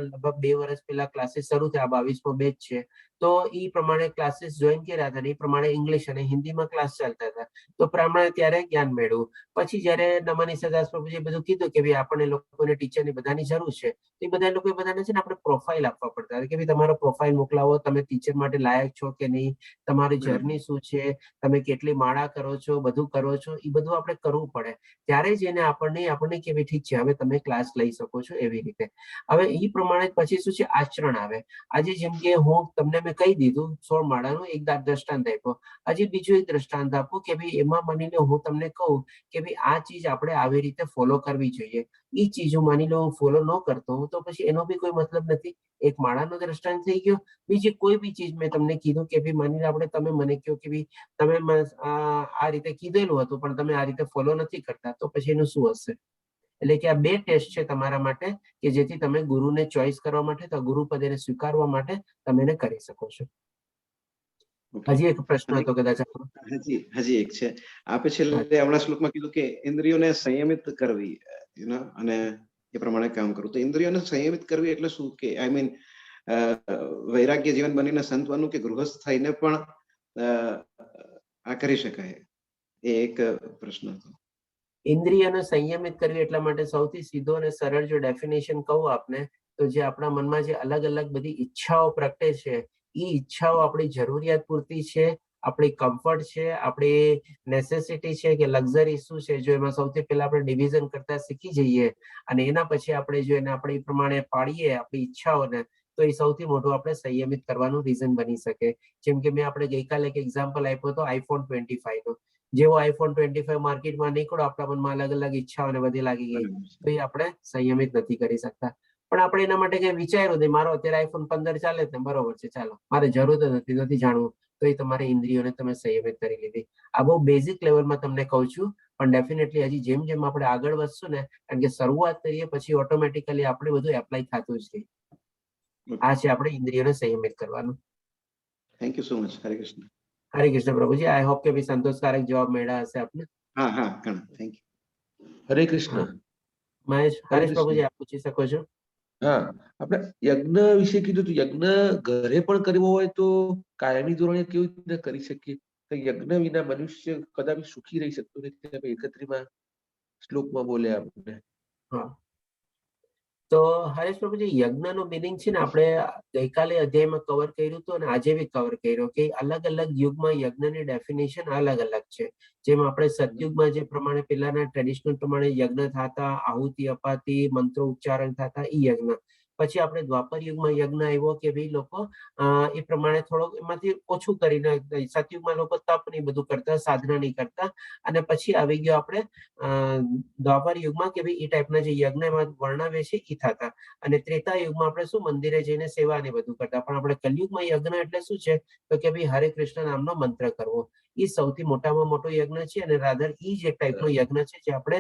લગભગ 2 વર્ષ પહેલા ક્લાસીસ શરૂ થયા, 22મો બેચ છે, તો એ પ્રમાણે ક્લાસીસ જોઈન કર્યા હતા અને એ પ્રમાણે ઇંગ્લિશ અને હિન્દીમાં ક્લાસ ચાલતા હતા, તો પ્રમાણે ત્યારે જ્ઞાન મેળવ્યું. પછી જ્યારે નમન દાસ પ્રભુજીએ બધું કીધું કે ભાઈ, આપણને લોકોને ટીચરની બધાની જરૂર છે, તો એ બધા લોકો બધાને છે ને આપણે પ્રોફાઇલ આપવા પડતા હતા કે ભાઈ, તમારો પ્રોફાઇલ મોકલાવો, તમે ટીચર માટે લાયક છો કે નહીં, તમારી જર્ની શું છે, તમે કેટલી માળા કરો છો, બધું કરો છો, એ બધું આપણે કરવું પડે ત્યારે જ એને આપણને આપણને કે ભાઈ, ઠીક છે, હવે તમે ક્લાસ લઈ શકો છો, એવી રીતે. હવે એ પ્રમાણે પછી શું છે, આચરણ આવે. આજે જેમ કે હું તમને મેં કહી દીધું, 16 માળાનું એક દ્રષ્ટાંત આપ્યો. હજી બીજું એક દ્રષ્ટાંત આપું કે ભાઈ, એમાં માની લો હું તમને કહું કે ભાઈ, આ ચીજ આપણે આવી રીતે ફોલો કરવી જોઈએ, એ ચીજ હું માની લો હું ફોલો ન કરતો હોઉં તો પછી એનો બી કોઈ મતલબ નથી. એક માળાનો દ્રષ્ટાંત થઈ ગયો. બીજી કોઈ બી ચીજ મેં તમને કીધું કે ભાઈ, માની લો આપણે તમે મને કહો કે ભાઈ, તમે આ રીતે કીધેલું હતું પણ તમે આ રીતે ફોલો નથી કરતા, તો પછી એનું શું હશે? એટલે કે આ બે ટેસ્ટ છે તમારા માટે કે જેથી તમે ગુરુને ચોઈસ કરવા માટે, તો ગુરુ પદ એને સ્વીકારવા માટે તમે એને કરી શકો છો. હજી એક પ્રશ્ન હતો કદાચ આપણો. હજી હજી એક છે. આપે છેલ્લે હમણાં શ્લોકમાં કીધું કે ઇન્દ્રિયોને સંયમિત કરવી you know અને એ પ્રમાણે કામ કરવું. તો ઇન્દ્રિયોને સંયમિત કરવી એટલે શું? કે I mean, વૈરાગ્ય જીવન બનીને સંત બનવું કે ગૃહસ્થ થઈને પણ આ કરી શકાય? એ એક પ્રશ્ન હતો. ઇન્દ્રિયોને સંયમિત કરવી એટલા માટે સૌથી સીધો અને સરળ જો ડેફિનેશન કહું આપને, તો જે આપણા મનમાં જે અલગ અલગ બધી ઈચ્છાઓ પ્રગટે છે, એ ઈચ્છાઓ આપણી જરૂરિયાત પૂરતી છે, આપણી કમ્ફર્ટ છે, આપણી નેસેસિટી છે કે લક્ઝરી શું છે, જો એમાં સૌથી પહેલા આપણે ડિવિઝન કરતા શીખી જઈએ અને એના પછી આપણે જો એને આપણે એ પ્રમાણે પાડીએ આપણી ઈચ્છાઓને, તો એ સૌથી મોટું આપણે સંયમિત કરવાનું રીઝન બની શકે. જેમ કે મેં આપણે ગઈકાલે એક એક્ઝામ્પલ આપ્યો હતો આઈફોન 25 નો. જેવો આઈફોન 25 માર્કેટમાં નીકળો, આપણા મનમાં અલગ અલગ ઈચ્છાઓને બધી લાગી ગઈ, તો એ આપણે સંયમિત નથી કરી શકતા. પણ આપણે એના માટે કઈ વિચાર્યું નહીં, મારો અત્યારે આઈફોન 15 ચાલે જ ને, બરોબર છે, ચાલો, મારે જરૂર જ નથી, નથી જાણવું, તો એ તમારી ઇન્દ્રિયોને તમે સંયમિત કરી લીધી. આ બહુ બેઝિક લેવલમાં તમને કહું છું, પણ ડેફિનેટલી હજી જેમ જેમ આપણે આગળ વધશું ને, કારણ કે શરૂઆત કરીએ પછી ઓટોમેટિકલી આપણે બધું એપ્લાય થતું જ રહે. આ છે આપણે ઇન્દ્રિયોને સંયમિત કરવાનું. Thank you so much. Hare Krishna. Hare Krishna Prabhuji. I hope કે ભાઈ, સંતોષકારક જવાબ મળ્યા હશે આપને. હા હા ઘણા, thank you. Hare Krishna. Mahesh, Hare Haresh Krishna. પ્રભુજી, આપ પૂછી શકો છો. હા, આપણે યજ્ઞ વિશે કીધું તો યજ્ઞ ઘરે પણ કરવો હોય તો કાયમી ધોરણે કેવી રીતના કરી શકીએ? તો યજ્ઞ વિના મનુષ્ય કદાપી સુખી રહી શકતો નથી, આપણે 31મા શ્લોકમાં બોલ્યા આપણે. હા, તો હરેશ પ્રભુજી, યજ્ઞનો મિનિંગ છે ને, આપણે ગઈકાલે અધ્યાયમાં કવર કર્યું હતું અને આજે બી કવર કર્યો કે અલગ અલગ યુગમાં યજ્ઞની ડેફિનેશન અલગ અલગ છે. જેમ આપણે સતયુગમાં જે પ્રમાણે પેલાના ટ્રેડિશનલ પ્રમાણે યજ્ઞ થતા, આહુતિ અપાતી, મંત્રો ઉચ્ચારણ થતા, એ યજ્ઞ. પછી આપણે દ્વાપર યુગમાં યજ્ઞ આવ્યો કે ભાઈ, લોકો એ પ્રમાણે થોડોક એમાંથી ઓછું કરીને, સતયુગમાં લોકો તપ ને બધું કરતા, સાધના નહીં કરતા, અને પછી આવી ગયો આપણે દ્વાપર યુગમાં કે ભાઈ, એ ટાઈપના જે યજ્ઞ એમાં વર્ણવે છે એ થતા, અને ત્રેતા યુગમાં આપણે શું, મંદિરે જઈને સેવા ને બધું કરતા. પણ આપણે કલયુગમાં યજ્ઞ એટલે શું છે? તો કે ભાઈ, હરે કૃષ્ણ નામનો મંત્ર કરવો એ સૌથી મોટામાં મોટો યજ્ઞ છે અને રાધર ઈ જ એક ટાઈપનો યજ્ઞ છે જે આપણે